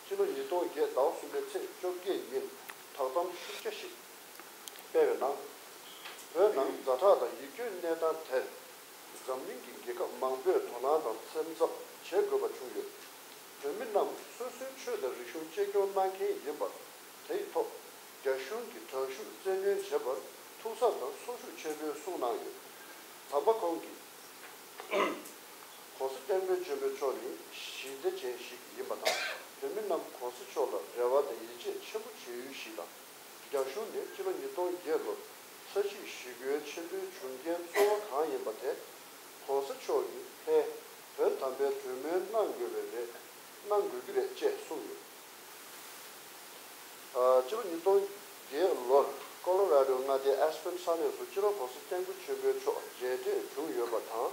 སྤྱི་ལོ་ཉིས་སྟོང་བརྒྱད་ཟླ་བ་གསུམ་པའི་ཚེས་བཅོ་བརྒྱད་ཉིན་བསྒྲགས་གཏམ་ཤུགས་ཆེ་ཞིག་སྤེལ་བའི་ནང་། བོད་ནང་ཛ་དྲག་དང་ཡིད་སྐྱོའི་གནས་སྟངས་དེར་འཛམ་གླིང་གི་རྒྱལ་ཁབ་མང་པོས་དོ་སྣང་དང་སེམས་འཚབ་བྱེད་དགོས་པ་བྱུང་ཡོད། བོད་མི་རྣམས་སོ་སོའི་ཆོས་དང་རིག་གཞུང་གཅེས་སྐྱོང་གནང་མཁན་ཡིན་པར། དེ་ཡི་ཐོག་རྒྱ་གཞུང་གི་དྲག་ཤུགས་བཙན་གནོན་བྱེད་པར་ཐུགས་འཚབ་དང་ཚོར་ཤུགས་ཆེན་པོས་གསུངས་གནང་ཡོད། དམ་པ་ཁོང་གིས། ༸གོང་ས་༸སྐྱབས་མགོན་ཆེན་པོ་མཆོག་ནི་ཞི་བདེ་ཅན་ཞིག་ཡིན་པ་དང་། བོད་མི་རྣམས་༸གོང་ས་མཆོག་ལ་རེ་བ་དང་ཡིད་ཆེས་ཆེན་པོ་བྱེད་ཡུལ་ཞིག་དང་། རྒྱ་གཞུང་ནས་སྤྱི་ལོ་ཉིས་སྟོང་བརྒྱད་ལོར་ས་བྱི་ཞི་རྒོལ་ཆེན་པོའི་བྱུང་རྐྱེན་གཙོ་བོ་གང་ཡིན་པ་དེ་༸གོང་ས་མཆོག་གིས་ལྷན་དོན་དམ་པའི་གྲོས་མོལ་གནང་དགོས་པའི་རེད། གནང་དགོས་ཀྱི་རེད་ཅེས་གསུངས་ཡོད། ཨ་སྤྱི་ལོ་ཉིས་སྟོང་བརྒྱད་ལོར་ཀོ་ལོ་ར་ཌོ་མངའ་སྡེའི་ཨེ་སི་པན་ས་གནས་སུ་སྤྱི་ནོར་༸གོང་ས་༸སྐྱབས་མགོན་ཆེན་པོ་མཆོག་མཇལ་འཕྲད་བྱུང་ཡོད་པ་དང་།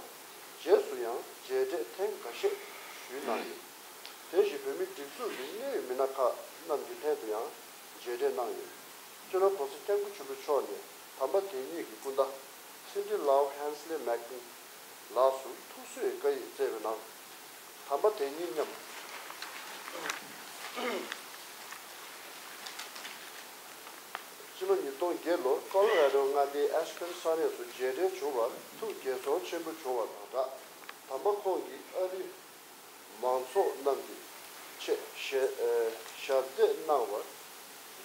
རྗེས་སུ་ཡང་མཇལ་འཕྲད་ཐེངས་འགའ་ཤས་ཞུས་གནང་ཡོད། དེ་བཞིན་བོད་མིའི་སྒྲིག་འཛུགས་ཀྱི་གནད་ཡོད་མི་སྣ་ཁག་རྣམས་ཀྱི་ལྷན་དུ་ཡང་མཇལ་འཕྲད་གནང་ཡོད། སྤྱི་ནོར་༸གོང་ས་༸སྐྱབས་མགོན་ཆེན་པོ་མཆོག་ནས་དམ་པ་དེ་ཉིད་ཀྱི་སྐུ་ཟླ་ སེ་འབྲི་ལའོ་ཧན་སི་ལེ་མེག་ཏིན་ལགས་སུ་ཐུགས་གསོའི་བཀའ་ཡིག་བསྩལ་བའི་ནང་། དམ་པ་དེ་ཉིད་མཉམ། སྤྱི་ལོ་ཉིས་སྟོང་བརྒྱད་ལོར་ཀོ་ལོ་ར་ཌོ་མངའ་སྡེའི་ཨེ་ཤི་ཁན་ས་གནས་སུ་མཇལ་འཕྲད་བྱུང་བར་ཐུགས་དགྱེས་ཚོར་ཆེན་པོ་བྱུང་བ་དང་སྦྲགས། དམ་པ་ཁོང་གིས་ཨ་རིའི་མང་ཚོགས་རྣམས་ཀྱི་ཆེད་ཞལ་ཨེ་ཞབས་འདེགས་གནང་བར་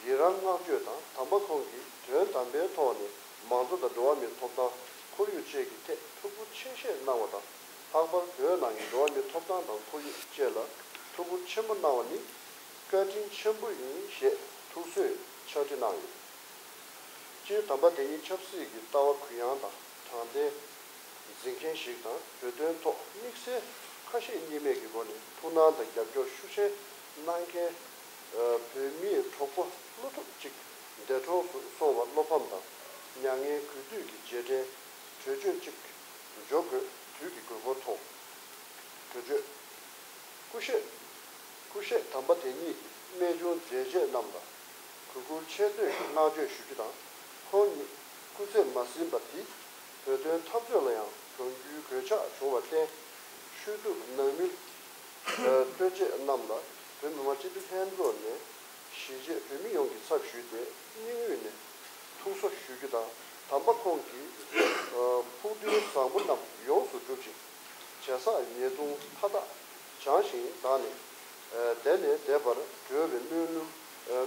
ཡི་རང་བསྔགས་བརྗོད་དང་། དམ་པ་ཁོང་གིས་དོན་དམ་པའི་ཐོག་ནས་མང་གཙོ་དང་འགྲོ་བ་མིའི་ཐོབ་ཐང་ཁོར་ཡུག་བཅས་ཀྱི་ཐད་ཐུགས་ཁུར་ཆེ་བཞེས་གནང་བ་དང་། ལྷག་པར་བོད་ནང་གི་འགྲོ་བ་མིའི་ཐོབ་ཐང་དང་ཁོར་ཡུག་བཅས་ལ་ཐུགས་ཁུར་ཆེན་པོ་གནང་བ་ནི་བཀའ་དྲིན་ཆེན་པོ་ཡིན་ཞེས་ཐུགས་གསོའི་ཕྱག་བྲིས་གནང་ཡོད། སྤྱིར་དམ་པ་དེ་ཉིད་ཆབ་སྲིད་ཀྱི་ལྟ་བ་གུ་ཡངས་དང་དྲང་བདེན་འཛིན་མཁན་ཞིག་དང་། བོད་དོན་ཐོག་དམིགས་བསལ་ཁ་ཞེ་གཉིས་མེད་ཀྱི་སྒོ་ནས་ཐུགས་སྣང་དང་རྒྱབ་སྐྱོར་ཤུགས་ཆེན་གནང་མཁན་བོད་མིའི་གྲོགས་པོ་བློ་ཐུབ་ཅིག་འདས་གྲོངས་སུ་སོང་བར་བློ་ཕམ་དང་། མྱ་ངན་གུས་འདུད་ཀྱི་རྗེས་དྲན་གྲོས་ཆོད་ཅིག་འཇོག་དགོས་དུས་ཀྱི་དགོས་མཁོ་མཐོང་། གྲོས་ཆོད། སྐུ་གཤེགས། སྐུ་གཤེགས་དམ་པ་དེ་ཉིད་ཀྱི་རྨད་བྱུང་མཛད་རྗེས་རྣམས་ལ་གུས་བཀུར་ཆེ་བསྟོད་ཀྱི་བསྔགས་བརྗོད་ཞུ་རྒྱུ་དང་། ཁོང་ཉིད་སྐུ་ཚེ་མ་ཟིན་པ་དེས་བོད་དོན་འཐབ་རྩོད་ལ་ཡང་གྱོང་རྒྱུའི་གོད་ཆག་བྱུང་བར་བརྟེན། ཤུལ་ཏུ་ནང་མི་ལྟོས་བཅས་རྣམས་ལ་བོད་མི་མང་སྤྱི་འཐུས་ལྷན་ཚོགས་ནས་གཞིས་བྱེས་བོད་མི་ཡོངས་ཀྱི་ཚབ་ཞུས་ཏེ་སྙིང་དབུས་ནས་ཐུགས་གསོ་ཞུ་རྒྱུ་དང་། དམ་པ་ཁོང་གི་ཕུགས་འདུན་བཟང་པོ་རྣམས་ཡོངས་སུ་འགྲུབ་ཅིང་། བྱས་བསགས་ཉེས་ལྟུང་མཐའ་དག་བྱང་ཞིང་དག་ནས། དེ་ནས་འདས་པར་འགྲོ་བའི་སྨོན་ལམ་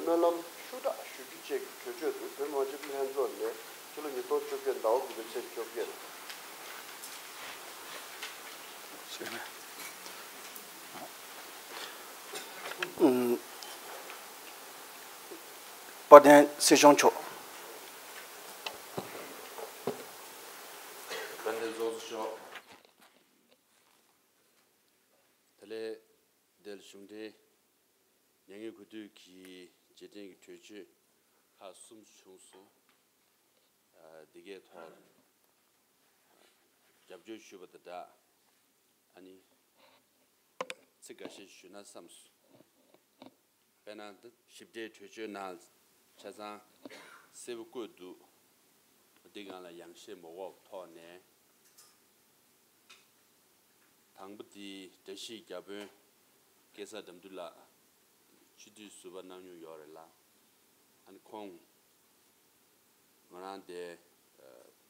སྨོན་ལམ་ཤུགས་དྲག་ཞུ་རྒྱུ་བཅས་ཀྱི་གྲོས་ཆོད་དུ་བོད་མི་མང་སྤྱི་འཐུས་ལྷན་ཚོགས་ནས་ཕྱི་ལོ་ཉིས་སྟོང་བཅོ་བརྒྱད་ཟླ་བ་དགུ་པའི་ཚེས་བཅོ་བརྒྱད། དཔལ་ལྡན་སྲིད་སྐྱོང་མཆོག་དཔལ་ལྡན་ཚོགས་གཙོ་མཆོག་དེ་ལས་འདིར་གཞུང་འབྲེལ་མྱ་ངན་གུས་འདུད་ཀྱི་རྗེས་དྲན་གྱི་གྲོས་ཆོད་ཁག་གསུམ་བྱུང་སོང་། ཨ། འདི་གའི་ཐོག་རྒྱབ་སྐྱོར་ཞུས་པ་དང་སྦྲགས། ཨ་ནི། ཚིག་འགའ་ཤས་ཞུས་ན་བསམས་སོང་། དཔེར་ན་འདི་ཞིབ་ཕྲའི་གྲོས་ཆོད་ནང་ཆ་ཚང་གསལ་པོ་བཀོད་འདུག་འདི་སྒང་ལ་ཡང་བཤད་མ་དགོས་པའི་ཐོག་ནས། དང་པོ་དེ་བཀྲ་ཤིས་བརྒྱ་དཔོན་སྐལ་བཟང་དགྲ་འདུལ་ལགས་སྤྱི་འཐུས་ཟུར་པ་གནང་མྱོང་ཡོད་རེད་ལ། ཨ་ནི་ཁོང་ང་རང་དེ་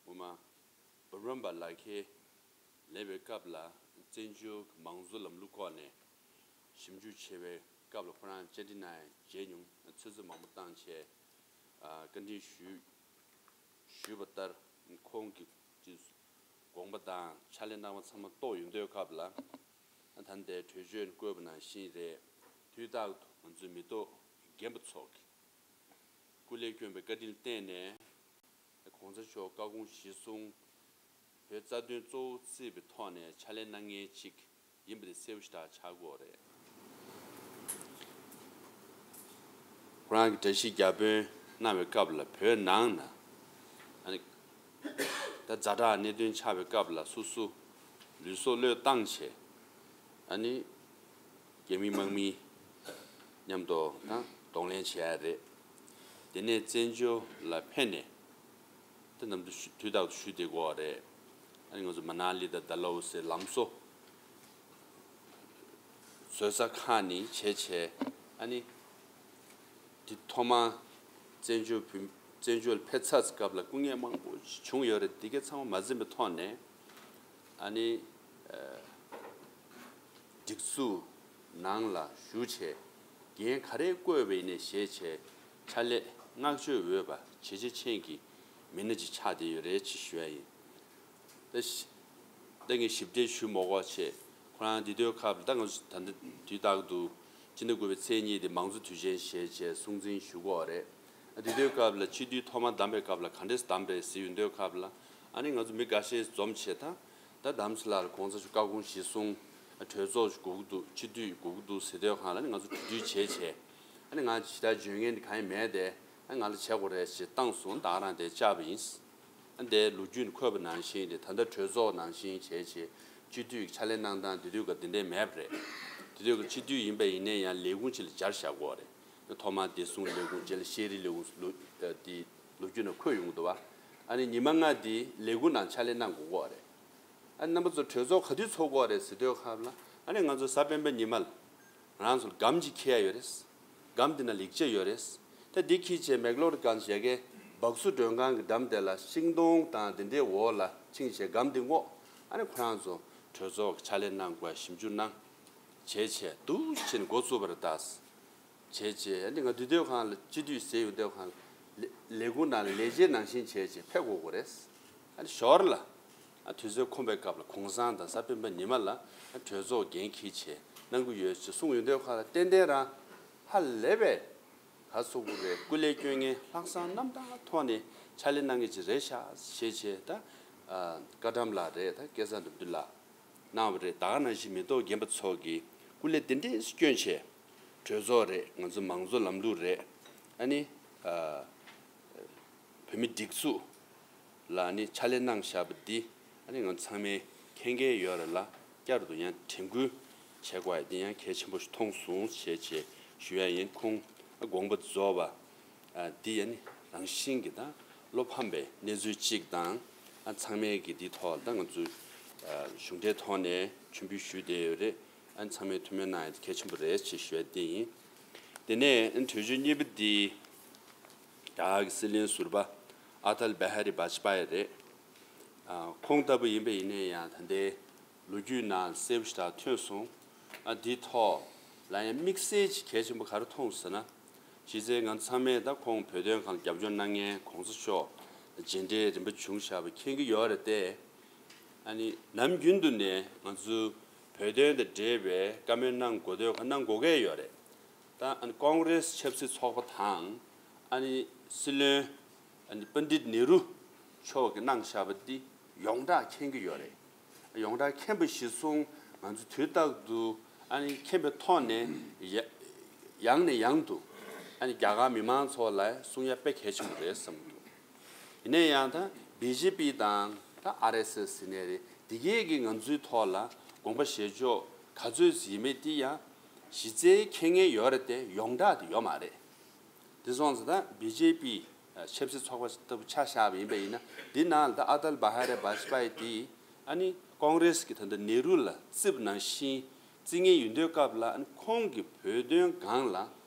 སྔོན་མ་འབུམ་རམས་པ་ལག་ཁྱེར་ལེན་པའི་སྐབས་ལ་བཙན་བྱོལ་གྱི་མང་གཙོ་ལམ་ལུགས་སྐོར་ནས་ཞིབ་འཇུག་བྱེད་པའི་སྐབས་ལ་ཁོ་རང་བཅར་འདྲི་གནང་ཡང་མཇལ་མྱོང་། ཚོད་ཚོད་མང་པོ་བཏང་བྱས་བཀའ་འདྲི་ཞུས་ཞུས་པ་ལྟར། ཁོང་གི་དགོངས་པ་དང་ཕྱག་ལས་གནང་བ་ཚང་མ་རྟོགས་ཡོང་དུས་སྐབས་ལ། ད་ལྟའི་གྲོས་ཆོད་བཀོད་པ་ནང་བཞིན་རེད། དུས་རྟག་ཏུ་ང་ཚོའི་མི་ཐོག་རྒན་པ་ཚོ་གིས་སྐུ་ལས་བསྐྱོན་པའི་བཀའ་དྲིན་ལ་བརྟེན་ནས། གོང་ས་མཆོག་བཀའ་དགོངས་གཞིར་བཟུང་བོད་རྩ་དོན་གཙོ་བོ་བརྩིས་པའི་ཐོག་ནས་ཕྱག་ལས་གནང་མཁན་ཅིག་ཡིན་པ་དེ་གསལ་པོ་ཞེ་དྲག་ཆགས་ཀྱི་ཡོད་རེད། ཁོ་རང་གིས་བཀྲ་ཤིས་བརྒྱ་དཔོན་གནང་བའི་སྐབས་ལ་བོད་ནང་ན། ཨ་ནི། ད་ཛ་དྲག་གནད་དོན་ཆགས་པའི་སྐབས་ལ་སོ་སོ་ལུས་སྲོག་བློས་བཏང་བྱས། ཨ་ནི། རྒྱ་མི་དམག་མི་མཉམ་དུ་ད་གདོང་ལེན་བྱས་ཡ་རེད། དེ་ནས་བཙན་བྱོལ་ལ་ཕེབས་ནས། དེ་ནམ་དུ་ཞུ་དུས་རྟག་ཏུ་ཞུ་བསྡད་ཀྱི་ཡོད་རེད། ཨ་ནི་ང་ཚོ་མ་ན་ལི་དང་ཌལ་ཧོ་སི་ལམ་བཟོ་བཟོ་ས་ཁག་ནས་བྱས་བྱས། ཨ་ནི་དེ་ཐོག་མར་བཙན་བྱོལ་བོད་བཙན་བྱོལ་ཕེབས་ཚར་སྐབས་ལ་སྐུ་ངལ་མང་པོ་བྱུང་ཡོད་རེད། དེ་གའི་ཚང་མ་མ་འཛེམས་པའི་ཐོག་ནས། ཨ་ནི། སྒྲིག་འཛུགས་ནང་ལ་ཞུགས་བྱས། འགན་ག་རེ་བསྐོས་པ་ཡིན་ནའི་བཞེས་བྱས། ཕྱག་ལས་བསྔགས་བརྗོད་འོས་པ་བྱས་རྗེས་ཅན་གྱི་མི་སྣ་ཅིག་ཆགས་བསྡད་ཡོད་རེད་ཅེས་ཞུ་ཡ་ཡིན། ད་ཞི་ད་ངས་ཞིབ་ཕྲ་ཞུ་མ་དགོས་བྱས། ཁོ་རང་འདི་དུས་སྐབས་ལ་ད་ང་ཚོ་ད་ལྟ་དུས་རྟག་ཏུ་སྤྱི་ཟླ་དགུ་པའི་ཚེས་གཉིས་དེ་མང་གཙོ་དུས་ཆེན་བྱས་བྱས་སྲུང་བརྩི་ཞུ་གི་ཡོད་རེད། འདི་དུས་སྐབས་ལ་སྤྱི་འཐུས་ཐོག་མ་བདམས་པའི་སྐབས་ལ་ག་འདྲས་བདམས་པ་རེད་ཟེར་ཡོང་དུས་སྐབས་ལ། ཨ་ནི་ང་ཚོ་མི་འགའ་ཤས་འཛོམས་བྱས། ད་ད་དམ་སྲི་ལགས་ལ་གོང་ས་མཆོག་བཀའ་དགོངས་གཞིར་བཟུང་གྲོས་ཚོགས་ཤིག་དགོས་ཀྱི་འདུག་སྤྱི་འཐུས་དགོས་ཀྱི་འདུག་ཟེར་དུས་སྒང་ལ། ཨ་ནི་ང་ཚོ་གྲོས་བསྡུར་བྱས་བྱས། ཨ་ནི་ང་ཇི་ལྟར་འཇོན་མཁན་དེ་གང་ཡང་མེད་དེ། ཨ་ནི་ང་ལ་བྱེད་དགོས་རེད་ཅེས་བཏང་སོང་། ད་ག་རང་དེ་བཅར་བ་ཡིན། ཨ་ནི་དེ་ལོ་རྒྱུས་ནས་འཁོད་པ་ནང་བཞིན་དེ་ད་ལྟ་གྲོས་ཚོགས་ནང་བཞིན་བྱས་བྱས་སྤྱི་འཐུས་ཀྱི་ཕྱག་ལས་གནང་སྟངས་དེ་དུས་ཀ་དེ་འདྲས་མེད་པ་རེད། དེ་དུས་ཀ་སྤྱི་འཐུས་ཡིན་པ་ཡིན་ནའི་ཡང་ལས་ཁུངས་གཅིག་ལ་སྦྱར་བཞག་དགོས་རེད། ཐོག་མར་བདེ་སྲུང་ལས་ཁུངས། རྗེས་ལ་ཤེས་རིག་ལས་ཁུངས། ལོ་དེ་ལོ་རྒྱུས་ནང་འཁོད་ཡོང་གི་འདུག་བ། ཨ་ནི་ཉི་མ་ལྔ་འདི་ལས་འགུལ་ནང་ཕྱག་ལས་གནང་དགོས་ཀྱི་ཡོད་རེད། ཨ་ནི་རྣམ་པ་ཚོ་གྲོས་ཚོགས་ག་དུས་ཚོགས་ཀྱི་ཡོད་རེད་ཟེར་དུས་སྐབས་ལ། ཨ་ནི་ང་ཚོ་གཟའ་སྤེན་པ་ཉི་མ་ལ་ང་རང་ཚོ་ལ་སྒམ་གཅིག་འཁྱེར་ཡ་ཡོད་རེད། སྒམ་འདི་ནང་ལེགས་ཆ་ཡོད་རེད། ད་འདི་འཁྱེར་བྱས་མེག་ལོར་གང་བྱེད་ཀའི་སྦག་སུ་མགྲོན་ཁང་གི་འགྲམ་དེ་ལ་ཤིང་སྡོང་དང་དེ་འདྲའི་འོག་ལ་ཕྱིན་བྱས་སྒམ་འདི་སྔོག་ཨ་ནི་ཁོ་རང་ཚོ་གྲོས་ཚོགས་ཀྱི་ཕྱག་ལས་གནང་དགོས་ཞིབ་འཇུག་གནང་བྱས་བྱས་འདུག་བྱས་ནས་འགོ་བཙུགས་པ་རེད་ད། བྱས་བྱས་ཨ་ནི་ང་འདུས་སྡོད་ཁང་ལ་སྤྱི་འཐུས་ཟེར་ཡོང་སྡོད་ཁང་ལ་ལས་ཁུངས་ནང་ལ་ལས་བྱེད་ནང་བཞིན་བྱས་བྱས་ཕེབས་དགོས་ཀྱི་རེད། ཨ་ནི་ཞོར་ལ་ཨ་དུས་ཚོད་ཁོམ་པའི་སྐབས་ལ་གུང་སེང་དང་གཟའ་སྤེན་པ་ཉི་མ་ལ་ཨ་གྲོས་ཚོགས་འགན་འཁྱེར་བྱས་གནང་གི་ཡོད་ཅེས་གསུངས་ཡོང་སྡོད་ཁང་ལ་ཏན་ཏན་རང་ཧ་ལས་པའི་ག་ཚོད་དགོས་རེད། སྐུ་ལས་སྐྱོན་མཁན་ལྷག་བསམ་རྣམ་དག་ཐོག་ནས་ཕྱག་ལས་གནང་མཁན་ཅིག་རེད་ཤག་ཞེས་བྱས་ད་ཨ་བཀའ་ཁྲམ་ལགས་རེད། ད་སྐལ་བཟང་དོན་གྲུབ་ལགས། གནང་བ་རེད། ད་ག་ནང་བཞིན་མི་ཐོག་རྒན་པ་ཚོ་གིས་སྐུ་ལས་དེ་འདྲས་སྐྱོན་བྱས། གྲོས་ཚོགས་རེད། ང་ཚོ་མང་གཙོ་ལམ་ལུགས་རེད། ཨ་ནི་ཨ་བོད་མི་སྒྲིག་འཛུགས་ལ་ཨ་ནི་ཕྱག་ལས་གནང་བཞག་པ་འདི་ཨ་ནི་ང་ཚང་མས་མཁྱེན་གྱི་ཡོད་རེད་ལ། བསྐྱར་དུ་ཡང་དྲན་སྐུལ་བྱེད་དགོས་ཡ་འདི་ཡང་གལ་ཆེན་པོ་ཞིག་མཐོང་སོང་ཞེས་བྱས་ཞུ་ཡ་ཡིན། ཁོང་དགོངས་པ་རྫོགས་པ། ཨ་འདི་ཡང་ནི་རང་བཞིན་གྱི་དང་བློ་ཕམ་པའི་གནས་ཚུལ་གཅིག་དང་། ཨ་ཚང་མས་ཀྱི་འདི་ཐོག་ལ་ད་ང་ཚོས་ཨ་གཞུང་འབྲེལ་ཐོག་ནས་མཆོད་འབུལ་ཞུས་བསྡད་ཡོད་རེད། ཨ་ཚང་མས་ཐུགས་སྨོན་གནང་ཡ་དེ་གལ་ཆེན་པོ་རེད་ཅེས་ཞུ་ཡ་དེ་ཡིན། དེ་ནས་ཨ་གྲོས་ཆོད་གཉིས་པ་འདི་རྒྱ་གར་གྱི་སྲིད་བློན་ཟུར་པ་ཨ་ཏལ་བི་ཧ་རི་བཱཇ་པ་ཡི་རེད། ཨ་ཁོང་ལྟ་བུ་ཡིན་པ་ཡིན་ནའི་ཡང་ད་ལྟའི་ལོ་རྒྱུས་ནང་གསལ་པོ་ཞེ་དྲག་ཐོན་སོང་། ཨ་འདིའི་ཐོག་ལ་ཡང་དམིགས་བསལ་གྱི་གལ་ཆེན་པོ་ག་རེ་མཐོང་སོང་ཟེར་ན། གཞི་རྩའི་ང་ཚང་མས་ད་ཁོང་བོད་དོན་སྒང་རྒྱབ་སྐྱོར་གནང་མཁན་གོང་ས་མཆོག་རྗེས་འབྲང་རིམ་པ་བྱུང་བཞག་པ་མཁྱེན་གྱི་ཡོད་རེད་དེ། ཨ་ནི་ནམ་རྒྱུན་དུ་ནས་ང་ཚོ་བོད་དོན་དང་འབྲེལ་བའི་བཀའ་མོལ་གནང་དགོས་དོན་ག་གནང་དགོས་ཀྱི་ཡོད་རེད། ད་ཨ་ནི་ཀོང་རེས་ཆབ་སྲིད་ཚོགས་པ་དང་ཨ་ནི་སྲིད་བློན་ཨ་ནི་པཎ་ཌིད་ནེ་རུ་མཆོག་གིས་གནང་བཞག་པ་འདི་ཡོངས་གྲགས་མཁྱེན་གྱི་ཡོད་རེད། ཡོངས་གྲགས་མཁྱེན་པ་གཞིར་བཟུང་ང་ཚོ་དུས་རྟག་ཏུ་ཨ་ནི་མཁྱེན་པའི་ཐོག་ནས་ཡ་ཡང་ནས་ཡང་དུ་ཨ་ནི་རྒྱ་གར་མི་མང་ཚོ་ལ་གསུང་ཡ་དཔེ་གལ་ཆེན་པོ་རེད་བསམ་གྱི་འདུག་ཡིན་ན་ཡང་ད་བི་ཇེ་པི་དང་ད་ཨར་ཨེས་ཨེས་ཟེར་ནའི་རེད། འདི་གས་ཀྱིས་ང་ཚོའི་ཐོག་ལ་དགོངས་པ་བཞེས་ཕྱོགས་ག་ཚོད་ཡིན་མིན་འདི་ཡང་གཞི་རྩའི་མཁྱེན་མཁན་ཡོད་རེད་དེ་ཡོངས་གྲགས་དེ་ཡོད་མ་རེད། དེ་སོང་ཙང་ད་བི་ཇེ་པི་ཆབ་སྲིད་ཚོགས་པ་ལྟ་བུ་ཆ་བཞག་པ་ཡིན་པ་ཡིན་ན། འདི་ནང་ལ་ད་ཨ་ཏལ་བྷ་ཧ་རེ་བཱཇ་པ་ཡི་དེ་ཨ་ནི་ཀོང་རེས་ཀྱི་ད་ལྟ་ནེ་རུ་ལ་རྩིབ་ནང་བཞིན་རྩི་མཁན་ཡིན་དུས་སྐབས་ལ། ཨ་ནི་ཁོང་གིས་བོད་དོན་སྒང་ལ་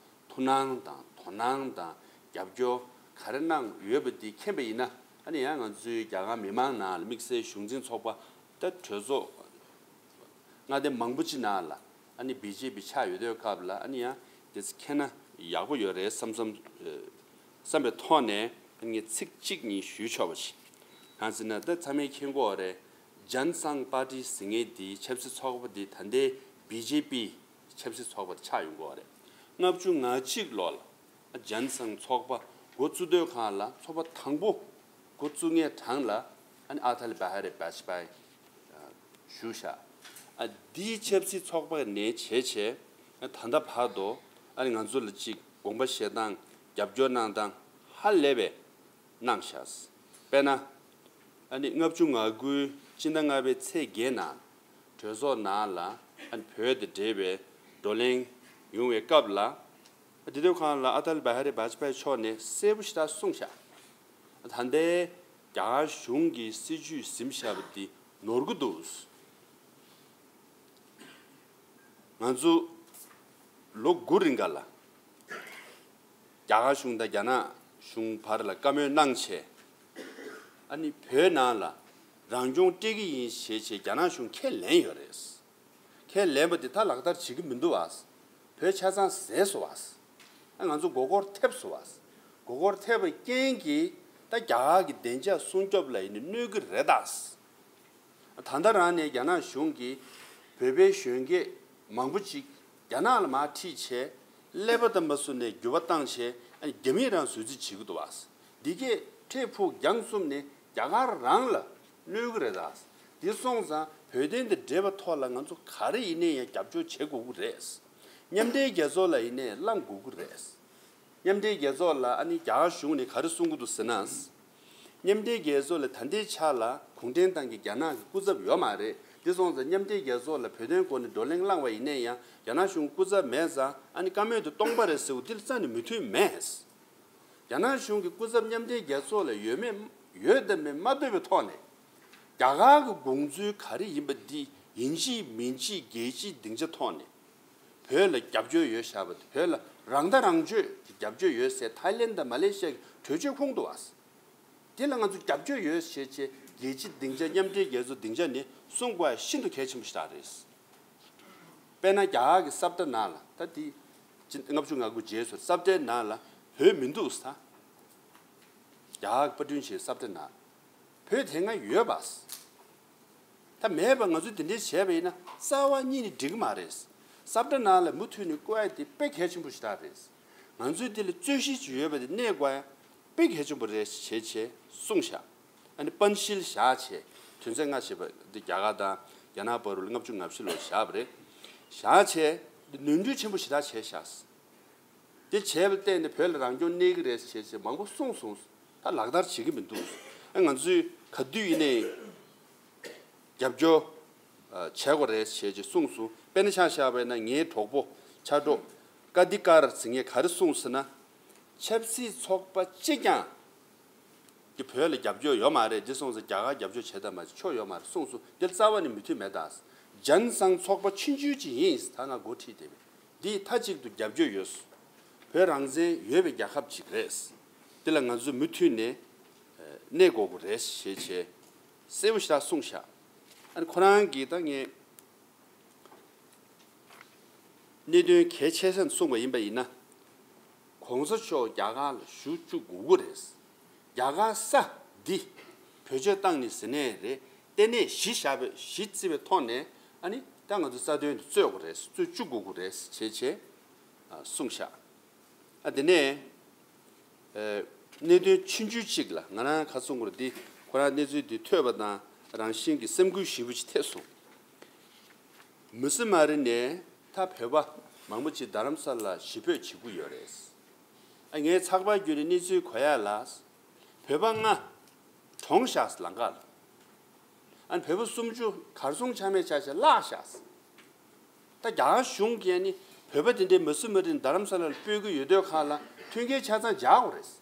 ཐུགས་སྣང་དང་དོ་སྣང་དང་རྒྱབ་སྐྱོར་ག་རེ་གནང་ཡོད་པ་འདི་མཁྱེན་པ་ཡིན་ན། ཨ་ནི་ཡང་ང་ཚོའི་རྒྱ་གར་མི་མང་ནང་ལ་དམིགས་བསལ་གཞུང་འཛིན་ཚོགས་པ་ད་གྲོས་ཚོགས་མངའ་སྡེ་མང་པོ་ཅིག་ནང་ལ་ཨ་ནི་བི་ཇེ་པི་ཆགས་ཡོད་དུས་སྐབས་ལ། ཨ་ནི་ཡང་དེ་ཚོ་མཁྱེན་ན་ཡག་པོ་ཡོད་རེད་བསམ་བསམ་ཨ་བསམ་པའི་ཐོག་ནས་ཨ་ནི་ངས་ཚིག་གཅིག་གཉིས་ཞུས་ཆོག་པ་ཞིག་གང་ཟེར་ན། ད་ཚང་མས་མཁྱེན་གྱི་ཡོད་རེད། ཇན་སང་པར་ཊི་ཟེར་མཁན་འདིའི་ཆབ་སྲིད་ཚོགས་པ་འདི་ད་ལྟའི་བི་ཇེ་པི་ཆབ་སྲིད་ཚོགས་པ་ཆགས་ཡོང་གི་ཡོད་རེད། ལྔ་བཅུ་ང་གཅིག་ལོ་ལ་ཇན་སང་ཚོགས་པ་འགོ་བཙུགས་དུས་སྒང་ལ། ཚོགས་པ་དང་པོ་འགོ་བཙུགས་མཁན་གྲས་ལ་ཨ་ནི་ཨ་ཏལ་བྷ་ཧ་རེ་བཱཇ་པ་ཡི་ཞུགས་བཞག་ཨ་འདིའི་ཆབ་སྲིད་ཚོགས་པ་ནས་བྱས་བྱས་ད་ལྟ་བར་དུ་ཨ་ནི་ང་ཚོ་ལ་ཅིག་དགོངས་པ་བཞེས་སྟངས་རྒྱབ་སྐྱོར་གནང་སྟངས་ཧ་ལས་པའི་གནང་བཞག་དཔེར་ན། ཨ་ནི་ལྔ་བཅུ་ང་དགུའི་སྤྱི་ཟླ་ལྔ་པའི་ཚེས་བརྒྱད་ནང་གྲོས་ཚོགས་ནང་ལ་ཨ་ནི་བོད་དང་འབྲེལ་བའི་བགྲོ་གླེང་ཡོང་བའི་སྐབས་ལ། དེ་དུས་སྒང་ལ་ཨ་ཏལ་བྷ་ཧ་རི་བཱཇ་པ་ཡི་མཆོག་ནས་གསལ་པོ་ཞེ་དྲག་གསུངས་བཞག་ད་ལྟའི་རྒྱ་གར་གཞུང་གི་སྲིད་བྱུས་ཟིན་བཞག་པ་འདི་ནོར་གྱི་འདུག་ང་ཚོ་ལོ་དགུ་རིང་ག་ལ་རྒྱ་གར་གཞུང་དང་རྒྱ་ནག་གཞུང་བར་ལ་བཀའ་མོལ་གནང་བྱས། ཨ་ནི་བོད་ནང་ལ་རང་སྐྱོང་སྤྲད་ཀྱི་ཡིན་ཞེས་བྱས་རྒྱ་ནག་གཞུང་ཁས་ལེན་ཡོད་རེད། ཁས་ལེན་པ་དེ་ད་ལག་བསྟར་བྱེད་ཀྱི་མི་འདུག་བ། བོད་ཆ་ཚང་ཟད་སོང་བ། ཨ་ང་ཚོ་མགོ་སྐོར་ཐེབས་སོང་བ། མགོ་སྐོར་ཐེབས་པའི་རྐྱེན་གྱིས་ད་རྒྱ་གར་གྱི་བདེ་འཇགས་སྲུང་སྐྱོབ་ལ་ཡིན་ནའི་གནོད་ཀྱི་རེད་ད། ད་ལྟ་རང་ནས་རྒྱ་ནག་གཞུང་གིས་བོད་པའི་གཞོན་སྐྱེས་མང་པོ་ཅིག་རྒྱ་ནག་ལ་མར་ཁྲིད་བྱས། ཀླད་པ་དང་མ་བཟོ་ནས་འགྱུར་བ་བཏང་བྱས། ཨ་ནི་རྒྱ་མིས་རང་བཟོ་རྩིས་བྱེད་ཀྱི་འདུག་བ། འདི་གས་འཕྲལ་ཕུགས་རྒྱང་གསུམ་ནས་རྒྱ་གར་རང་ལ་གནོད་ཀྱི་རེད་ད། འདི་སོང་ཙང་བོད་དོན་དང་འབྲེལ་བའི་ཐོག་ལ་ང་ཚོ་ག་རེ་ཡིན་ནའི་ཡང་རྒྱབ་སྐྱོར་བྱེད་དགོས་ཀྱི་རེད། མཉམ་འབྲེལ་རྒྱལ་ཚོགས་ལ་ཡིན་ནའི་ལངས་དགོས་ཀྱི་རེད། མཉམ་འབྲེལ་རྒྱལ་ཚོགས་ལ་ཨ་ནི་རྒྱ་གར་གཞུང་ནས་ག་རེ་གསུང་གི་འདུག་ཟེར་ན། མཉམ་འབྲེལ་རྒྱལ་ཚོགས་ལ་ད་ལྟའི་ཆ་ལ་གུང་ཁྲན་ཏང་གི་རྒྱ་ནག་གི་སྐུ་ཚབ་ཡོད་མ་རེད། དེ་སོང་ཙང་མཉམ་འབྲེལ་རྒྱལ་ཚོགས་ལ་བོད་དོན་སྐོར་ནས་བགྲོ་གླེང་བསླངས་པ་ཡིན་ན་ཡང་རྒྱ་ནག་གཞུང་སྐུ་ཚབ་མེད་ཙང་ཨ་ནི་བཀའ་མོལ་དེ་སྟོང་པ་རེད་ཟེར་བ་འདི་ལ་རྩ་ནས་མོས་མཐུན་མེད། རྒྱ་ནག་གཞུང་གི་སྐུ་ཚབ་མཉམ་འབྲེལ་རྒྱལ་ཚོགས་ལ་ཡོད་མེད་ ཡོད་དམ་མེད་མ་ལྟོས་པའི་ཐོག་ནས། རྒྱ་གར་གྱི་དགོངས་ཚུལ་ག་རེ་ཡིན་པ་འདི་ཡིན་གཅིག་མིན་གཅིག་རྒྱལ་སྤྱིའི་སྡིངས་ཆ་ཐོག་ནས་བོད་ལ་རྒྱབ་སྐྱོར་ཡོད་བཞག་པ་དེ། བོད་ལ་རང་ལྟ་རང་སྤྱོད་ཀྱི་རྒྱབ་སྐྱོར་ཡོད་ཟེར་ཐའི་ལེན་དང་མ་ལེ་ཤི་ཡ་གི་གྲོས་ཆོད་ཁོངས་འདུ་བ། དེ་ལ་ང་ཚོ་རྒྱབ་སྐྱོར་ཡོད་ཞེས་བྱས་རྒྱལ་སྤྱི་སྡིངས་ཆ་མཉམ་འབྲེལ་རྒྱལ་ཚོགས་སྡིངས་ཆ་ནས་གསུང་དགོས་ཡ་ཤིན་ཏུ་གལ་ཆེན་པོ་ཞིག་རེད། དཔེར་ན་རྒྱ་གར་གྱི་ས་བཀྲ་ནང་ལ་ད་དེ་ལྔ་བཅུ་ང་དགུ་རྗེས་སུ་ས་བཀྲའི་ནང་ལ་བོད་མི་འདུག་ས། རྒྱ་གར་གྱི་པར་སྐྲུན་བྱས་ས་བཀྲའི་ནང་ལ་བོད་དེ་སྔ་ཡོད་པ། ད་མེད་པ་ང་ཚོས་དེ་འདྲའི་བྱས་པ་ཡིན་ན་རྩ་བ་ཉིད་ནས་འགྲིག་གི་མ་རེད། ས་བཀྲ་ནང་ལ་མུ་མཐུད་ནས་བཀོད་ཡ་དེ་དཔེ་གལ་ཆེན་པོ་ཞིག་རེད། ང་ཚོས་དེ་ལ་རྩོད་གཞི་ཅིག་ཡོད་པ་དེ་གནས་དགོས་ཡ་དཔེ་གལ་ཆེན་པོ་རེད་ཞེས་བྱས་གསུངས་བཞག་ཨ་ནི་པན་ཤིལ་བཞག་བྱས་དོན་ཚན་ལྔ་ཞེས་པ་འདི་རྒྱ་གར་དང་རྒྱ་ནག་བར་ལ་ལྔ་བཅུ་ང་བཞི་ལོར་བཞག་པ་རེད། བཞག་བྱས་འདི་ནོར་འཁྲུལ་ཆེན་པོ་ཞེ་དྲག་བྱས་བཞག་དེ་བྱས་པ་བརྟེན་ནས་བོད་ལ་རང་སྐྱོང་གནས་ཀྱི་རེད་ཞེས་བྱས་མང་པོ་གསུངས་སོང་། ད་ལག་བསྟར་བྱེད་ཀྱི་མི་འདུག་ཨ་ང་ཚོས་ག་དུས་ཡིན་ནའི་རྒྱབ་སྐྱོར་ཨ་བྱེད་དགོས་རེད་ཞེས་བྱས་གསུངས་སོང་། དཔེར་ན་ཆ་བཞག་པ་ཡིན་ན་ངའི་གྲོགས་པོ་ཕྱག་རོགས་ཀ་དི་ཀར་ཟེར་མཁན་ག་རེ་གསུངས་ཟེར་ན། ཆབ་སྲིད་ཚོགས་པ་གཅིག་ཀྱང་གི་བོད་ལ་རྒྱབ་སྐྱོར་ཡོད་མ་རེད། འདི་སོང་ཙང་རྒྱ་གར་རྒྱབ་སྐྱོར་བྱེད་ཐབས་མ་བྱེད་ཆོག་ཡོད་མ་རེད་གསུངས་སོང་། འདི་རྩ་བ་ནས་མོས་མཐུན་མེད་ད། ཇན་སང་ཚོགས་པ་ཆུང་ཆུང་ཅིག་ཡིན། ད་ང་འགོ་ཁྲིད་དེ་འདི་མཐའ་གཅིག་ཏུ་རྒྱབ་སྐྱོར་ཡོད། བོད་རང་བཙན་ཡོད་པའི་རྒྱལ་ཁབ་ཅིག་རེད། འདི་ལ་ང་ཚོས་མུ་མཐུད་ནས་གནས་དགོས་ཀྱི་རེད་ཞེས་བྱས་གསལ་པོ་ཞེ་དྲག་གསུངས་བཞག་ཨ་ནི་ཁོ་རང་གིས་ད་ངས་གནད་དོན་གལ་ཆེ་ས་གསུངས་པ་ཡིན་པ་ཡིན་ན། གོང་ས་མཆོག་རྒྱ་གར་ལ་བཞུགས་བཅུག་དགོས་ཀྱི་རེད། རྒྱ་གར་ས་འདི་བེད་སྤྱོད་བཏང་ནས་ཟིན་ནས་རེད། ལྟེ་གནས་གཞི་བཞག་པའི་གཞི་བརྩིས་པའི་ཐོག་ནས་ཨ་ནི་ད་ང་ཚོ་རྩ་དོན་དུ་རྩོད་དགོས་རེད། རྩོད་བཅུག་དགོས་ཀྱི་རེད་ཞེས་བྱས་གསུངས་བཞག་ཨ་དེ་ནས་ཨ་གནད་དོན་ཆུང་ཆུང་གཅིག་ལ་ང་རང་ཁ་གསུང་དགོས་འདི་ཁོ་རང་གནས་ཚུལ་འདི་ཐོས་པ་དང་རང་བཞིན་གྱི་སེམས་འགུལ་ཞེ་པོ་ཅིག་ཐེབས་སོང་། མི་སི་མ་རི་ནས་ད་བོད་པ་མང་པོ་ཅིག་རྡ་རམ་ས་ལ་གཞིས་སྤོས་བྱེད་ཀྱི་ཡོད་རེད། ཨ་ངས་ཚགས་པར་བརྒྱུད་ནས་གནས་ཚུལ་གོ་ཡ་ལ། བོད་པ་ལྔ་གྲོངས་བཞག་ལམ་ཁ་ལ། ཨ་ནི་བོད་པ་སུམ་ཅུ་གར་སོང་ཆ་མེད་ཆ་ཆ་བརླག་བཞག་ད་རྒྱ་གར་གཞུང་གིས་ནི་བོད་པ་དེ་འདྲའི་མ་སུ་མ་རིན་རྡ་རམ་ས་ལར་སྤོས་ཀྱི་ཡོད་དུས་ཁག་ལ་མཐུན་རྐྱེན་ཆ་ཚང་སྦྱར་དགོས་རེད།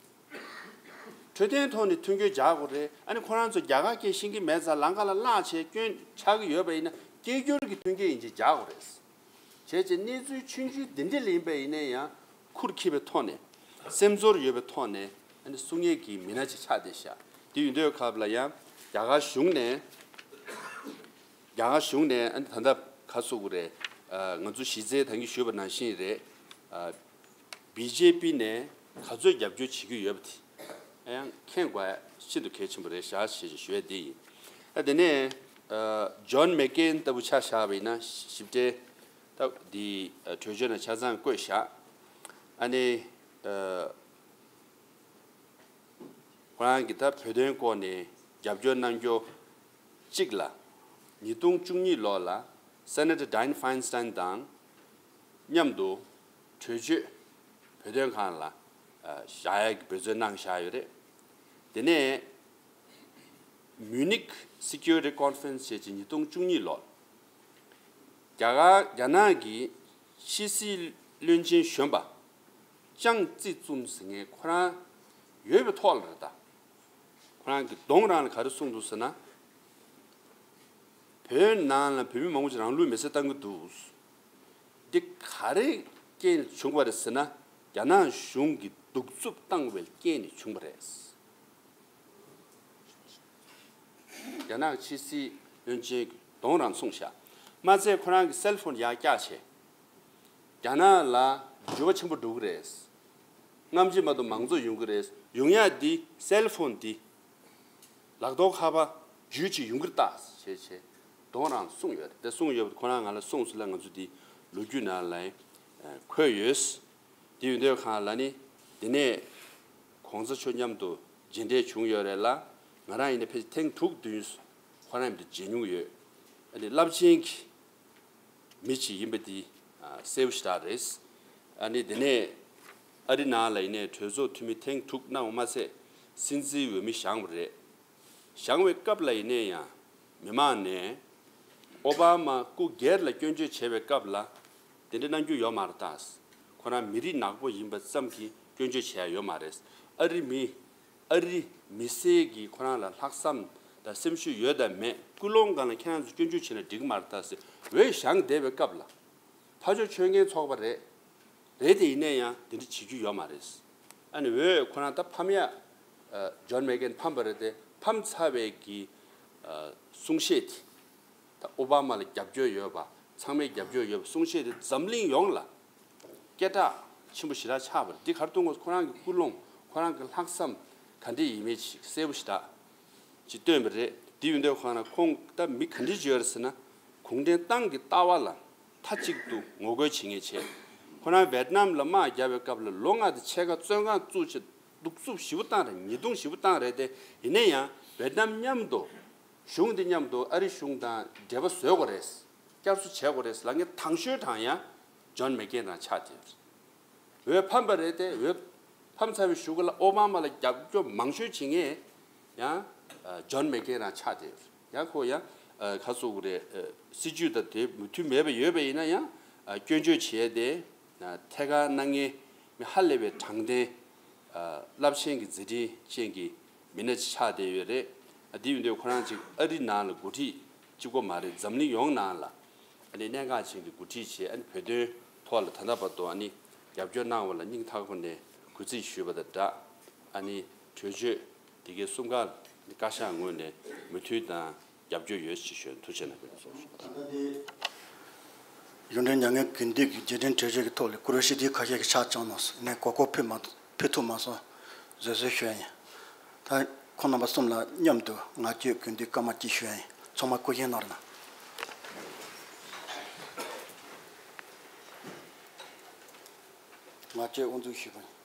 འཕྲོད་བསྟེན་ཐོག་ནས་མཐུན་རྐྱེན་སྦྱར་དགོས་རེད། ཨ་ནི་ཁོ་རང་ཚོ་རྒྱ་གར་སྐད་ཤེས་ཀྱི་མེད་ཙང་ལམ་ཁ་ལ་བརླག་བྱས་སྐྱོན་ཆགས་ཀྱི་ཡོད་པ་ཡིན་ན་སྐད་སྒྱུར་གྱི་མཐུན་རྐྱེན་ཡིན་གཅིག་སྦྱར་དགོས་རེད། བྱས་ཙང་གནས་ཚུལ་ཆུང་ཆུང་འདི་འདྲ་ལ་ཡིན་པ་ཡིན་ན་ཡང་ཁུར་འཁྱེར་བའི་ཐོག་ནས་སེམས་ཚོར་ཡོད་པའི་ཐོག་ནས་ཨ་ནི་གསུང་ཡས་ཀྱི་མི་སྣ་ཅིག་ཆགས་བསྡད་ཤག་དེ་ཡིན་དུས་སྐབས་ལ་ཡང་རྒྱ་གར་གཞུང་ནས། རྒྱ་གར་གཞུང་ནས་ཨ་ནི་ད་ལྟ་ག་ཟེར་དགོས་རེད། ཨ་ང་ཚོ་གཞི་རྩའི་ད་གིན་ཞུས་པ་ནང་བཞིན་རེད། ཨ་བི་ཇེ་པི་ནས་ག་ཚོད་རྒྱབ་སྐྱོར་བྱེད་ཀྱི་ཡོད་པ་དེ་ཡང་མཁྱེན་དགོས་ཤིན་ཏུ་གལ་ཆེན་པོ་རེད་ཤག་ཞེས་ཞུ་ཡ་དེ་ཡིན། ཨ་དེ་ནས་ཨ་ཇོན་མེག་ཀེན་ལྟ་བུ་ཆ་བཞག་པ་ཡིན་ན་ཞིབ་ཕྲའི་ད་འདི་ཨ་གྲོས་ཆོད་ནང་ཆ་ཚང་བཀོད་བཞག་ཨ་ནི་ཨ། ཁོ་རང་གིས་ད་བོད་དོན་སྐོར་ནས་རྒྱབ་སྐྱོར་གནང་རྒྱུ་གཅིག་ལ། ཉིས་སྟོང་བཅུ་གཉིས་ལོ་ལ་སེ་ནེ་ཊར་ཌའིན་ཕའིན་སི་ཊན་དང་མཉམ་དུ་གྲོས་ཆོད་བོད་དོན་ཁང་ལ་བཞག་ཡག་གི་འབད་བརྩོན་གནང་བཞག་ཡོད་རེད། དེ་ནས་མུ་ནིག་སི་ཀུ་རི་ཊི་ཀོན་ཕ་རེན་སི་ཞེས་བྱས་ཉིས་སྟོང་བཅུ་གཉིས་ལོར་རྒྱ་གར་རྒྱ་ནག་གི་ཕྱི་སྲིད་བློན་ཆེན་གཞོན་པ། ཅང་ཙི་ཙུན་ཟེར་མཁན་ཁོ་རང་ཡོད་པའི་ཐོག་ལ་རེད་ད། ཁོ་རང་གི་གདོང་རང་ལ་ག་རེ་གསུངས་འདུག་ཟེར་ན། བོད་ནང་ལ་བོད་མི་མང་པོ་ཅིག་རང་ལུས་མེར་སྲེག་བཏང་གི་འདུག་འདི་ག་རེ་རྐྱེན་ནས་བྱུང་བ་རེད་ཟེར་ན། རྒྱ་ནག་གཞུང་གིས་གདུག་རྩུབ་བཏང་བའི་རྐྱེན་ནས་བྱུང་བ་རེད། རྒྱ་ནག་ཕྱི་སྲིད་བློན་ཆེན་གྱི་གདོང་རང་གསུངས་ཤག་མ་ཚད་ཁོ་རང་གི་སེལ་ཕོན་ཡར་བཀྱགས་བྱས། རྒྱ་ནག་ལ་འགྱུར་བ་ཆེན་པོ་འགྲོ་གི་རེད། སྔ་ཕྱི་མ་གཏོགས་མང་གཙོ་ཡོང་གི་རེད། ཡོང་ཡག་འདི་སེལ་ཕོན་འདི་ལག་ཐོག་ཁ་པར་ཇུས་ཅིག་ཡོང་གི་རེད་ད་ཞེས་བྱས་གདོང་རང་གསུངས་ཡོད་རེད། དེ་གསུངས་ཡོད་པ་ཁོ་རང་ང་ལ་གསུངས་སོང་ལ་ང་ཚོ་འདི་ལོ་རྒྱུས་ནང་ལ་འཁོད་ཡོད། དེ་ཡིན་དུས་ཁ་ལ་ནི་དེ་ནས་གོང་ས་མཆོག་མཉམ་དུ་མཇལ་འཕྲད་བྱུང་ཡོད་རེད་ལ། ང་རང་ཡིན་ན་ཕལ་ཆེར་ཐེངས་དྲུག་བདུན་ཁོ་རང་མཉམ་དུ་མཇལ་མྱོང་ཡོད། ཨ་ནི་རླབས་ཆེན་གྱི་མི་ཅིག་ཡིན་པ་འདི་གསལ་པོ་ཞེ་དྲག་རེད། ཨ་ནི་དེ་ནས་ཨ་རི་ནང་ལ་ཡིན་ནའི་གྲོས་ཚོགས་འཐུས་མི་ཐེངས་དྲུག་གནང་བ་མ་ཟད་སྲིད་འཛིན་འོས་མི་བཞེངས་པ་རེད། བཞེངས་པའི་སྐབས་ལ་ཡིན་ནའི་ཡང་མི་མང་ནས་ཨོ་བྷ་མ་སྐུ་སྒེར་ལ་སྐྱོན་བརྗོད་བྱས་པའི་སྐབས་ལ་དེ་འདྲ་གནང་རྒྱུ་ཡོད་མ་རེད་ད། ཁོ་རང་མི་རིགས་ནག་པོ་ཡིན་པ་ཙམ་གྱིས་སྐྱོན་བརྗོད་བྱས་ཡ་ཡོད་མ་རེད། ཨ་རི་མི་ཨ་རི་ མི་སེར་གྱི་ཁོ་རང་ལ་ལྷག་བསམ་དང་སེམས་ཤུགས་ཡོད་དང་མེད། ཀུན་སློང་སྒང་ལ་ཁྱེད་རང་ཚོ་སྐྱོན་བརྗོད་བྱས་ན་འགྲིག་གི་མ་རེད་ད་ཟེར། འོས་བཞེངས་བསྡད་པའི་སྐབས་ལ། ཕར་ཕྱོགས་ཆོས་མཁན་ཚོགས་པ་རེད། རེད་དེ་ཡིན་ནའི་ཡང་དེ་འདྲ་བྱེད་རྒྱུ་ཡོད་མ་རེད། ཨ་ནི་འོས་ཁོ་རང་ད་ཕམ་ཡ། ཨ། ཇོན་མེག་ཀེན་ཕམ་པ་རེད་དེ། ཕམ་ཚར་བའི་གི། ཨ། གསུང་བཤད་དེ། ད་ཨོ་བྷ་མ་ལ་རྒྱབ་སྐྱོར་ཡོད་པ། ཚང་མས་རྒྱབ་སྐྱོར་ཡོད་པ་གསུང་བཤད་དེ་འཛམ་གླིང་ཡོངས་ལ་སྐད་གྲགས་ཆེན་པོ་ཞེ་དྲག་ཆགས་པ་རེད། འདི་ག་རེ་གཏོང་དགོས། ཁོ་རང་གི་ཀུན་སློང་། ཁོ་རང་གི་ལྷག་བསམ་ག་འདྲ་ཡིན་མིན་ཅིག་གསལ་པོ་ཞེ་དྲག་ཅིག་སྟོན་པ་རེད། དེ་ཡིན་དུས་ཁོ་རང་ཁོང་ད་མི་ག་འདྲ་ཅིག་ཡོད་རེད་ཟེར་ན། གུང་ཁྲན་ཏང་གི་ལྟ་བ་ལ་མཐའ་གཅིག་ཏུ་ངོ་རྒོལ་བྱེད་མཁན་བྱས། ཁོ་རང་ཝེད་ནམ་ལ་དམག་བརྒྱབ་པའི་སྐབས་ལ་ལོ་ལྔ་དང་ཕྱེད་ཀ་བཙོན་ཁང་བཙུགས་བྱས་གདུག་རྩུབ་ཞེ་པོ་བཏང་རེད། ཉེས་རྡུང་ཞེ་པོ་བཏང་རེད་དེ། ཡིན་ན་ཡང་ཝེད་ནམ་མཉམ་དུ། གཞུང་འདི་མཉམ་དུ་ཨ་རི་གཞུང་དང་འབྲེལ་བ་བཟོ་དགོས་རེད། བསྐྱར་གསོ་བྱེད་དགོས་རེད་ལབ་མཁན་དང་ཤོས་དང་ཡང་ཇོན་མེག་ཀེན་རང་ཆགས་བསྡད་ཡོད་རེད། འོས་ཕམ་པ་རེད་དེ། འོས་ཕམ་ཚར་བའི་གཞུག་གུ་ལ་ཨོ་བྷ་མ་ལ་རྒྱབ་སྐྱོར་མང་ཤོས་བྱེད་མཁན་ཡང་ཨ་ཇོན་མེག་ཀེན་རང་ཆགས་བསྡད་ཡོད་རེད། ཡང་ཁོ་ཡང་ཨ་ག་རེ་ཟེར་དགོས་རེད། ཨ་སྲིད་ཇུས་དང་དེ་མོས་མཐུན་མེད་པ་ཡོད་པ་ཡིན་ན་ཡང་ཨ་སྐྱོན་བརྗོད་བྱས་ཏེ། ཐད་ཀར་གནང་མཁན་མི་ཧ་ལས་པའི་དྲང་བདེན། ཨ་རླབས་ཆེན་གྱི་མཛད་འཕྲིན་ཅན་གྱི་མི་སྣ་ཅིག་ཆགས་བསྡད་ཡོད་རེད། ཨ་དེ་ཡིན་དུས་ཁོ་རང་ཅིག་ཨ་རི་ནང་ལ་འགོ་ཁྲིད་གཅིག་པོ་མ་རེད། འཛམ་གླིང་ཡོངས་ནང་ལ་ཨ་ནི་གནད་འགག་ཅན་གྱི་འགོ་ཁྲིད་བྱས། ཨ་ནི་བོད་དོན་ཐོག་ལ་ད་ལྟ་བར་དུ་ཨ་ནི་རྒྱབ་སྐྱོར་གནང་བ་ལ་སྙིང་ཐག་པ་ནས་གུས་བརྩི་ཞུས་པ་དང་སྦྲགས། ཨ་ནི་གྲོས་ཆོད་དེ་གའི་གསུམ་ཀ་ལ་བཀའ་ཤག་ངོས་ནས་མོས་མཐུན་དང་། རྒྱབ་སྐྱོར་ཡོད་ཅེས་ཞུ། ཐུགས་རྗེ་གནང་། ཕེབས་སོང་། ད་ལྟ་འདི་གཞུང་འབྲེལ་མྱ་ངན་གུས་འདུད་ཀྱི་རྗེས་དྲན་གྲོས་ཆོད་ཀྱི་ཐོག་ལ་བཀུར་འོས་ཞུ་དེ་ཁ་ཤས་ཀྱིས་ཕྱག་བརྐྱངས་གནང་སོང་། ཡིན་ནའི་གོ་སྐབས་ཕུལ་མ་ཕུལ་ཐུབ་མ་སོང་། བཟོད་གསོལ་ཞུ་ཡ་ཡིན། ད་ཁོང་རྣམ་པ་གསུམ་ལ་མཉམ་དུ་ངག་བཅད་གུས་འདུད་སྐར་མ་གཅིག་ཞུ་ཡ་ཡིན། ཚང་མ་སྐུ་བཞེངས་གནང་རོགས་གནང་། ངག་བཅད་དབུ་འཛུགས་ཞུས་པ་ཡིན།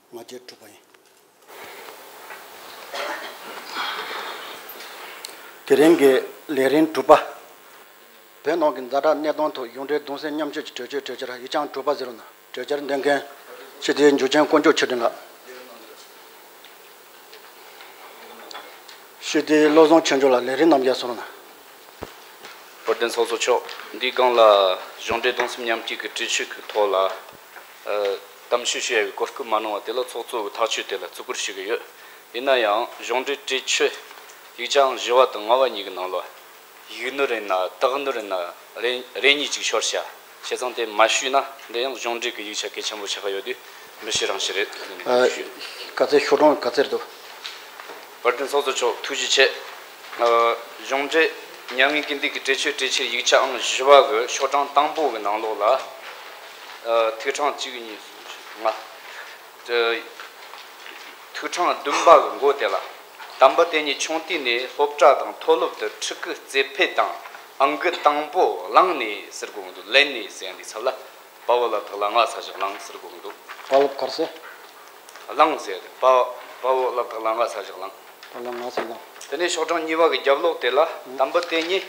ང་བཅས་གྲུབ་པ་ཡིན། དེ་རིང་གི་ལས་རིམ་དྲུག་པ། བོད་ནང་གི་ཛ་དྲག་གནད་དོན་ཐོག་གཞུང་འབྲེལ་གདུང་སེམས་མཉམ་སྐྱེད་ཀྱི་གྲོས་ཆོད་གྲོས་འཆར་ཡིག་ཆ་དྲུག་པ་ཟེར་བ་ན། གྲོས་འཆར་འདོན་མཁན་སྤྱི་འཐུས་འཇུ་ཆེན་དཀོན་མཆོག་ཆོས་སྒྲོན་ལགས། སྤྱི་འཐུས་བློ་བཟང་ཆོས་འབྱོར་ལགས་ལས་རིམ་རྣམས་རྒྱབ་སོང་ན། བོད་བདེན་ཚོགས་གཙོ་མཆོག་འདིའི་སྒང་ལ་གཞུང་འབྲེལ་གདུང་སེམས་མཉམ་སྐྱེད་ཀྱི་གྲོས་ཆོད་ཀྱི་ཐོག་ལ་ཨ་གཏམ་བཤད་ཞུ་ཡ་གི་གོ་སྐབས་མ་གནང་བ་དེ་ལ་ཚོགས་གཙོ་གི་ཐག་གཅོད་དེ་ལ་བརྩི་བཀུར་ཞུ་གི་ཡོད། ཡིན་ན་ཡང་གཞུང་འབྲེལ་གྲོས་ཆོད་ཡིག་ཆའང་བཞི་པ་དང་ལྔ་པ་གཉིས་ཀྱི་ནང་ལ་ཡིག་ནོར་ཡིན་ན་དག་ནོར་ཡིན་ན་རེ་རེ་གཉིས་ཅིག་ཤོར་ཤག་བྱས་ཙང་དེ་མ་ཞུས་ན་འདི་ཡང་གཞུང་འབྲེལ་གྱི་ཡིག་ཆ་གལ་ཆེན་པོ་ཆགས་ཀྱི་ཡོད་དུས་མི་ཤེས་རང་ཤེས་རེད། ཨ། བཀའ་སྩལ་ཤོག་གྲངས་ག་ཚོད་འདུག་བར་དོན་ཚོགས་གཙོ་མཆོག་ཐུགས་རྗེ་ཆེ། ཨ། གཞུང་འབྲེལ་མྱ་ངན་གུས་འདུད་ཀྱི་གྲོས་ཆོད་གྲོས་འཆར་ཡིག་ཆའང་བཞི་པ་གི་ཤོག་གྲངས་དང་པོ་གི་ནང་ལོགས་ལ། ཨ། ཐིག་གྲངས་གཅིག་གཉིས་གསུམ་བཞི་ལྔ། ཨ། ཐིག་གྲངས་བདུན་པ་གི་མགོ་དེ་ལ། དམ་པ་དེ་ཉིད་ཆུང་དུས་ནས་སློབ་གྲྭ་དང་མཐོ་སློབ་ཏུ་ཕྲུ་གུ་རྩེ་ཕུད་དང་ཨང་ཀི་དང་པོ་བླངས་ནས་ཟེར་དགོས་འདུག་ལེན་ནས་ཟེར་ཡ་འདི་ཚབ་ལ། དཔའ་བོ་ལ་དྭགས་ལ་ང་ས་ཞིག་བླངས་ཟེར་དགོས་འདུག་དཔའ་བོ་གར་སེ། བླངས་ཟེར། དཔའ་དཔའ་བོ་ལ་དྭགས་ལ་ང་ས་ཞིག་བླངས། དྭགས་ལ་ང་ས་བླངས། དེ་ནས་ཤོག་གྲངས་གཉིས་པ་གི་རྒྱབ་ལོགས་དེ་ལ། ཨང་། དམ་པ་དེ་ཉིད་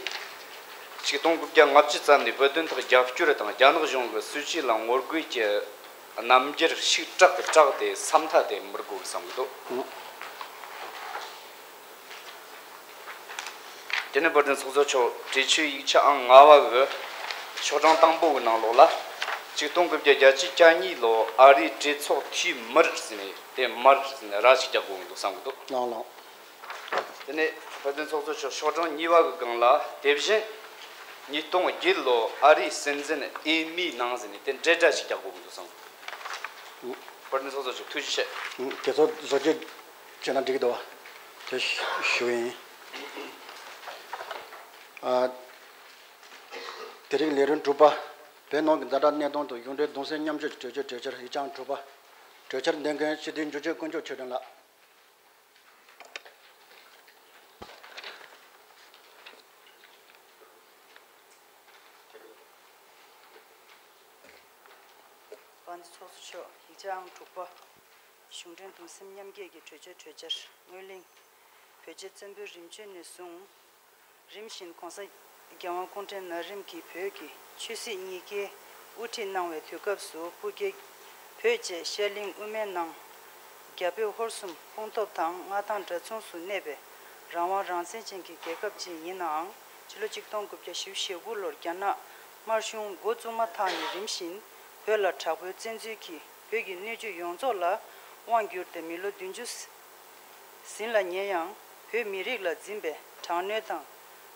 ཆིག་སྟོང་དགུ་བརྒྱ་ལྔ་བཅུ་ཙམ་ནས་བོད་དོན་ཐོག་རྒྱབ་སྐྱོར་དང་རྒྱ་ནག་གཞུང་གི་སྲིད་བྱུས་ལ་ངོ་རྒོལ་གྱི་རྣམ་འགྱུར་ཤུགས་དྲག་གི་དྲག་སྟེ་བསམ་ཐག་དེ་མི་དགོས་བསམ་གི་འདུག་ཨང་། དེ་ནས་བོད་དོན་ཚོགས་གཙོ་མཆོག་གྲོས་ཆོད་ཡིག་ཆ་ཨང་ལྔ་པ་གི་ཤོག་གྲངས་དང་པོ་གི་ནང་ལོགས་ལ། ཆིག་སྟོང་དགུ་བརྒྱ་བརྒྱད་ཅུ་གྱ་གཉིས་ལོ་ཨ་རིའི་གྲོས་ཚོགས་འཐུས་མིར་ཟེར་ནས་དེ་མིར་ཟེར་ནས་ར་ཞིག་རྒྱག་དགོས་འདུག་བསམ་གི་འདུག་ལགས་ལགས། དེ་ནས་བོད་དོན་ཚོགས་གཙོ་མཆོག་ཤོག་གྲངས་གཉིས་པ་གི་སྒང་ལ་དེ་བཞིན་ཉིས་སྟོང་བརྒྱད་ལོ་ཨ་རིའི་སྲིད་འཛིན་ཨེ་མིའི་ནང་ཟེར་ནས་དེ་འབྲེལ་སྒྲ་ཞིག་རྒྱག་དགོས་འདུག་བསམ་གི་འདུག་བོད་དོན་ཚོགས་གཙོ་མཆོག་ཐུགས་རྗེ་ཆེ། དེ་ཚོ་བཟོ་བཅོས་བྱས་ན་འགྲིག་གི་འདུག་བ། དེ་ཞུ་ཞུ་ཡིན། ཨ། དེ་རིང་ལས་རིམ་དྲུག་པ། བོད་ནང་གི་ཛ་དྲག་གནད་དོན་དང་གཞུང་འབྲེལ་གདུང་སེམས་མཉམ་སྐྱེད་ཀྱི་གྲོས་ཆོད་གྲོས་འཆར་ཡིག་ཆ་དྲུག་པ། གྲོས་འཆར་འདོན་མཁན་སྤྱི་འཐུས་འཇུ་ཆེན་དཀོན་མཆོག་ཆོས་སྒྲོན་ལགས། དཔལ་ལྡན་ཚོགས་གཙོ་མཆོག་ཡིག་ཆ་ཨང་དྲུག་པ། གཞུང་འབྲེལ་གདུང་སེམས་མཉམ་སྐྱེད་ཀྱི་གྲོས་ཆོད་གྲོས་འཆར་སྔོན་གླེང་། བོད་རྒྱ་བཙན་པོའི་རིམ་བྱོན་ནས་བཟུང་། རིམ་བཞིན་༸གོང་ས་༸རྒྱལ་དབང་སྐུ་ཕྲེང་ན་རིམ་གྱིས་བོད་ཀྱི་ཆོས་སྲིད་གཉིས་ཀའི་དབུ་ཁྲིད་གནང་བའི་དུས་སྐབས་སུ་སྤུ་རྒྱལ་བོད་ཅེས་ཤར་གླིང་དབུ་མའི་ནང་རྒྱ་བོད་ཧོར་གསུམ་ཕུང་སྟོབས་དང་མངའ་ཐང་འདྲ་མཚུངས་སུ་གནས་པའི་རང་དབང་རང་བཙན་ཅན་གྱི་རྒྱལ་ཁབ་ཅིག་ཡིན་ནའང་། ཕྱི་ལོ་ཆིག་སྟོང་དགུ་བརྒྱ་བཞི་བཅུ་ཞེ་དགུ་ལོར་རྒྱ་ནག་དམར་གཞུང་འགོ་བཙུགས་མ་ཐག་ནས་རིམ་བཞིན་བོད་ལ་དྲག་པོའི་བཙན་འཛུལ་གྱིས་བོད་ཀྱི་སྣོད་བཅུད་ཡོངས་རྫོགས་ལ་དབང་བསྒྱུར་ཏེ་མི་ལོ་བདུན་ཅུ་ཟིན་ལ་ཉེ་ཡང་། བོད་མི་རིགས་ལ་འཛིན་པའི་དྲག་གནོན་དང་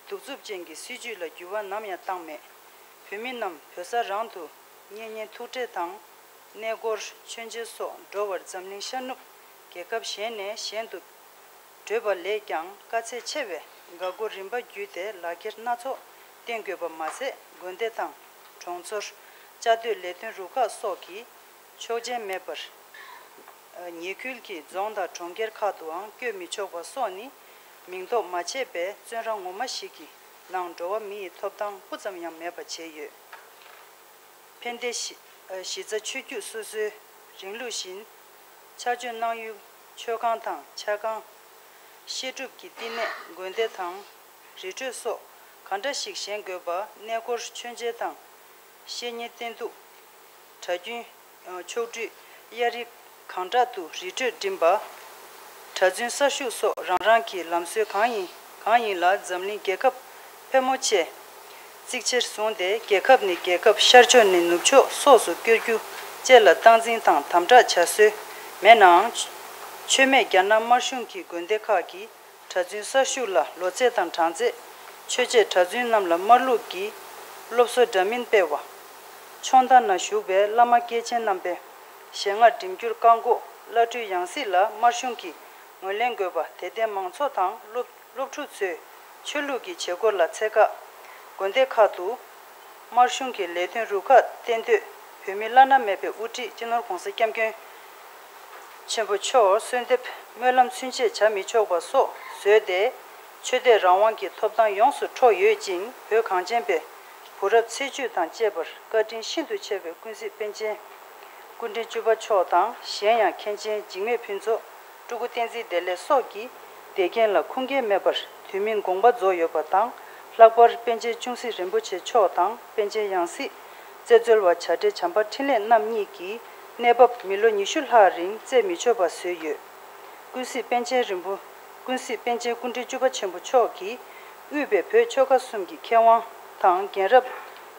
གདུག་རྩུབ་ཅན་གྱི་སྲིད་བྱུས་ལ་འགྱུར་བ་ནམ་ཡང་བཏང་མེད། བོད་མི་རྣམས་བོད་ས་རང་དུ་གཉེན་ཉེ་ཐུག་འཕྲད་དང་། གནས་སྐོར་མཆོད་མཇལ་སོགས་འགྲོ་བར་འཛམ་གླིང་ཤར་ནུབ་རྒྱལ་ཁབ་གཞན་ནས་གཞན་དུ་བགྲོད་པ་ལས་ཀྱང་དཀའ་ཚེགས་ཆེ་བས། འགག་སྒོ་རིམ་པ་བརྒྱུད་དེ་ལག་འཁྱེར་སྣ་ཚོགས་བསྟན་དགོས་པ་མ་ཟད། དགོན་སྡེ་དང་གྲོང་ཚོར་བཅའ་སྡོད་ལས་དོན་རུ་ཁག་སོགས་ཀྱི་ཆོག་མཆན་མེད་པར། ཉེ་ཁུལ་གྱི་རྫོང་དང་གྲོང་ཁྱེར་ཁག་ཏུའང་བསྐྱོད་མི་ཆོག་པ་སོགས་ནི་མིང་འདོགས་མ་བྱས་པའི་བཙོན་ར་ངོ་མ་ཞིག་གི་ནང་འགྲོ་བ་མི་ཡི་ཐོབ་ཐང་སྤུ་ཙམ་ཡང་མེད་པ་བྱས་ཡོད། ཕན་བདེ་གཞི་གཞི་རྩ་ཆོས་བརྒྱུད་སོ་སོའི་རིང་ལུགས་བཞིན་ཆ་སྤྱོད་གནང་ཡུལ་མཆོད་ཁང་དང་ཆ་ཁང་། བཤད་སྒྲུབ་ཀྱི་བསྟི་གནས་དགོན་སྡེ་དང་རི་ཁྲོད་སོགས་ག་འདྲ་ཞིག་བཞེངས་དགོས་པ། གནས་སྐོར་མཆོད་མཇལ་དང་བཤེས་གཉེན་བསྟེན་གཏུག་གྲྭ་རྒྱུན་ཆོག་སྤྲོད་གཡའ་རི་གང་དྲག་ཏུ་རི་ཁྲོད་འགྲིམ་པ། གྲྭ་བཙུན་གསར་ཞུགས་སོགས་རང་རང་གི་ལམ་སྲོལ་གང་ཡིན་གང་ཡིན་ལ་འཛམ་གླིང་རྒྱལ་ཁབ་ཕལ་མོ་ཆེས་གཙིགས་ཆེར་བཟུང་སྟེ། རྒྱལ་ཁབ་ནས་རྒྱལ་ཁབ་ཤར་ཕྱོགས་ནས་ནུབ་ཕྱོགས་སོགས་སུ་བསྐྱོད་རྒྱུ་བཅས་ལ་སྟངས་འཛིན་དང་དམ་དྲག་བྱ་སྲོལ་མེད་ནའང་། ཆོས་མེད་རྒྱ་ནག་དམར་གཞུང་གི་དགོན་སྡེ་ཁག་གིས་གྲྭ་བཙུན་གསར་ཞུགས་ལ་ལོ་ཚད་དང་གྲངས་ཚད། ཆོས་བྱེད་གྲྭ་བཙུན་རྣམས་ལ་དམར་ལུགས་ཀྱི་སློབ་གསོ་འདྲ་མིན་སྤེལ་བ། མཆོད་མཐའ་ན་བཞུགས་པའི་བླ་མ་སྐྱེས་ཆེན་རྣམ་པའི་ཞལ་སྔ་འགྲིམ་རྒྱུར་བཀག་འགོག་བླ་སྤྲུལ་ཡང་སྲིད་ལ་དམར་གཞུང་གིས་ངོས་ལེན་དགོས་པ། དད་ལྡན་མང་ཚོགས་དང་སློབ་སློབ་ཕྲུག་ཚོས་ཆོས་ལུགས་ཀྱི་བྱེད་སྒོ་ལ་ཚད་བཀག་དགོན་སྡེ་ཁག་ཏུ་དམར་གཞུང་གི་ལས་དོན་རུ་ཁག་གཏན་སྡོད་བོད་མི་བླ་ན་མེད་པའི་དབུ་ཁྲིད་སྤྱི་ནོར་༸གོང་ས་༸སྐྱབས་མགོན་ཆེན་པོ་མཆོག་གསོལ་འདེབས་སྨོན་ལམ་ཚུན་ཆད་བྱ་མི་ཆོག་པ་སོགས་བཟོས་ཏེ། ཆོས་དད་རང་དབང་གི་ཐོབ་ཐང་ཡོངས་སུ་འཕྲོག་ཡོད་ཅིང་། བོད་གངས་ཅན་པའི་བུ་རབས་ཚེ་བཅུད་དང་བཅས་པར་བཀའ་དྲིན་ཤིན་ཏུ་ཆེ་བའི་ཀུན་གཟིགས་པཎ་ཆེན་སྐུ་ཕྲེང་བཅུ་པ་མཆོག་དང་། གཞན་ཡང་མཁན་ཆེན་འཇིགས་མེད་ཕུན་ཚོགས། སྤྲུལ་སྐུ་བསྟན་འཛིན་བདེ་ལེགས་སོགས་ཀྱི་འདེགས་འབྱོར་ལ་ཁུངས་སྐྱེལ་མེད་པར་དུས་མིན་དགོངས་པ་རྫོགས་ཡོད་པ་དང་། ལྷག་པར་པཎ་ཆེན་ཅུང་ཟད་རིན་པོ་ཆེ་མཆོག་དང་པཎ་ཆེན་ཡང་སྲིད་རྩེ་མཛོད་པ་བྱ་བྲལ་བྱམས་པ་འཕྲིན་ལས་རྣམ་གཉིས་ཀྱི་གནས་བབ་མི་ལོ་ཉི་ཤུ་ལྷག་རིང་རྩད་མི་ཆོད་པ་བཟོས་ཡོད། ཀུན་གཟིགས་པཎ་ཆེན་རིན་པོ། ཀུན་གཟིགས་པཎ་ཆེན་སྐུ་ཕྲེང་བཅུ་པ་ཆེན་པོ་མཆོག་གིས་དབུས་པའི་བོད་ཆོལ་ཁ་གསུམ་གྱི་མཁས་དབང་དང་རྒན་རབས་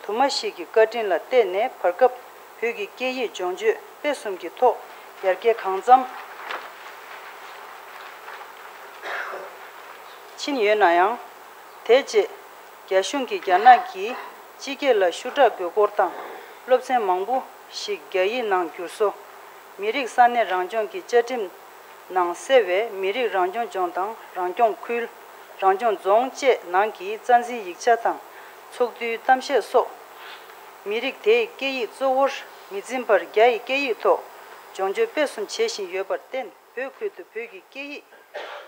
དུ་མ་ཞིག་གི་བཀའ་དྲིན་ལ་བརྟེན་ནས་བར་སྐབས་བོད་ཀྱི་སྐད་ཡིག་སྦྱོང་སྤྱོད་སྤེལ་གསུམ་གྱི་ཐོག་ཡར་རྒྱས་གང་འཚམ་ཕྱིན་ཡོད་ན་ཡང་། དེ་རྗེས་རྒྱ་གཞུང་གིས་རྒྱ་ནག་གི་སྤྱི་སྐད་ལ་ཤུགས་དྲག་དགོས་སྐོར་དང་། སློབ་ཚན་མང་པོ་ཞིག་རྒྱ་ཡིག་ནང་བསྒྱུར་བཟོ། མི་རིགས་ས་གནས་རང་སྐྱོང་གི་བཅའ་ཁྲིམས་ནང་གསལ་བའི་མི་རིགས་རང་སྐྱོང་ལྗོངས་དང་རང་སྐྱོང་ཁུལ། རང་སྐྱོང་རྫོང་བཅས་ནང་གི་རྩ་འཛིན་ཡིག་ཆ་དང་ཚོགས་འདུའི་གཏམ་བཤད་སོགས། མི་རིགས་དེའི་སྐད་ཡིག་གཙོ་བོར་མི་འཛིན་པར་རྒྱ་ཡི་སྐད་ཡིག་ཐོག་སྦྱོང་སྤྱོད་སྤེལ་གསུམ་བྱེད་བཞིན་ཡོད་པར་བརྟེན། བོད་ཁུལ་དུ་བོད་ཀྱི་སྐད་ཡིག་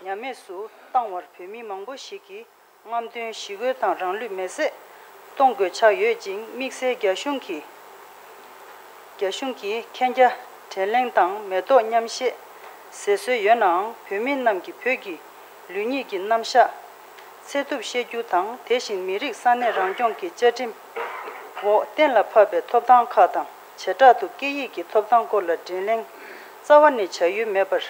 ཉམས་དམས་སུ་བཏང་བར་བོད་མི་མང་པོ་ཞིག་གིས་རྔམ་སྟོན་ཞི་རྒོལ་དང་རང་ལུས་མེར་སྲེག་གཏོང་དགོས་ཆགས་ཡོད་ཅིང་། དམིགས་བསལ་རྒྱ་གཞུང་གིས། རྒྱ་གཞུང་གིས་མཁྱེན་རྒྱ་དྲན་གླེང་དང་མེ་ཏོག་མཉམ་བཞད་ཟེར་སྲོལ་ཡོད་ནའང་། བོད་མི་རྣམས་ཀྱིས་བོད་ཀྱི་ལུས་ཉིད་ཀྱི་རྣམ་གཞག་འཚོལ་ཐབས་ཤེས་རྒྱུ་དང་། དེ་བཞིན་མི་རིགས་ས་གནས་རང་སྐྱོང་གི་བཅའ་ཁྲིམས་འོག་གཏན་ལ་ཕབ་པའི་ཐོབ་ཐང་ཁག་དང་། བྱེ་བྲག་ཏུ་སྐད་ཡིག་གི་ཐོབ་ཐང་སྐོར་ལ་དྲིས་ལན་རྩ་བ་ནས་བྱ་ཡུལ་མེད་པར་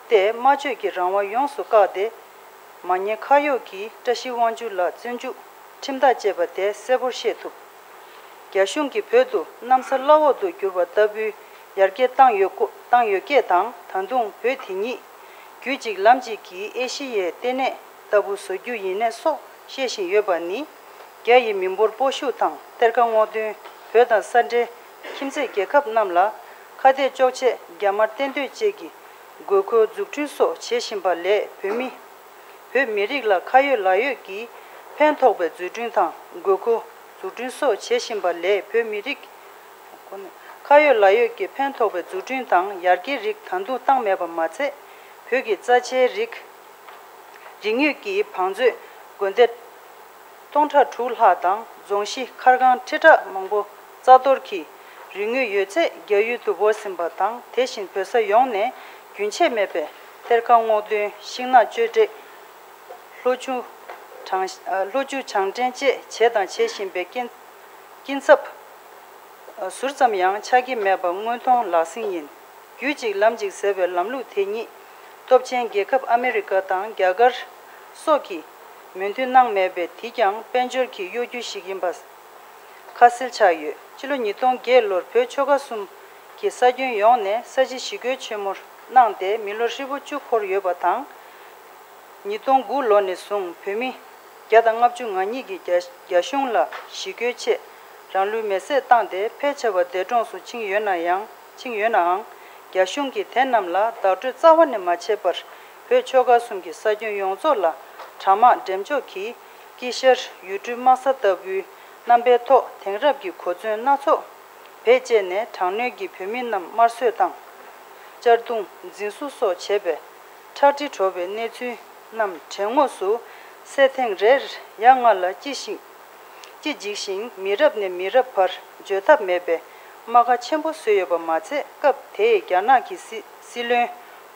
བལྟས། སྨྲ་བརྗོད་ཀྱི་རང་དབང་ཡོངས་སུ་བཀག་སྟེ། མ་ཉེས་ཁ་གཡོགས་ཀྱི་བཀྲ་ཤིས་དབང་ཕྱུག་ལ་བཙོན་འཇུག་ཁྲིམས་ཐག་བཅད་པ་དེས་གསལ་པོར་ཤེས་ཐུབ། རྒྱ་གཞུང་གིས་བོད་དུ་གནམ་ས་བླ་འོག་ཏུ་གྱུར་པ་ལྟ་བུའི་ཡར་རྒྱས་བཏང་ཡོད་སྐོ་བཏང་ཡོད་སྐད་དང་། ད་དུང་བོད་དེ་ཉིད་རྒྱུད་གཅིག་ལམ་གཅིག་གི་ཨེ་ཤི་ཡའི་ལྟེ་གནས་ལྟ་བུ་བཟོ་རྒྱུ་ཡིན་ནས་སོགས་བཤད་བཞིན་ཡོད་པ་ནི། རྒྱ་ཡི་མི་འབོར་སྤོ་བཤུག་དང་གཏེར་ཁ་སྔོག་འདོན། བོད་དང་ས་འབྲེལ་ཁྱིམ་མཚེས་རྒྱལ་ཁབ་རྣམས་ལ་ཁ་གཏད་གཅོག་ཆེད་རྒྱ་དམར་གཏན་སྡོད་བཅས་ཀྱི་དགོས་མཁོ་འཛུགས་སྐྲུན་སོགས་བྱེད་བཞིན་པ་ལས། བོད་མི་བོད་མི་རིགས་ལ་ཁ་ཡོད་ལག་ཡོད་ཀྱི་ཕན་ཐོགས་པའི་འཛུགས་སྐྲུན་དང་། དགོས་མཁོ་འཛུགས་སྐྲུན་སོགས་བྱེད་བཞིན་པ་ལས། བོད་མི་རིགས་ཁ་ཡོད་ལག་ཡོད་ཀྱི་ཕན་ཐོགས་པའི་འཛུགས་སྐྲུན་དང་ཡར་རྒྱས་རིགས་ད་དུང་བཏང་མེད་པ་མ་ཚད། བོད་ཀྱི་རྩ་ཆེའི་རིག་རིག་དངོས་ཀྱི་བང་མཛོད་དགོན་སྡེ་སྟོང་ཕྲག་དྲུག་ལྷག་དང་རྫོང་གཞི་མཁར་ཁང་ཁྲི་ཕྲག་མང་པོ་རྩ་གཏོར་གྱིས་རིག་དངོས་ཡོད་ཚད་རྒྱ་ཡུལ་དུ་བོར་ཟིན་པ་དང་། དེ་བཞིན་བོད་ས་ཡོངས་ནས་རྒྱུན་ཆད་མེད་པའི་གཏེར་ཁ་སྔོག་འདོན། ཤིང་ནགས་གཅོད་འབྲེག་ལྷོ་ཆུ་ གྲངས་ལྷོ་རྒྱུད་བྱང་འདྲེན་བཅས་བྱས་དང་བྱེད་བཞིན་པའི་སྐྱིན་སྐྱིན་ཚབ་ཟུར་ཙམ་ཡང་ཆགས་ཀྱི་མེད་པ་དངོས་མཐོང་ལག་ཟིན་ཡིན། རྒྱུད་གཅིག་ལམ་གཅིག་ཟེར་བའི་ལམ་ལུགས་དེ་ཉིད་སྟོབས་ཆེན་རྒྱལ་ཁབ་ཨ་མི་རི་ཀ་དང་རྒྱ་གར་སོགས་ཀྱིས་མོས་མཐུན་གནང་མེད་པས། དེས་ཀྱང་དཔལ་འབྱོར་གྱི་གཡོ་སྒྱུ་ཞིག་ཡིན་པ་ཁ་གསལ་ཆགས་ཡོད། ཕྱི་ལོ་ཉིས་སྟོང་བརྒྱད་ལོར་བོད་ཆོལ་ཁ་གསུམ་གྱི་ས་ཁྱོན་ཡོངས་ནས་ས་བྱི་ཞི་རྒོལ་ཆེན་མོར་གནང་སྟེ་མི་ལོ་ཧྲིལ་པོ་བཅུ་འཁོར་ཡོད་པ་དང་། ཉིས་སྟོང་དགུ་ལོ་ནས་བཟུང་བོད་མི་བརྒྱ་དང་ལྔ་བཅུ་ང་གཉིས་ཀྱིས་རྒྱ་རྒྱ་གཞུང་ལ་ཞི་རྒོལ་ཆེད་རང་ལུས་མེར་སྲེག་བཏང་སྟེ་ཕལ་ཆེ་བ་འདས་གྲོངས་སུ་ཕྱིན་ཡོད་ན་ཡང་ཕྱིན་ཡོད་ནའང་། རྒྱ་གཞུང་གིས་དེ་རྣམས་ལ་བདག་སྤྲོད་རྩ་བ་ནས་མ་བྱས་པར། བོད་ཆོལ་ཁ་གསུམ་གྱི་ས་ཁྱོན་ཡོངས་རྫོགས་ལ་དྲག་དམག་འགྲེམས་འཇོག་གིས་དཀྱིལ་ཤར་ཡུལ་གྲུའི་དམག་ས་ལྟ་བུའི་རྣམ་པའི་ཐོག་དེང་རབས་ཀྱི་གོ་མཚོན་སྣ་ཚོགས་བེད་སྤྱད་ནས་དྲག་གནོན་གྱིས་བོད་མི་རྣམས་དམར་གསོད་དང་། གཅར་རྡུང་། འཛིན་བཟུང་སོགས་བྱས་པའི་ཁྲག་དྲི་བྲོ་བའི་གནས་ཚུལ་རྣམས་དྲན་ངོགས་སུ་སེ་ཐེངས་རེར་ཡ་ང་ལ་ཅི་ཞིག་ཅི་འཇིགས་ཤིང་མི་རབས་ནས་མི་རབས་བར་བརྗོད་ཐབས་མེད་པའི་རྨ་ཁ་ཆེན་པོ་བཟོས་ཡོད་པ་མ་ཚད། སྐབས་དེའི་རྒྱ་ནག་གི་སྲིད་སྲིད་བློན་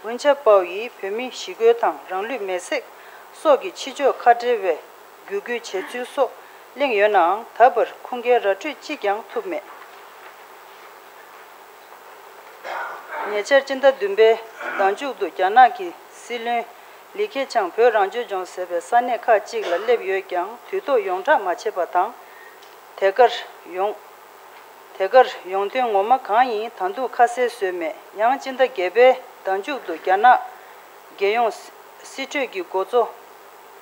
ཝུན་ཆ་པའོ་ཡིས་བོད་མི་ཞི་རྒོལ་དང་རང་ལུས་མེར་སྲེག་སོགས་ཀྱི་ཕྱི་ཕྱོགས་ཁ་བྲལ་བའི་བརྒྱུད་སྐུལ་བྱས་ཚུལ་སོགས་གླེང་ཡོད་ནའང་། ད་བར་ཁུངས་སྐྱེལ་ར་སྤྲོད་ཅིས་ཀྱང་ཐུབ་མེད། ཉེ་ཆར་སྤྱི་ཟླ་བདུན་པའི་ཟླ་མཇུག་ཏུ་རྒྱ་ནག་གི་སྲིད་བློན་ལི་ཁེ་ཆང་བོད་རང་སྐྱོང་ལྗོངས་ཟེར་བའི་ས་གནས་ཁག་ཅིག་ལ་སླེབས་ཡོད་ཀྱང་དུས་ཐོག་ཡོངས་གྲགས་མ་བྱས་པ་དང་། དེ་གར་ཡོང་དེ་གར་ཡོང་དོན་ངོ་མ་གང་ཡིན་ད་དུང་ཁ་གསལ་བཟོས་མེད། ཡང་སྤྱི་ཟླ་བརྒྱད་པའི་ཟླ་མཇུག་ཏུ་རྒྱ་ནག་རྒྱལ་ཡོངས་སྲིད་གྲོས་ཀྱི་འགོ་གཙོ་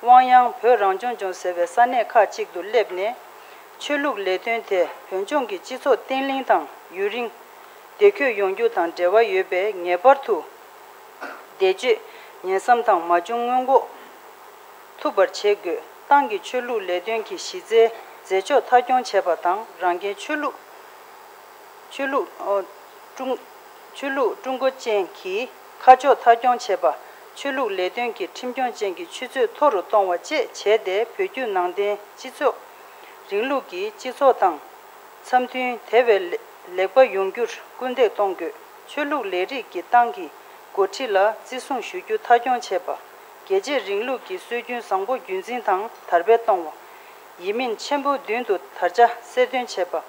ཝང་དབྱང་བོད་རང་སྐྱོང་ལྗོངས་ཟེར་བའི་ས་གནས་ཁག་ཅིག་ཏུ་སླེབས་ནས། ཆོས་ལུགས་ལས་དོན་དེ་བོད་ལྗོངས་ཀྱི་སྤྱི་ཚོགས་བརྟན་ལྷིང་དང་ཡུན་རིང་བདེ་འཁོད་ཡོང་རྒྱུ་དང་འབྲེལ་བ་ཡོད་པས། ངེས་པར་དུ་བདེ་སྤྱོད་ཉེན་བསམ་དང་མ་བྱུང་སྔོན་འགོག་ཐུབ་པར་བྱེད་དགོས། ཏང་གི་ཆོས་ལུགས་ལས་དོན་གྱི་གཞི་རྩའི་མཛད་ཕྱོགས་མཐའ་འཁྱོངས་བྱེད་པ་དང་། རང་འགན་ཆོས་ལུགས་ཆོས་ལུགས་ཨོ་ཀྲུང་ཆོས་ལུགས་ཀྲུང་གོ་ཅན་གྱི་ཁ་ཕྱོགས་མཐའ་འཁྱོངས་བྱེད་པ། ཆོས་ལུགས་ལས་དོན་གྱི་ཁྲིམས་སྐྱོང་ཅན་གྱི་ཆུ་ཚད་མཐོ་རུ་གཏོང་བ་བཅས་བྱས་ཏེ། བོད་བརྒྱུད་ནང་བསྟན་སྤྱི་ཚོགས་རིང་ལུགས་ཀྱི་སྤྱི་ཚོགས་དང་འཚམ་མཐུན་དེ་བས་ལེགས་པ་ཡོང་རྒྱུར་སྐུལ་འདེད་གཏོང་དགོས། ཆོས་ལུགས་ལས་རིགས་ཀྱི་ཏང་གི་འགོ་ཁྲིད་ལ་བརྩི་སྲུང་ཞུ་རྒྱུ་མཐའ་འཁྱོངས་བྱེད་པ། རྒྱལ་གཅེས་རིང་ལུགས་ཀྱི་སྲོལ་རྒྱུན་བཟང་པོ་རྒྱུན་འཛིན་དང་དར་སྤེལ་གཏོང་བ། ཡིན་མིན་ཆེན་པོ་མདུན་དུ་དར་ཆ་གསལ་སྟོན་བྱེད་པ།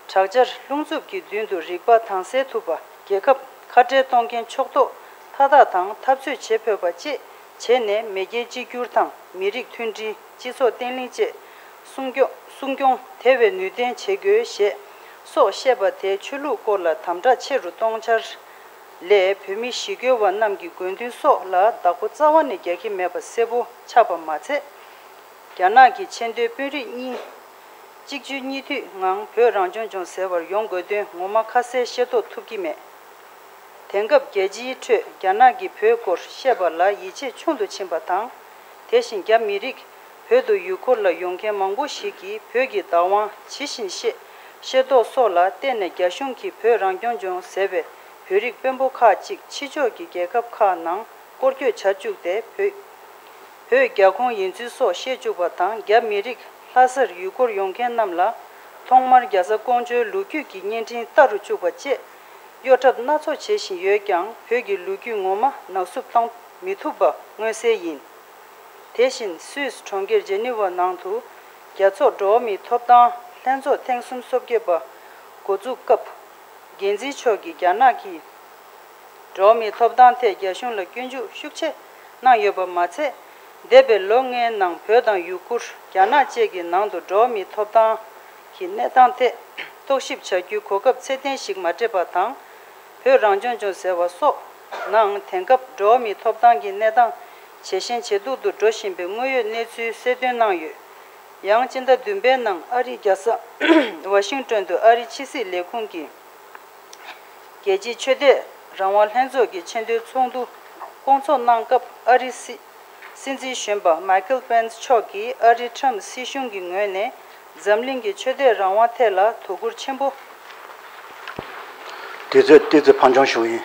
དྲག་ཆར་རླུང་འཚུབ་ཀྱི་མདུན་དུ་རིག་པ་དྭངས་གསལ་ཐུབ་པ། རྒྱལ་ཁབ་ཁ་བྲལ་གཏོང་མཁན་ཕྱོགས་གཏོགས་མཐའ་དག་དང་འཐབ་རྩོད་བྱེད་ཕོད་པ་བཅས་བྱས་ནས། མེས་རྒྱལ་གཅིག་གྱུར་དང་མི་རིགས་མཐུན་སྒྲིལ། སྤྱི་ཚོགས་བརྟན་ལྷིང་བཅས་སྲུང་སྐྱོང་སྲུང་སྐྱོང་དེ་བས་ནུས་ལྡན་བྱེད་དགོས་ཞེས་སོགས་བཤད་པ་དེས་ཆོས་ལུགས་སྐོར་ལ་དམ་དྲག་ཆེ་རུ་གཏོང་འཆར་ལས། བོད་མི་ཞི་རྒོལ་བ་རྣམས་ཀྱི་དགོས་འདུན་སོགས་ལ་བདག་པོ་རྩ་བ་ནས་རྒྱག་གི་མེད་པ་གསལ་པོ་ཆགས་པ་མ་ཚད། རྒྱ་ནག་གི་ཆེས་མཐོའི་དཔོན་རིགས་གཉིས་གཅིག་གྱུར་གཉིས་མཐུད་ངང་བོད་རང་སྐྱོང་ལྗོངས་ཟེར་བར་ཡོང་དགོས་དོན་ངོ་མ་ཁ་གསལ་ཤེས་རྟོགས་ཐུབ་ཀྱི་མེད། དེང་སྐབས་རྒྱལ་སྤྱིའི་ཁྲོད་རྒྱ་ནག་གིས་བོད་སྐོར་བཤད་པ་ལ་ཡིད་ཆེས་ཆུང་དུ་ཕྱིན་པ་དང་། དེ་བཞིན་རྒྱ་མི་རིགས་བོད་དུ་ཡུལ་སྐོར་ལ་ཡོང་མཁན་མང་པོ་ཞིག་གིས་བོད་ཀྱི་བདག་དབང་ཇི་བཞིན་ཤེས་ཤེས་རྟོགས་སོགས་ལ་བརྟེན་ནས། རྒྱ་གཞུང་གིས་བོད་རང་སྐྱོང་ལྗོངས་ཟེར་བའི་བོད་རིགས་དཔོན་པོ་ཁག་ཅིག་ཕྱི་ཕྱོགས་ཀྱི་རྒྱལ་ཁབ་ཁག་ནང་སྐོར་སྐྱོད་བྱ་བཅུག་སྟེ། བོད་བོད་རྒྱ་ཁོངས་ཡིན་ཚུལ་སོགས་བཤད་བཅུག་པ་དང་། རྒྱ་མི་རིགས་ལྷ་སར་ཡུལ་སྐོར་ཡོང་མཁན་རྣམས་ལ་ཐོག་མར་རྒྱལ་ས་ཀོང་ཇོའི་ལོ་རྒྱུས་ཀྱི་བརྙན་འཕྲིན་ལྟ་རུ་བཅུག་པ་བཅས་གཡོ་ཁྲབ་སྣ་ཚོགས་བྱེད་བཞིན་ཡོད་ཀྱང་། བོད་ཀྱི་ལོ་རྒྱུས་ངོ་མ་ནག་བསུབ་གཏོང་མི་ཐུབ་པ་མངོན་གསལ་ཡིན། དེ་བཞིན་སུད་སི་གྲོང་ཁྱེར་ཇེ་ནི་ཝ་ནང་དུ་རྒྱལ་ཚོགས་འགྲོ་བ་མིའི་ཐོབ་ཐང་ལྷན་ཚོགས་ཐེངས་སུམ་ཅུ་སོ་བརྒྱད་པ་འགོ་འཛུགས་སྐབས། འགན་འཛིན་མཆོག་གིས་རྒྱ་ནག་གིས་འགྲོ་བ་མིའི་ཐོབ་ཐང་ཐད་རྒྱ་གཞུང་ལ་སྐྱོན་འཇུག་ཤུགས་ཆེ་གནང་ཡོད་པ་མ་ཚད། འདས་པའི་ལོ་ལྔའི་ནང་བོད་དང་ཡུ་གུར། རྒྱ་ནག་བཅས་ཀྱི་ནང་དུ་འགྲོ་བ་མིའི་ཐོབ་ཐང་གི་གནས་སྟངས་ཐད་རྟོག་ཞིབ་བྱ་རྒྱུའི་གོ་སྐབས་ཚད་ལྡན་ཞིག་མ་སྤྲད་པ་དང་། བོད་རང་སྐྱོང་ལྗོངས་ཟེར་བ་སོགས་ནང་དེང་སྐབས་འགྲོ་བ་མིའི་ཐོབ་ཐང་གི་གནས་སྟངས་ཇེ་ཞན་ཇེ་སྡུག་ཏུ་འགྲོ་བཞིན་པའི་དངོས་ཡོད་གནས་ཚུལ་གསལ་སྟོན་གནང་ཡོད། ཡང་སྤྱི་ཟླ་བདུན་པའི་ནང་ཨ་རིའི་རྒྱལ་ས་ཝ་ཤིང་ཏོན་དུ་ཨ་རིའི་ཕྱི་སྲིད་ལས་ཁུངས་ཀྱི་རྒྱལ་སྤྱིའི་ཆོས་དད་རང་དབང་ལྷན་ཚོགས་ཀྱི་ཆེས་མཐོའི་ཚོགས་འདུ་སྐོང་ཚོགས་གནང་སྐབས། ཨ་རིའི་སྲིད་སྲིད་འཛིན་གཞོན་པ་མའི་ཁལ་པེན་སི་མཆོག་གིས་ཨ་རིའི་ཁྲམ་སྲིད་གཞུང་གི་ངོས་ནས་འཛམ་གླིང་གི་ཆོས་དད་རང་དབང་ཐད་ལ་དོ་ཁུར་ཆེན་པོ། དེ་ཚོས་ཏོག་ཙམ་ཕར་འགྱངས་ཞུ་གི་ཡིན།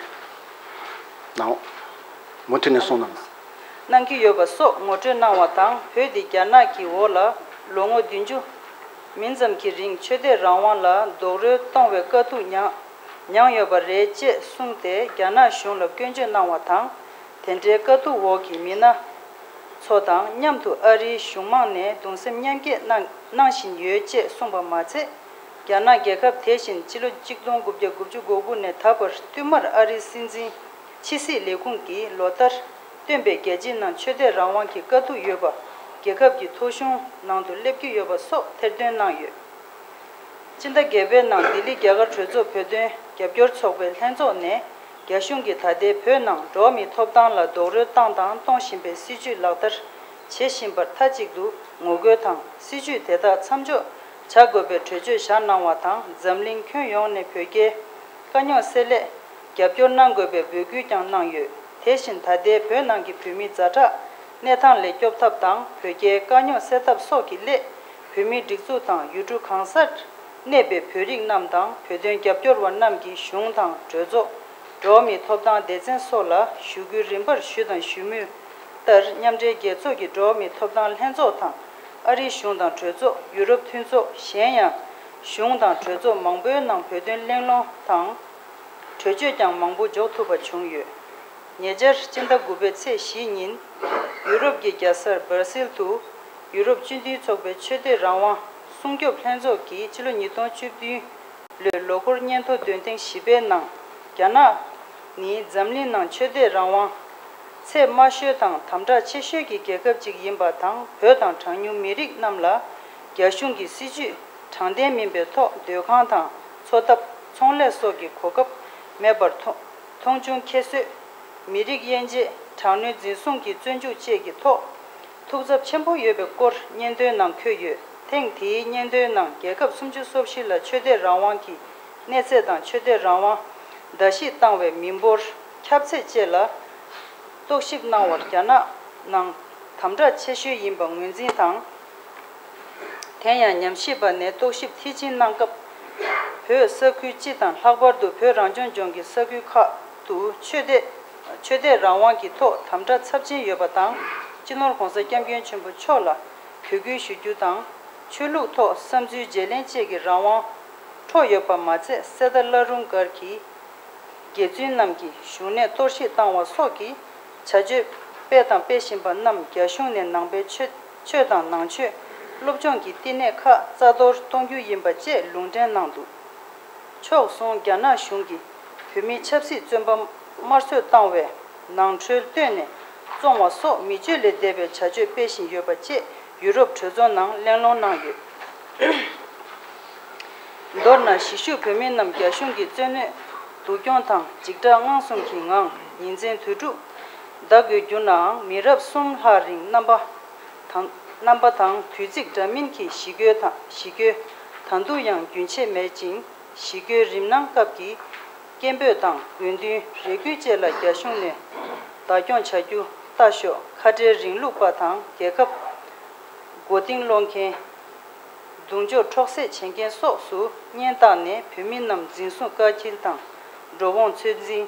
ནའོ། མུ་མཐུད་ནས་གསུངས་གནང་། གནང་གི་ཡོད་པ་སོགས་ངོ་སྤྲོད་གནང་བ་དང་། བོད་འདི་རྒྱ་ནག་གི་འོག་ལ་ལོ་ངོ་བདུན་ཅུ་མིན་ཙམ་གྱི་རིང་ཆོས་དད་རང་དབང་ལ་རྡོག་རོལ་གཏོང་བའི་དཀའ་སྡུག་མྱངས་མྱངས་ཡོད་པ་རེད་ཅེས་གསུངས་ཏེ། རྒྱ་ནག་གཞུང་ལ་སྐྱོན་བརྗོད་གནང་བ་དང་། དེ་འདྲའི་དཀའ་སྡུག་འོག་གི་མི་སྣ་ ཚོ་དང་མཉམ་དུ་ཨ་རིའི་གཞུང་མང་ནས་གདུང་སེམས་མཉམ་སྐྱེད་གནང་གནང་བཞིན་ཡོད་ཅེས་གསུངས་པ་མ་ཚད། རྒྱ་ནག་རྒྱལ་ཁབ་དེ་བཞིན་ཕྱི་ལོ་གཅིག་སྟོང་དགུ་བརྒྱ་དགུ་བཅུ་གོ་དགུ་ནས་ད་བར་བསྟུད་མར་ཨ་རིའི་སྲིད་འཛིན་ཕྱི་སྲིད་ལས་ཁུངས་ཀྱིས་ལོ་ལྟར་བཏོན་པའི་རྒྱལ་སྤྱིའི་ནང་ཆོས་དད་རང་དབང་གི་དཀའ་སྡུག་ཡོད་པ། རྒྱལ་ཁབ་ཀྱི་ཐོ་གཞུང་ནང་དུ་སླེབས་ཀྱི་ཡོད་པ་སོགས་ཐེར་འདོན་གནང་ཡོད། སྤྱི་ཟླ་བརྒྱད་པའི་ནང་ལྡི་ལི་རྒྱ་གར་གྲོས་ཚོགས་བོད་དོན་རྒྱབ་སྐྱོར་ཚོགས་པའི་ལྷན་ཚོགས་ནས། རྒྱ་གཞུང་གིས་ད་ལྟའི་བོད་ནང་འགྲོ་བ་མིའི་ཐོབ་ཐང་ལ་རྡོག་རོལ་བཏང་དང་གཏོང་བཞིན་པའི་སྲིད་བྱུས་ལག་བསྟར་བྱེད་བཞིན་པར་མཐའ་གཅིག་ཏུ་ངོ་རྒོལ་དང་། སྲིད་བྱུས་དེ་དག་མཚམས་འཇོག་བྱ་དགོས་པའི་གྲོས་ཆོད་བཞག་གནང་བ་དང་། འཛམ་གླིང་ཁྱོན་ཡོངས་ནས་བོད་རྒྱའི་དཀའ་རྙོག་སེལ་སླད་རྒྱབ་སྐྱོར་གནང་དགོས་པའི་འབོད་སྐུལ་ཀྱང་གནང་ཡོད། དེ་བཞིན་ད་ལྟའི་བོད་ནང་གི་བོད་མི་ཛ་དྲག་གནས་སྟངས་ལས་སྐྱོབ་ཐབས་དང་། བོད་རྒྱའི་དཀའ་རྙོག་སེལ་ཐབས་སོགས་ཀྱི་སླད། བོད་མིའི་སྒྲིག་འཛུགས་དང་ཡུལ་གྲུ་གང་སར་གནས་པའི་བོད་རིགས་རྣམས་དང་། བོད་དོན་རྒྱབ་སྐྱོར་བ་རྣམས་ཀྱིས་གཞུང་དང་གྲོས་ཚོགས། འགྲོ་བ་མིའི་ཐོབ་ཐང་སྡེ་ཚན་སོགས་ལ་ཞུ་སྐུལ་རིམ་པར་ཞུས་དང་ཞུ་མུས་ལྟར། མཉམ་འབྲེལ་རྒྱལ་ཚོགས་ཀྱི་འགྲོ་བ་མིའི་ཐོབ་ཐང་ལྷན་ཚོགས་དང་། ཨ་རིའི་གཞུང་དང་གྲོས་ཚོགས། ཡུ་རོབ་མཐུན་ཚོགས། གཞན་ཡང་གཞུང་དང་གྲོས་ཚོགས་མང་པོའི་ནང་བོད་དོན་གླེང་སློང་དང་། གྲོས་ཆོད་ཀྱང་མང་པོ་འཇོག་ཐུབ་པ་བྱུང་ཡོད། ཉེ་ཆར་སྤྱི་ཟླ་དགུ་པའི་ཚེས་བཞི་ཉིན། ཡུ་རོབ་ཀྱི་རྒྱལ་ས་སྦར་སིལ་དུ། ཡུ་རོབ་སྤྱི་མཐུན་ཚོགས་པའི་ཆོས་དད་རང་དབང་སྲུང་སྐྱོབ་ལྷན་ཚོགས་ཀྱིས་ཕྱི་ལོ་ཉིས་སྟོང་བཅུ་བདུན་ལོའི་ལོ་འཁོར་སྙན་ཐོ་འདོན་ཐེངས་བཞི་པའི་ནང་། རྒྱ་ནག་ནི་འཛམ་གླིང་ནང་ཆོས་དད་རང་དབང་ཚད་དམའ་ཤོས་དང་དམ་དྲག་ཆེ་ཤོས་ཀྱི་རྒྱལ་ཁབ་ཅིག་ཡིན་པ་དང་། བོད་དང་གྲངས་ཉུང་མི་རིགས་རྣམས་ལ་རྒྱ་གཞུང་གི་སྲིད་བྱུས་དྲང་བདེན་མིན་པའི་ཐོག་སྡོད་ཁང་དང་འཚོ་ཐབས། ཚོང་ལས་སོགས་ཀྱི་གོ་སྐབས་མེད་པར། མཐོང་ཆུང་ཁྱད་གསོད། མི་རིགས་དབྱེ་འབྱེད། དྲག་གནོན་འཛིན་བཟུང་གི་བཙོན་འཇུག་བཅས་ཀྱི་ཐོག་ཐུགས་འཚབ་ཆེན་པོ་ཡོད་པའི་སྐོར་སྙན་ཐོའི་ནང་འཁོད་ཡོད། ཐེངས་འདིའི་སྙན་ཐོའི་ནང་རྒྱལ་ཁབ་སུམ་ཅུ་སོ་བཞི་ལ་ཆོས་དད་རང་དབང་གི་གནས་ཚད་དང་། ཆོས་དད་རང་དབང་བརྡལ་བཤིག་བཏང་བའི་མི་འབོར་ཁྱབ་ཚད་བཅས་ལ་རྟོག་ཞིབ་གནང་བར། རྒྱ་ནག་ནང་དམ་དྲག་ཆེ་ཤོས་ཡིན་པ་ངོས་འཛིན་དང་། དེ་ཡང་ཉམས་ཞིབ་པ་ནས་རྟོག་ཞིབ་མཐིལ་ཕྱིན་གནང་སྐབས། བོད་ས་ཁུལ་སྤྱི་དང་། ལྷག་པར་དུ་བོད་རང་སྐྱོང་ལྗོངས་ཀྱི་ས་ཁུལ་ཁག་ཏུ་ཆོས་དད། ཆོས་དད་རང་དབང་གི་ཐོག་དམ་དྲག་ཚབས་ཆེན་ཡོད་པ་དང་། སྤྱི་ནོར་༸གོང་ས་༸སྐྱབས་མགོན་ཆེན་པོ་མཆོག་ལ་འབོད་སྐུལ་ཞུ་རྒྱུ་དང་། ཆོས་ལུགས་ཐོག་བསམ་ཚུལ་བརྗེ་ལེན་བཅས་ཀྱི་རང་དབང་འཕྲོག་ཡོད་པ་མ་ཚད། གསེར་རྟ་བླ་རུང་སྒར་གྱི་དགེ་བཙུན་རྣམས་ཀྱི་བཞུགས་གནས་གཏོར་བཤིག་བཏང་བ་སོགས་ཀྱི་བྱ་སྤྱོད་སྤེལ་དང་སྤེལ་བཞིན་པ་རྣམས་རྒྱ་གཞུང་ནས་ནང་པའི་ཆོས། ཆོས་དང་ནང་ཆོས་སློབ་སྦྱོང་གི་བསྟི་གནས་ཁག་རྩ་གཏོར་གཏོང་རྒྱུ་ཡིན་པ་བཅས་ལུང་འདྲེན་གནང་འདུག་ཕྱོགས་མཚུངས། རྒྱ་ནག་གཞུང་གིས་བོད་མིའི་ཆབ་སྲིད་བཙོན་པ་དམར་གསོད་བཏང་བའི་ནང་ཁྲོལ་བཏོན་ནས་བཙོང་བ་སོགས་མི་སྤྱོད་ལས་འདས་པའི་བྱ་སྤྱོད་སྤེལ་བཞིན་ཡོད་པ་བཅས་ཡུ་རོབ་གྲོས་ཚོགས་ནང་གླེང་སློང་གནང་ཡོད། མདོར་ན། གཞིས་བཞུགས་བོད་མི་རྣམས་རྒྱ་གཞུང་གི་བཙོན་གནོན་སྡུག་གྱོང་དང་འཇིགས་སྐྲག་དངངས་གསུམ་གྱི་ངང་ཉིན་མཚན་དུས་དྲུག་བདའ་དགོས་གྱུར་ནའང་། མི་རབས་གསུམ་ལྷག་རིང་རྣམ་པ་དང་། རྣམ་པ་དང་དུས་ཚིགས་འདྲ་མིན་གྱི་ཞི་རྒོལ་དང་། ཞི་རྒོལ་ད་དུང་ཡང་རྒྱུན་ཆད་མེད་ཅིང་། ཞི་རྒོལ་རིམ་སྣང་སྐབས་ཀྱི་སྐད་འབོད་དང་དགོས་འདུན་རེ་སྐུལ་བཅས་ལ་རྒྱ་གཞུང་ནས་བདག་སྐྱོང་བྱ་རྒྱུ་ལྟ་ཞོག་ཁ་བྲལ་རིང་ལུགས་པ་དང་རྒྱལ་ཁབ་མགོ་རྟིང་སློག་མཁན། གདུང་ཕྱོགས་འཕྲོག་བསྲེག་བྱེད་མཁན་སོགས་སུ་བརྙན་བཏགས་ནས་བོད་མི་རྣམས་འཛིན་བཟུང་བཀག་སྐྱིལ་དང་། འགྲོ་འོང་ཚོད་འཛིན།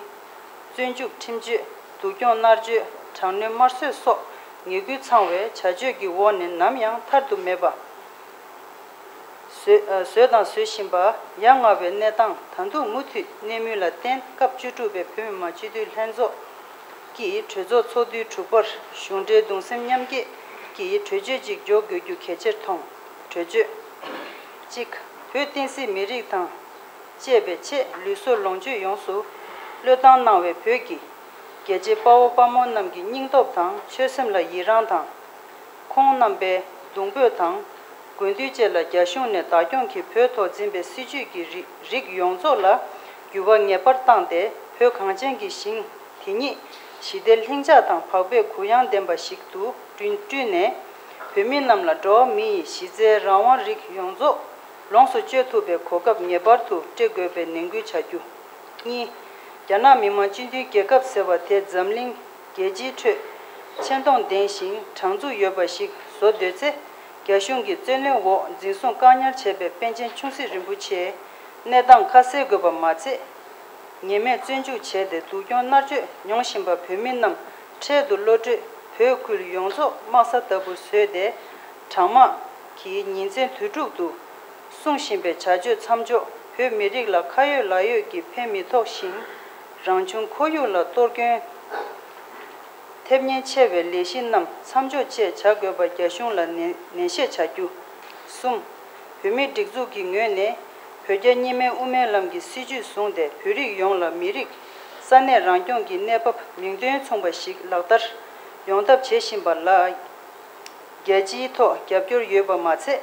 བཙོན་འཇུག་ཁྲིམས་གཅོད། སྡུག་གྱོང་མནར་གཅོད། དྲག་གནོན་དམར་གསོད་སོགས་ངན་སྐུལ་ཚང་བའི་བྱ་སྤྱོད་ཀྱི་འོག་ནས་ནམ་ཡང་ཐར་དུ་མེད་པ་བཟོས། ཨ། བཟོས་དང་བཟོ་བཞིན་པ་ཡ་ང་བའི་གནས་སྟངས་ད་དུང་མུ་མཐུད་གནས་མུས་ལ་བརྟེན། སྐབས་བཅུ་དྲུག་པའི་བོད་མི་མང་སྤྱི་འཐུས་ལྷན་ཚོགས་ཀྱི་གྲོས་ཚོགས་ཚོགས་དུས་དྲུག་པར་གཞུང་འབྲེལ་གདུང་སེམས་མཉམ་སྐྱེད་ཀྱི་གྲོས་ཆོད་ཅིག་འཇོག་དགོས་རྒྱུ་གལ་ཆེར་མཐོང་། གྲོས་ཆོད། གཅིག་བོད་བསྟན་སྲིད་མི་རིགས་དང་བཅས་པའི་ཆེད་ལུས་སྲོག་ལོངས་སྤྱོད་ཡོངས་སུ་བློས་བཏང་གནང་བའི་བོད་ཀྱི་རྒྱལ་གཅེས་དཔའ་བོ་དཔའ་མོ་རྣམས་ཀྱི་སྙིང་སྟོབས་དང་ཆོད་སེམས་ལ་ཡི་རངས་དང་། ཁོང་རྣམ་པའི་གདུང་འབོད་དང་དགོས་འདུན་བཅས་ལ་རྒྱ་གཞུང་ནས་བདག་སྐྱོང་གིས་བོད་ཐོག་འཛིན་པའི་སྲིད་བྱུས་ཀྱི་རིགས་རིགས་ཡོངས་རྫོགས་ལ་འགྱུར་བ་ངེས་པར་བཏང་སྟེ། བོད་གངས་ཅན་གྱི་ཞིང་དེ་ཉིད་ཞི་བདེ་ལྷིང་འཇགས་དང་བག་ཕེབས་གུ་ཡངས་ལྡན་པ་ཞིག་ཏུ་བསྐྲུན་བསྐྲུན་ནས། བོད་མི་རྣམས་ལ་འགྲོ་བ་མི་ཡི་གཞི་རྩའི་རང་དབང་རིགས་ཡོངས་རྫོགས་ལོངས་སུ་སྤྱོད་ཐུབ་པའི་གོ་སྐབས་ངེས་པར་དུ་སྤྲད་དགོས་པའི་ནན་སྐུལ་བྱ་རྒྱུ། གཉིས། རྒྱ་ནག་མི་དམངས་སྤྱི་མཐུན་རྒྱལ་ཁབ་ཟེར་བ་དེ་འཛམ་གླིང་རྒྱལ་སྤྱིའི་ཁྲོད་ཆེ་མཐོང་ལྡན་ཞིང་དྲང་ཚུགས་ཡོད་པ་ཞིག་བཟོ་འདོད་ཚེ། རྒྱ་གཞུང་གི་བཙོན་གནོན་འོག་འཛིན་བཟུང་བཀག་ཉར་བྱས་པའི་པཎ་ཆེན་ཆུང་སྲིད་རིན་པོ་ཆེའི་གནས་སྟངས་ཁ་གསལ་དགོས་པ་མ་ཚད། ཉེས་མེད་བཙོན་འཇུག་བྱས་ཏེ་སྡུག་གྱོང་མནར་གཅོད་མྱོང་བཞིན་པ་བོད་མི་རྣམས་འཕྲལ་དུ་གློད་གྲོལ། བོད་ཁུལ་ཡོངས་རྫོགས་དམག་ས་ལྟ་བུར་བཟོས་ཏེ། གྲང་དམག་གིས་ཉིན་མཚན་དུས་དྲུག་ཏུ་སྲུང་བཞིན་པའི་བྱ་སྤྱོད་མཚམས་འཇོག་བོད་མི་རིགས་ལ་ཁ་ཡོད་ལག་ཡོད་ཀྱིས་ཕན་མི་ཐོགས་ཤིང་། རང་བྱུང་ཁོར་ཡུག་ལ་གཏོར་སྐྱོན། ཐེབས་ཉེན་ཆེ་བའི་ལས་གཞི་རྣམས་མཚམས་འཇོག་བཅས་བྱ་དགོས་པ་རྒྱ་གཞུང་ལ་ནན་ནན་བཤད་བྱ་རྒྱུ། གསུམ། བོད་མིའི་སྒྲིག་འཛུགས་ཀྱི་ངོས་ནས་བོད་རྒྱ་གཉིས་སྨན་དབུ་མའི་ལམ་གྱི་སྲིད་བྱུས་བཟུང་སྟེ་བོད་རིགས་ཡོངས་ལ་མི་རིགས་ས་གནས་རང་སྐྱོང་གི་གནས་བབ་མིང་དོན་མཚུངས་པ་ཞིག་ལག་བསྟར་ཡོང་ཐབས་བྱེད་བཞིན་པ་ལ་རྒྱལ་སྤྱིའི་ཐོག་རྒྱབ་སྐྱོར་ཡོད་པ་མ་ཚད།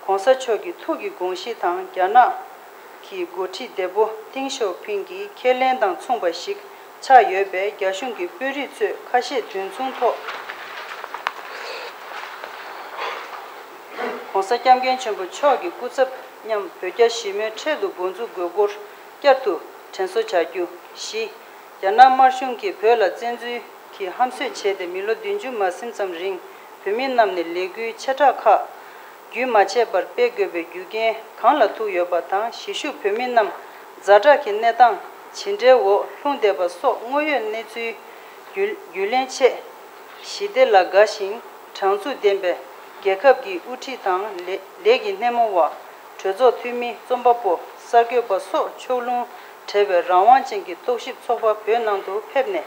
༸གོང་ས་མཆོག་གི་ཐུགས་ཀྱི་དགོངས་གཞི་དང་རྒྱ་ནག་གི་འགོ་ཁྲིད་བདེ་པོ་ཏིང་ཞའོ་ཕིང་གི་ཁས་ལེན་དང་མཚུངས་པ་ཞིག་ཆགས་ཡོད་པས། རྒྱ་གཞུང་གི་དཔོན་རིགས་ཚོས་ཁ་ཤས་དུས་མཚུངས་ཐོག་༸གོང་ས་༸སྐྱབས་མགོན་ཆེན་པོ་མཆོག་གི་སྐུ་ཚབ་མཉམ་བོད་རྒྱ་ཞི་མོལ་འཕྲལ་དུ་འགོ་འཛུགས་དགོས་སྐོར་བསྐྱར་དུ་དྲན་གསོ་བྱ་རྒྱུ། བཞི། རྒྱ་ནག་དམར་གཞུང་གིས་བོད་ལ་བཙན་འཛུལ་གྱིས་ཧམ་བཟོས་བྱས་ཏེ་མི་ལོ་བདུན་ཅུ་མ་ཟིན་ཙམ་རིང་བོད་མི་རྣམས་ནས་ལས་འགུལ་ཆེ་དྲགས་ཁག་རྒྱུན་མ་ཆད་པར་སྤེལ་དགོས་པའི་རྒྱུ་རྐྱེན་གང་ལ་ཐུག་ཡོད་པ་དང་། གཞིས་བཞུགས་བོད་མི་རྣམས་ཛ་དྲག་གི་གནས་སྟངས་ཇི་འདྲའི་འོག་ལྷུང་བསྡད་པ་སོགས་དངོས་ཡོད་གནས་ཚུལ་རྒྱུས་རྒྱུས་ལོན་ཆེད། ཞི་བདེ་ལ་དགའ་ཞིང་དྲང་ཚུགས་ལྡན་པའི་རྒྱལ་ཁབ་ཀྱི་དབུ་ཁྲིད་དང་ལས་ལས་ཀྱི་སྣེ་མོ་བ། གྲོས་ཚོགས་འཐུས་མི། རྩོམ་པ་པོ། གསར་འགོད་པ་སོགས་ཕྱོགས་ལྷུང་བྲལ་བའི་རང་དབང་ཅན་གྱི་རྟོག་ཞིབ་ཚོགས་པ་བོད་ནང་དུ་ཕེབས་ནས་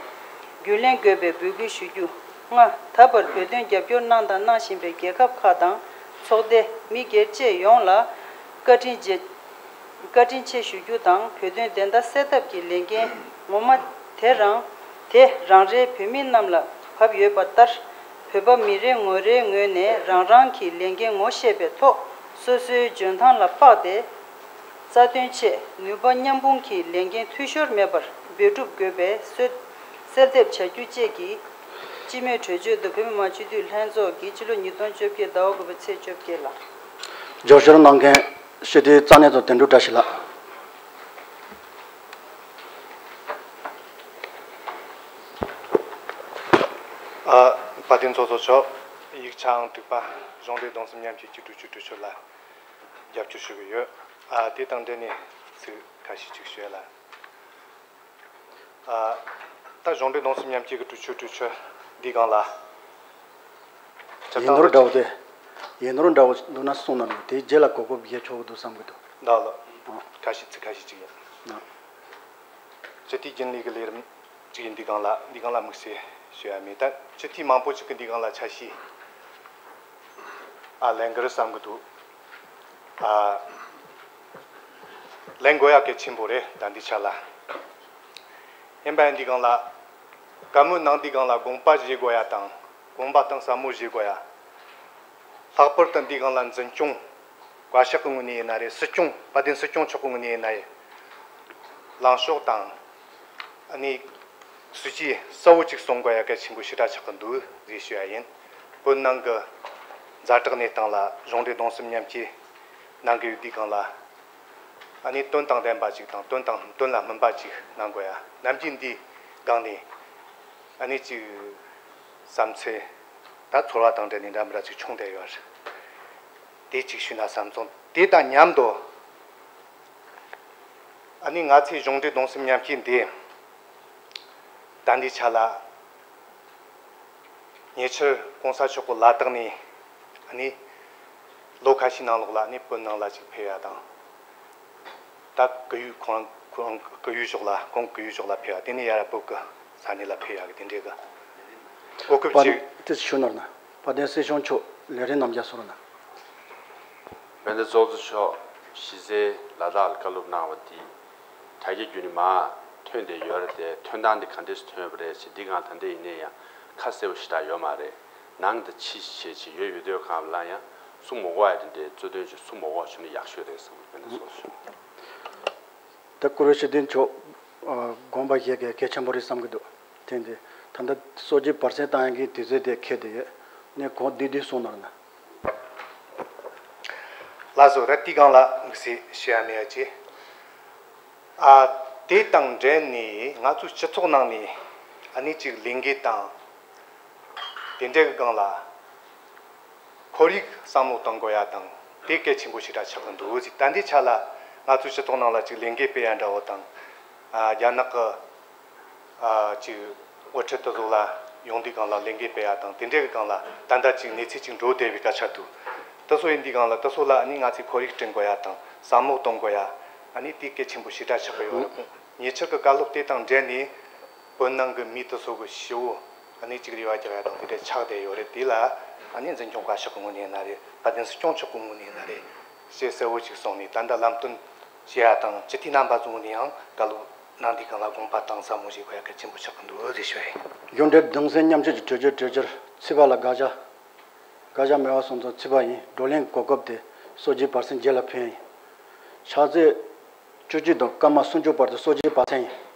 རྒྱུས་ལོན་དགོས་པའི་འབོད་སྐུལ་ཞུ་རྒྱུ། ལྔ། ད་བར་བོད་དོན་རྒྱབ་སྐྱོར་གནང་དང་གནང་བཞིན་པའི་རྒྱལ་ཁབ་ཁག་དང་ཚོགས་སྡེ། མི་སྒེར་བཅས་ཡོངས་ལ་བཀའ་དྲིན་རྗེ། བཀའ་དྲིན་ཆེ་ཞུ་རྒྱུ་དང་། བོད་དོན་བདེན་མཐའ་གསལ་ཐབས་ཀྱི་ལས་འགན་ངོ་མ་དེ་རང་དེ་རང་རེའི་བོད་མི་རྣམས་ལ་བབས་ཡོད་པ་ལྟར། བོད་པ་མི་རེ་ངོ་རེའི་ངོས་ནས་རང་རང་གི་ལས་འགན་ངོ་ཤེས་པའི་ཐོག་སོ་སོའི་འཇོན་ཐང་ལ་དཔག་སྟེ། རྩ་དོན་ཆེད་ནུས་པ་མཉམ་སྤུངས་ཀྱིས་ལས་འགན་འཐུས་ཤོར་མེད་པར་འབད་སྒྲུབ་དགོས་པའི་གསོལ་གསལ་འདེབས་བྱ་རྒྱུ་བཅས་ཀྱི་སྤྱི་མོས་གྲོས་ཆོད་དུ་བོད་མི་མང་སྤྱི་འཐུས་ལྷན་ཚོགས་ཀྱིས་ཕྱི་ལོ་ཉིས་སྟོང་བཅོ་བརྒྱད་ཟླ་བ་དགུ་པའི་ཚེས་བཅོ་བརྒྱད་ལ། རྒྱབ་སྐྱོར་གནང་མཁན་སྤྱི་འཐུས་རྩ་གནད་དང་དོན་གྲུབ་བཀྲ་ཤིས་ལགས། ཨ། དཔལ་ལྡན་ཚོགས་གཙོ་མཆོག་ཡིག་ཆའང་དྲུག་པ་གཞུང་འབྲེལ་གདུང་སེམས་མཉམ་སྐྱེད་ཀྱི་གྲོས་ཆོད་གྲོས་ཆོད་ལ་རྒྱབ་སྐྱོར་ཞུ་གི་ཡོད། ཨ། དེ་དང་འབྲེལ་ནས་ཚིག་ཁ་ཤས་ཅིག་ཞུ་ཡ་ལ། ཨ། ད་གཞུང་འབྲེལ་གདུང་སེམས་མཉམ་སྐྱེད་ཀྱི་གྲོས་ཆོད་གྲོས་ཆོད་འདིའི་སྒང་ལ། སྤྱིར་བཏང་ཡིག་ནོར་འདྲ་བོ་དེ། ཡིག་ནོར་འདྲ་བོ་འདུག་ན་གསུངས་གནང་རོགས། དེའི་རྗེས་ལ་གོ་སྐབས་རྒྱག་ཆོག་གི་འདུག་བསམ་གི་འདུག་ད་ལོ། ཨ། ཁ་ཤས་ཚིག་ཁ་ཤས་ཅིག་ཡིན། ཨ། སྤྱི་འཐུས་རྒྱུན་ལས་ཀྱི་ལས་རིམ་ཅིག་ཡིན་འདིའི་སྒང་ལ། འདིའི་སྒང་ལ་དམིགས་བསལ་ཞུ་ཡ་མེད། ད་སྤྱི་འཐུས་མང་པོ་ཅིག་གིས་འདིའི་སྒང་ལ་ཆ་ཤས། ཨ། ལེན་གི་རེད་བསམ་གི་འདུག་ཨ། ལེན་དགོས་ཡ་གལ་ཆེན་པོ་རེད། ད་འདི་ཆ་ལ། ཡིན་པ་ཡིན་འདིའི་སྒང་ལ། བཀའ་མོལ་གནང་འདིའི་སྒང་ལ་དགོངས་པ་བཞེས་དགོས་ཡ་དང་། དགོངས་པ་དང་བསམ་བློ་བཞེས་དགོས་ཡ། ལྷག་པར་དུ་འདིའི་སྒང་ལ་འཛིན་སྐྱོང་། བཀའ་ཤག་གི་ངོས་ནས་ཡིན་ན་རེད། སྲིད་སྐྱོང་། དཔལ་ལྡན་སྲིད་སྐྱོང་མཆོག་གི་ངོས་ནས་ཡིན་ན་རེད། ལངས་ཕྱོགས་དང་། ཨ་ནི། སྲིད་ཇུས་གསལ་བོ་ཅིག་གསུང་དགོས་ཡ་གལ་ཆེན་པོ་ཞེ་དྲག་ཆགས་ཀྱི་འདུག་ཟེར་ཞུ་ཡ་ཡིན། བོད་ནང་གི་ཛ་དྲག་གནས་སྟངས་ལ་གཞུང་འབྲེལ་གདུང་སེམས་མཉམ་སྐྱེད་གནང་གི་ཡོད་དུས་སྒང་ལ། ཨ་ནི་དོན་དང་ལྡན་པ་ཅིག་དང་། དོན་དང་དོན་ལ་སྨིན་པ་ཅིག་གནང་དགོས་ཡ། ནམ་རྒྱུན་འདིའི་སྒང་ནས་ཨ་ནི་ཅིག་བསམ་ཚུལ་ད་ཚོར་བ་དང་འབྲེལ་ནས་འདྲ་མི་འདྲ་ཅིག་བྱུང་བསྡད་ཡོད་རེད། དེ་ཅིག་ཞུས་ན་བསམ་སོང་། དེ་དང་མཉམ་དུ། ཨ་ནི་ང་ཚོའི་གཞུང་འབྲེལ་གདུང་སེམས་མཉམ་སྐྱེད་འདི་ད་འདི་ཆ་ལ་ཉེ་ཆར་གོང་ས་མཆོག་གི་ལ་དྭགས་ནས་ཨ་ནི་ལོ་ཁ་ཤས་ནང་ལོགས་ལ་ཨ་ནི་བོད་ནང་ལ་ཅིག་ཕེབས་ཡ་དང་། ད་གི་ཡུལ་ཁོ་རང་ཁོ་རང་གི་ཡུལ་ཕྱོགས་ལ། ཁོང་གི་ཡུལ་ཕྱོགས་ལ་ཕེབས་ཡ། དེ་ནས་ཡར་བོད་ཀྱི་ས་གནས་ལ་ཕེབས་ཡ་གི་དེ་འདྲའི་གི་གོ་སྐབས་པ་ཅིག་དེ་ཞུ་ནོར་ན། དཔལ་ལྡན་སྲིད་སྐྱོང་མཆོག་ལས་རིམ་རྣམས་རྒྱ་སོར་ན། དཔལ་ལྡན་ཚོགས་གཙོ་མཆོག་གཞི་རྩའི་ལ་དྭགས་ལ་བཀའ་སློབ་གནང་བ་འདི་དྲ་རྒྱ་བརྒྱུད་ནས་མར་ཐོན་བསྡད་ཡོད་རེད་དེ། ཐོན་སྟངས་འདི་ག་འདྲས་སེ་ཐོན་པ་རེད་ཅེས། འདི་གང་ད་ལྟ་ཡིན་ནའི་ཡང་ཁ་གསལ་པོ་ཞེ་དྲག་ཡོད་མ་རེད། ནང་དང་ཕྱི་བྱས་ཅིག་ཡོད། ཡོད་དུས་གང་ལ་ཡང་སུ་མ་གོ་ཡ་དེ་འདྲའི་གཙོ་དོན་ཅིག་སུ་མ་གོ་བྱུང་ན་ཡག་ཤོས་རེད་བསམ། དཔལ་ལྡན་ཚོགས་གཙོ་མཆོག་ད་བཀུར་འོས་སྤྱི་འཐུས་མཆོག་ཨ་དགོངས་པ་བཞེས་མཁན་གལ་ཆེན་པོ་རེད་བསམ་གྱི་འདུག་དེ་འདི་ད་ལྟ་སྲོལ་རྒྱུན་བར་གསེང་བཏང་ཡག་གི་དུས་ཚོད་དེ་འཁེལ་བསྡད་ཡོད། ནས་གོང་བསྡུས་བསྡུས་གསུངས་གནང་ན། ལགས་སོ། ད་དེའི་སྒང་ལ་དམིགས་བསལ་ཞུ་ཡ་མེད་ཡ་ཅིག་ཨ། དེ་དང་འབྲེལ་ནས་ང་ཚོའི་སྤྱི་ཚོགས་ནང་ནས་ཨ་ནི་ཅིག་ལས་འགུལ་དང་དེ་འདྲའི་གི་སྒང་ལ། ཁོར་ཡུག་བསམ་བློ་གཏོང་དགོས་ཡ་དང་། དེ་གལ་ཆེན་པོ་ཞེ་དྲག་ཆགས་ཀྱི་འདུག་ཟེར། ད་ལྟའི་ཆ་ལ་ང་ཚོའི་སྤྱི་ཚོགས་ནང་ལ་ཅིག་ལས་འགུལ་སྤེལ་ཡ་འདྲ་བོ་དང་། ཨ། རྒྱ་ནག་གི་ཨ་ཅིག་དབུ་ཁྲིད་དེ་ཚོ་ལ་ཡོང་དུས་སྒང་ལ་ལས་འགུལ་སྤེལ་ཡ་དང་། དེ་འདྲའི་གི་སྒང་ལ་ད་ལྟ་ཅིག་གནས་ཚུལ་ཅིག་འགྲོ་བསྡད་པའི་སྐད་ཆ་འདུག་དེ་ཚོ་ཡིན་དུས་སྒང་ལ་དེ་ཚོ་ལ་ཨ་ནི་ང་ཚོས་ཁོར་ཡུག་བསྐྲུན་དགོས་ཡ་དང་བསམ་བློ་གཏོང་དགོས་ཡ། ཨ་ནི་དེ་གལ་ཆེན་པོ་ཞེ་དྲག་ཆགས་ཀྱི་ཡོད་རེད། ཉེ་ཆར་གི་བཀའ་སློབ་དེ་དང་འབྲེལ་ནས་བོད་ནང་གི་མི་དེ་ཚོ་གི་ཞི་བོ་ གནས་གཅིག་རེ་བ་རྒྱག་ཡ་དང་དེ་འདྲ་ཆགས་བསྡད་ཡོད་རེད། དེ་ལ་ཨ་ནི་འཛིན་སྐྱོང་བཀའ་ཤག་གི་ངོས་ནས་ཡིན་ན་རེད། དཔལ་ལྡན་སྲིད་སྐྱོང་མཆོག་གི་ངོས་ནས་ཡིན་ན་རེད། ཞེས་གསལ་བོ་ཞིག་གསུངས་ནས། ད་ལྟ་ལམ་སྟོན་བྱེད་ཡ་དང་སྤྱི་འཐུས་རྣམ་པ་ཚོའི་ངོས་ནས་ཡང་བཀའ་སློབ་གནང་དུས་སྒང་ལ་དགོངས་པ་དྭངས་གཙང་མོ་ཞིག་དགོས་ཡ་གལ་ཆེན་པོ་ཆགས་ཀྱི་འདུག་ཟེར་ཞུ་ཡ་ཡིན། རྒྱུ་འབྲས་གདུང་སེམས་མཉམ་སྐྱེད་ཀྱི་གྲོས་ཆོད་གྲོས་འཆར་ཚིག་པ་ལ་དགག་བྱ། དགག་བྱ་མེད་པ་སོང་ཙང་ཚིག་པ་ཡིན། བགྲོ་གླེང་གོ་སྐབས་དེ་སོ་བརྒྱད་བར་གསེང་བརྒྱད་ལ་ཕན་ཡིན། ཕྱག་ཚོད་བཅུ་གཅིག་དང་སྐར་མ་སུམ་ཅུ་བར་དུ་སོ་བརྒྱད་བར་གསེང་ཡིན།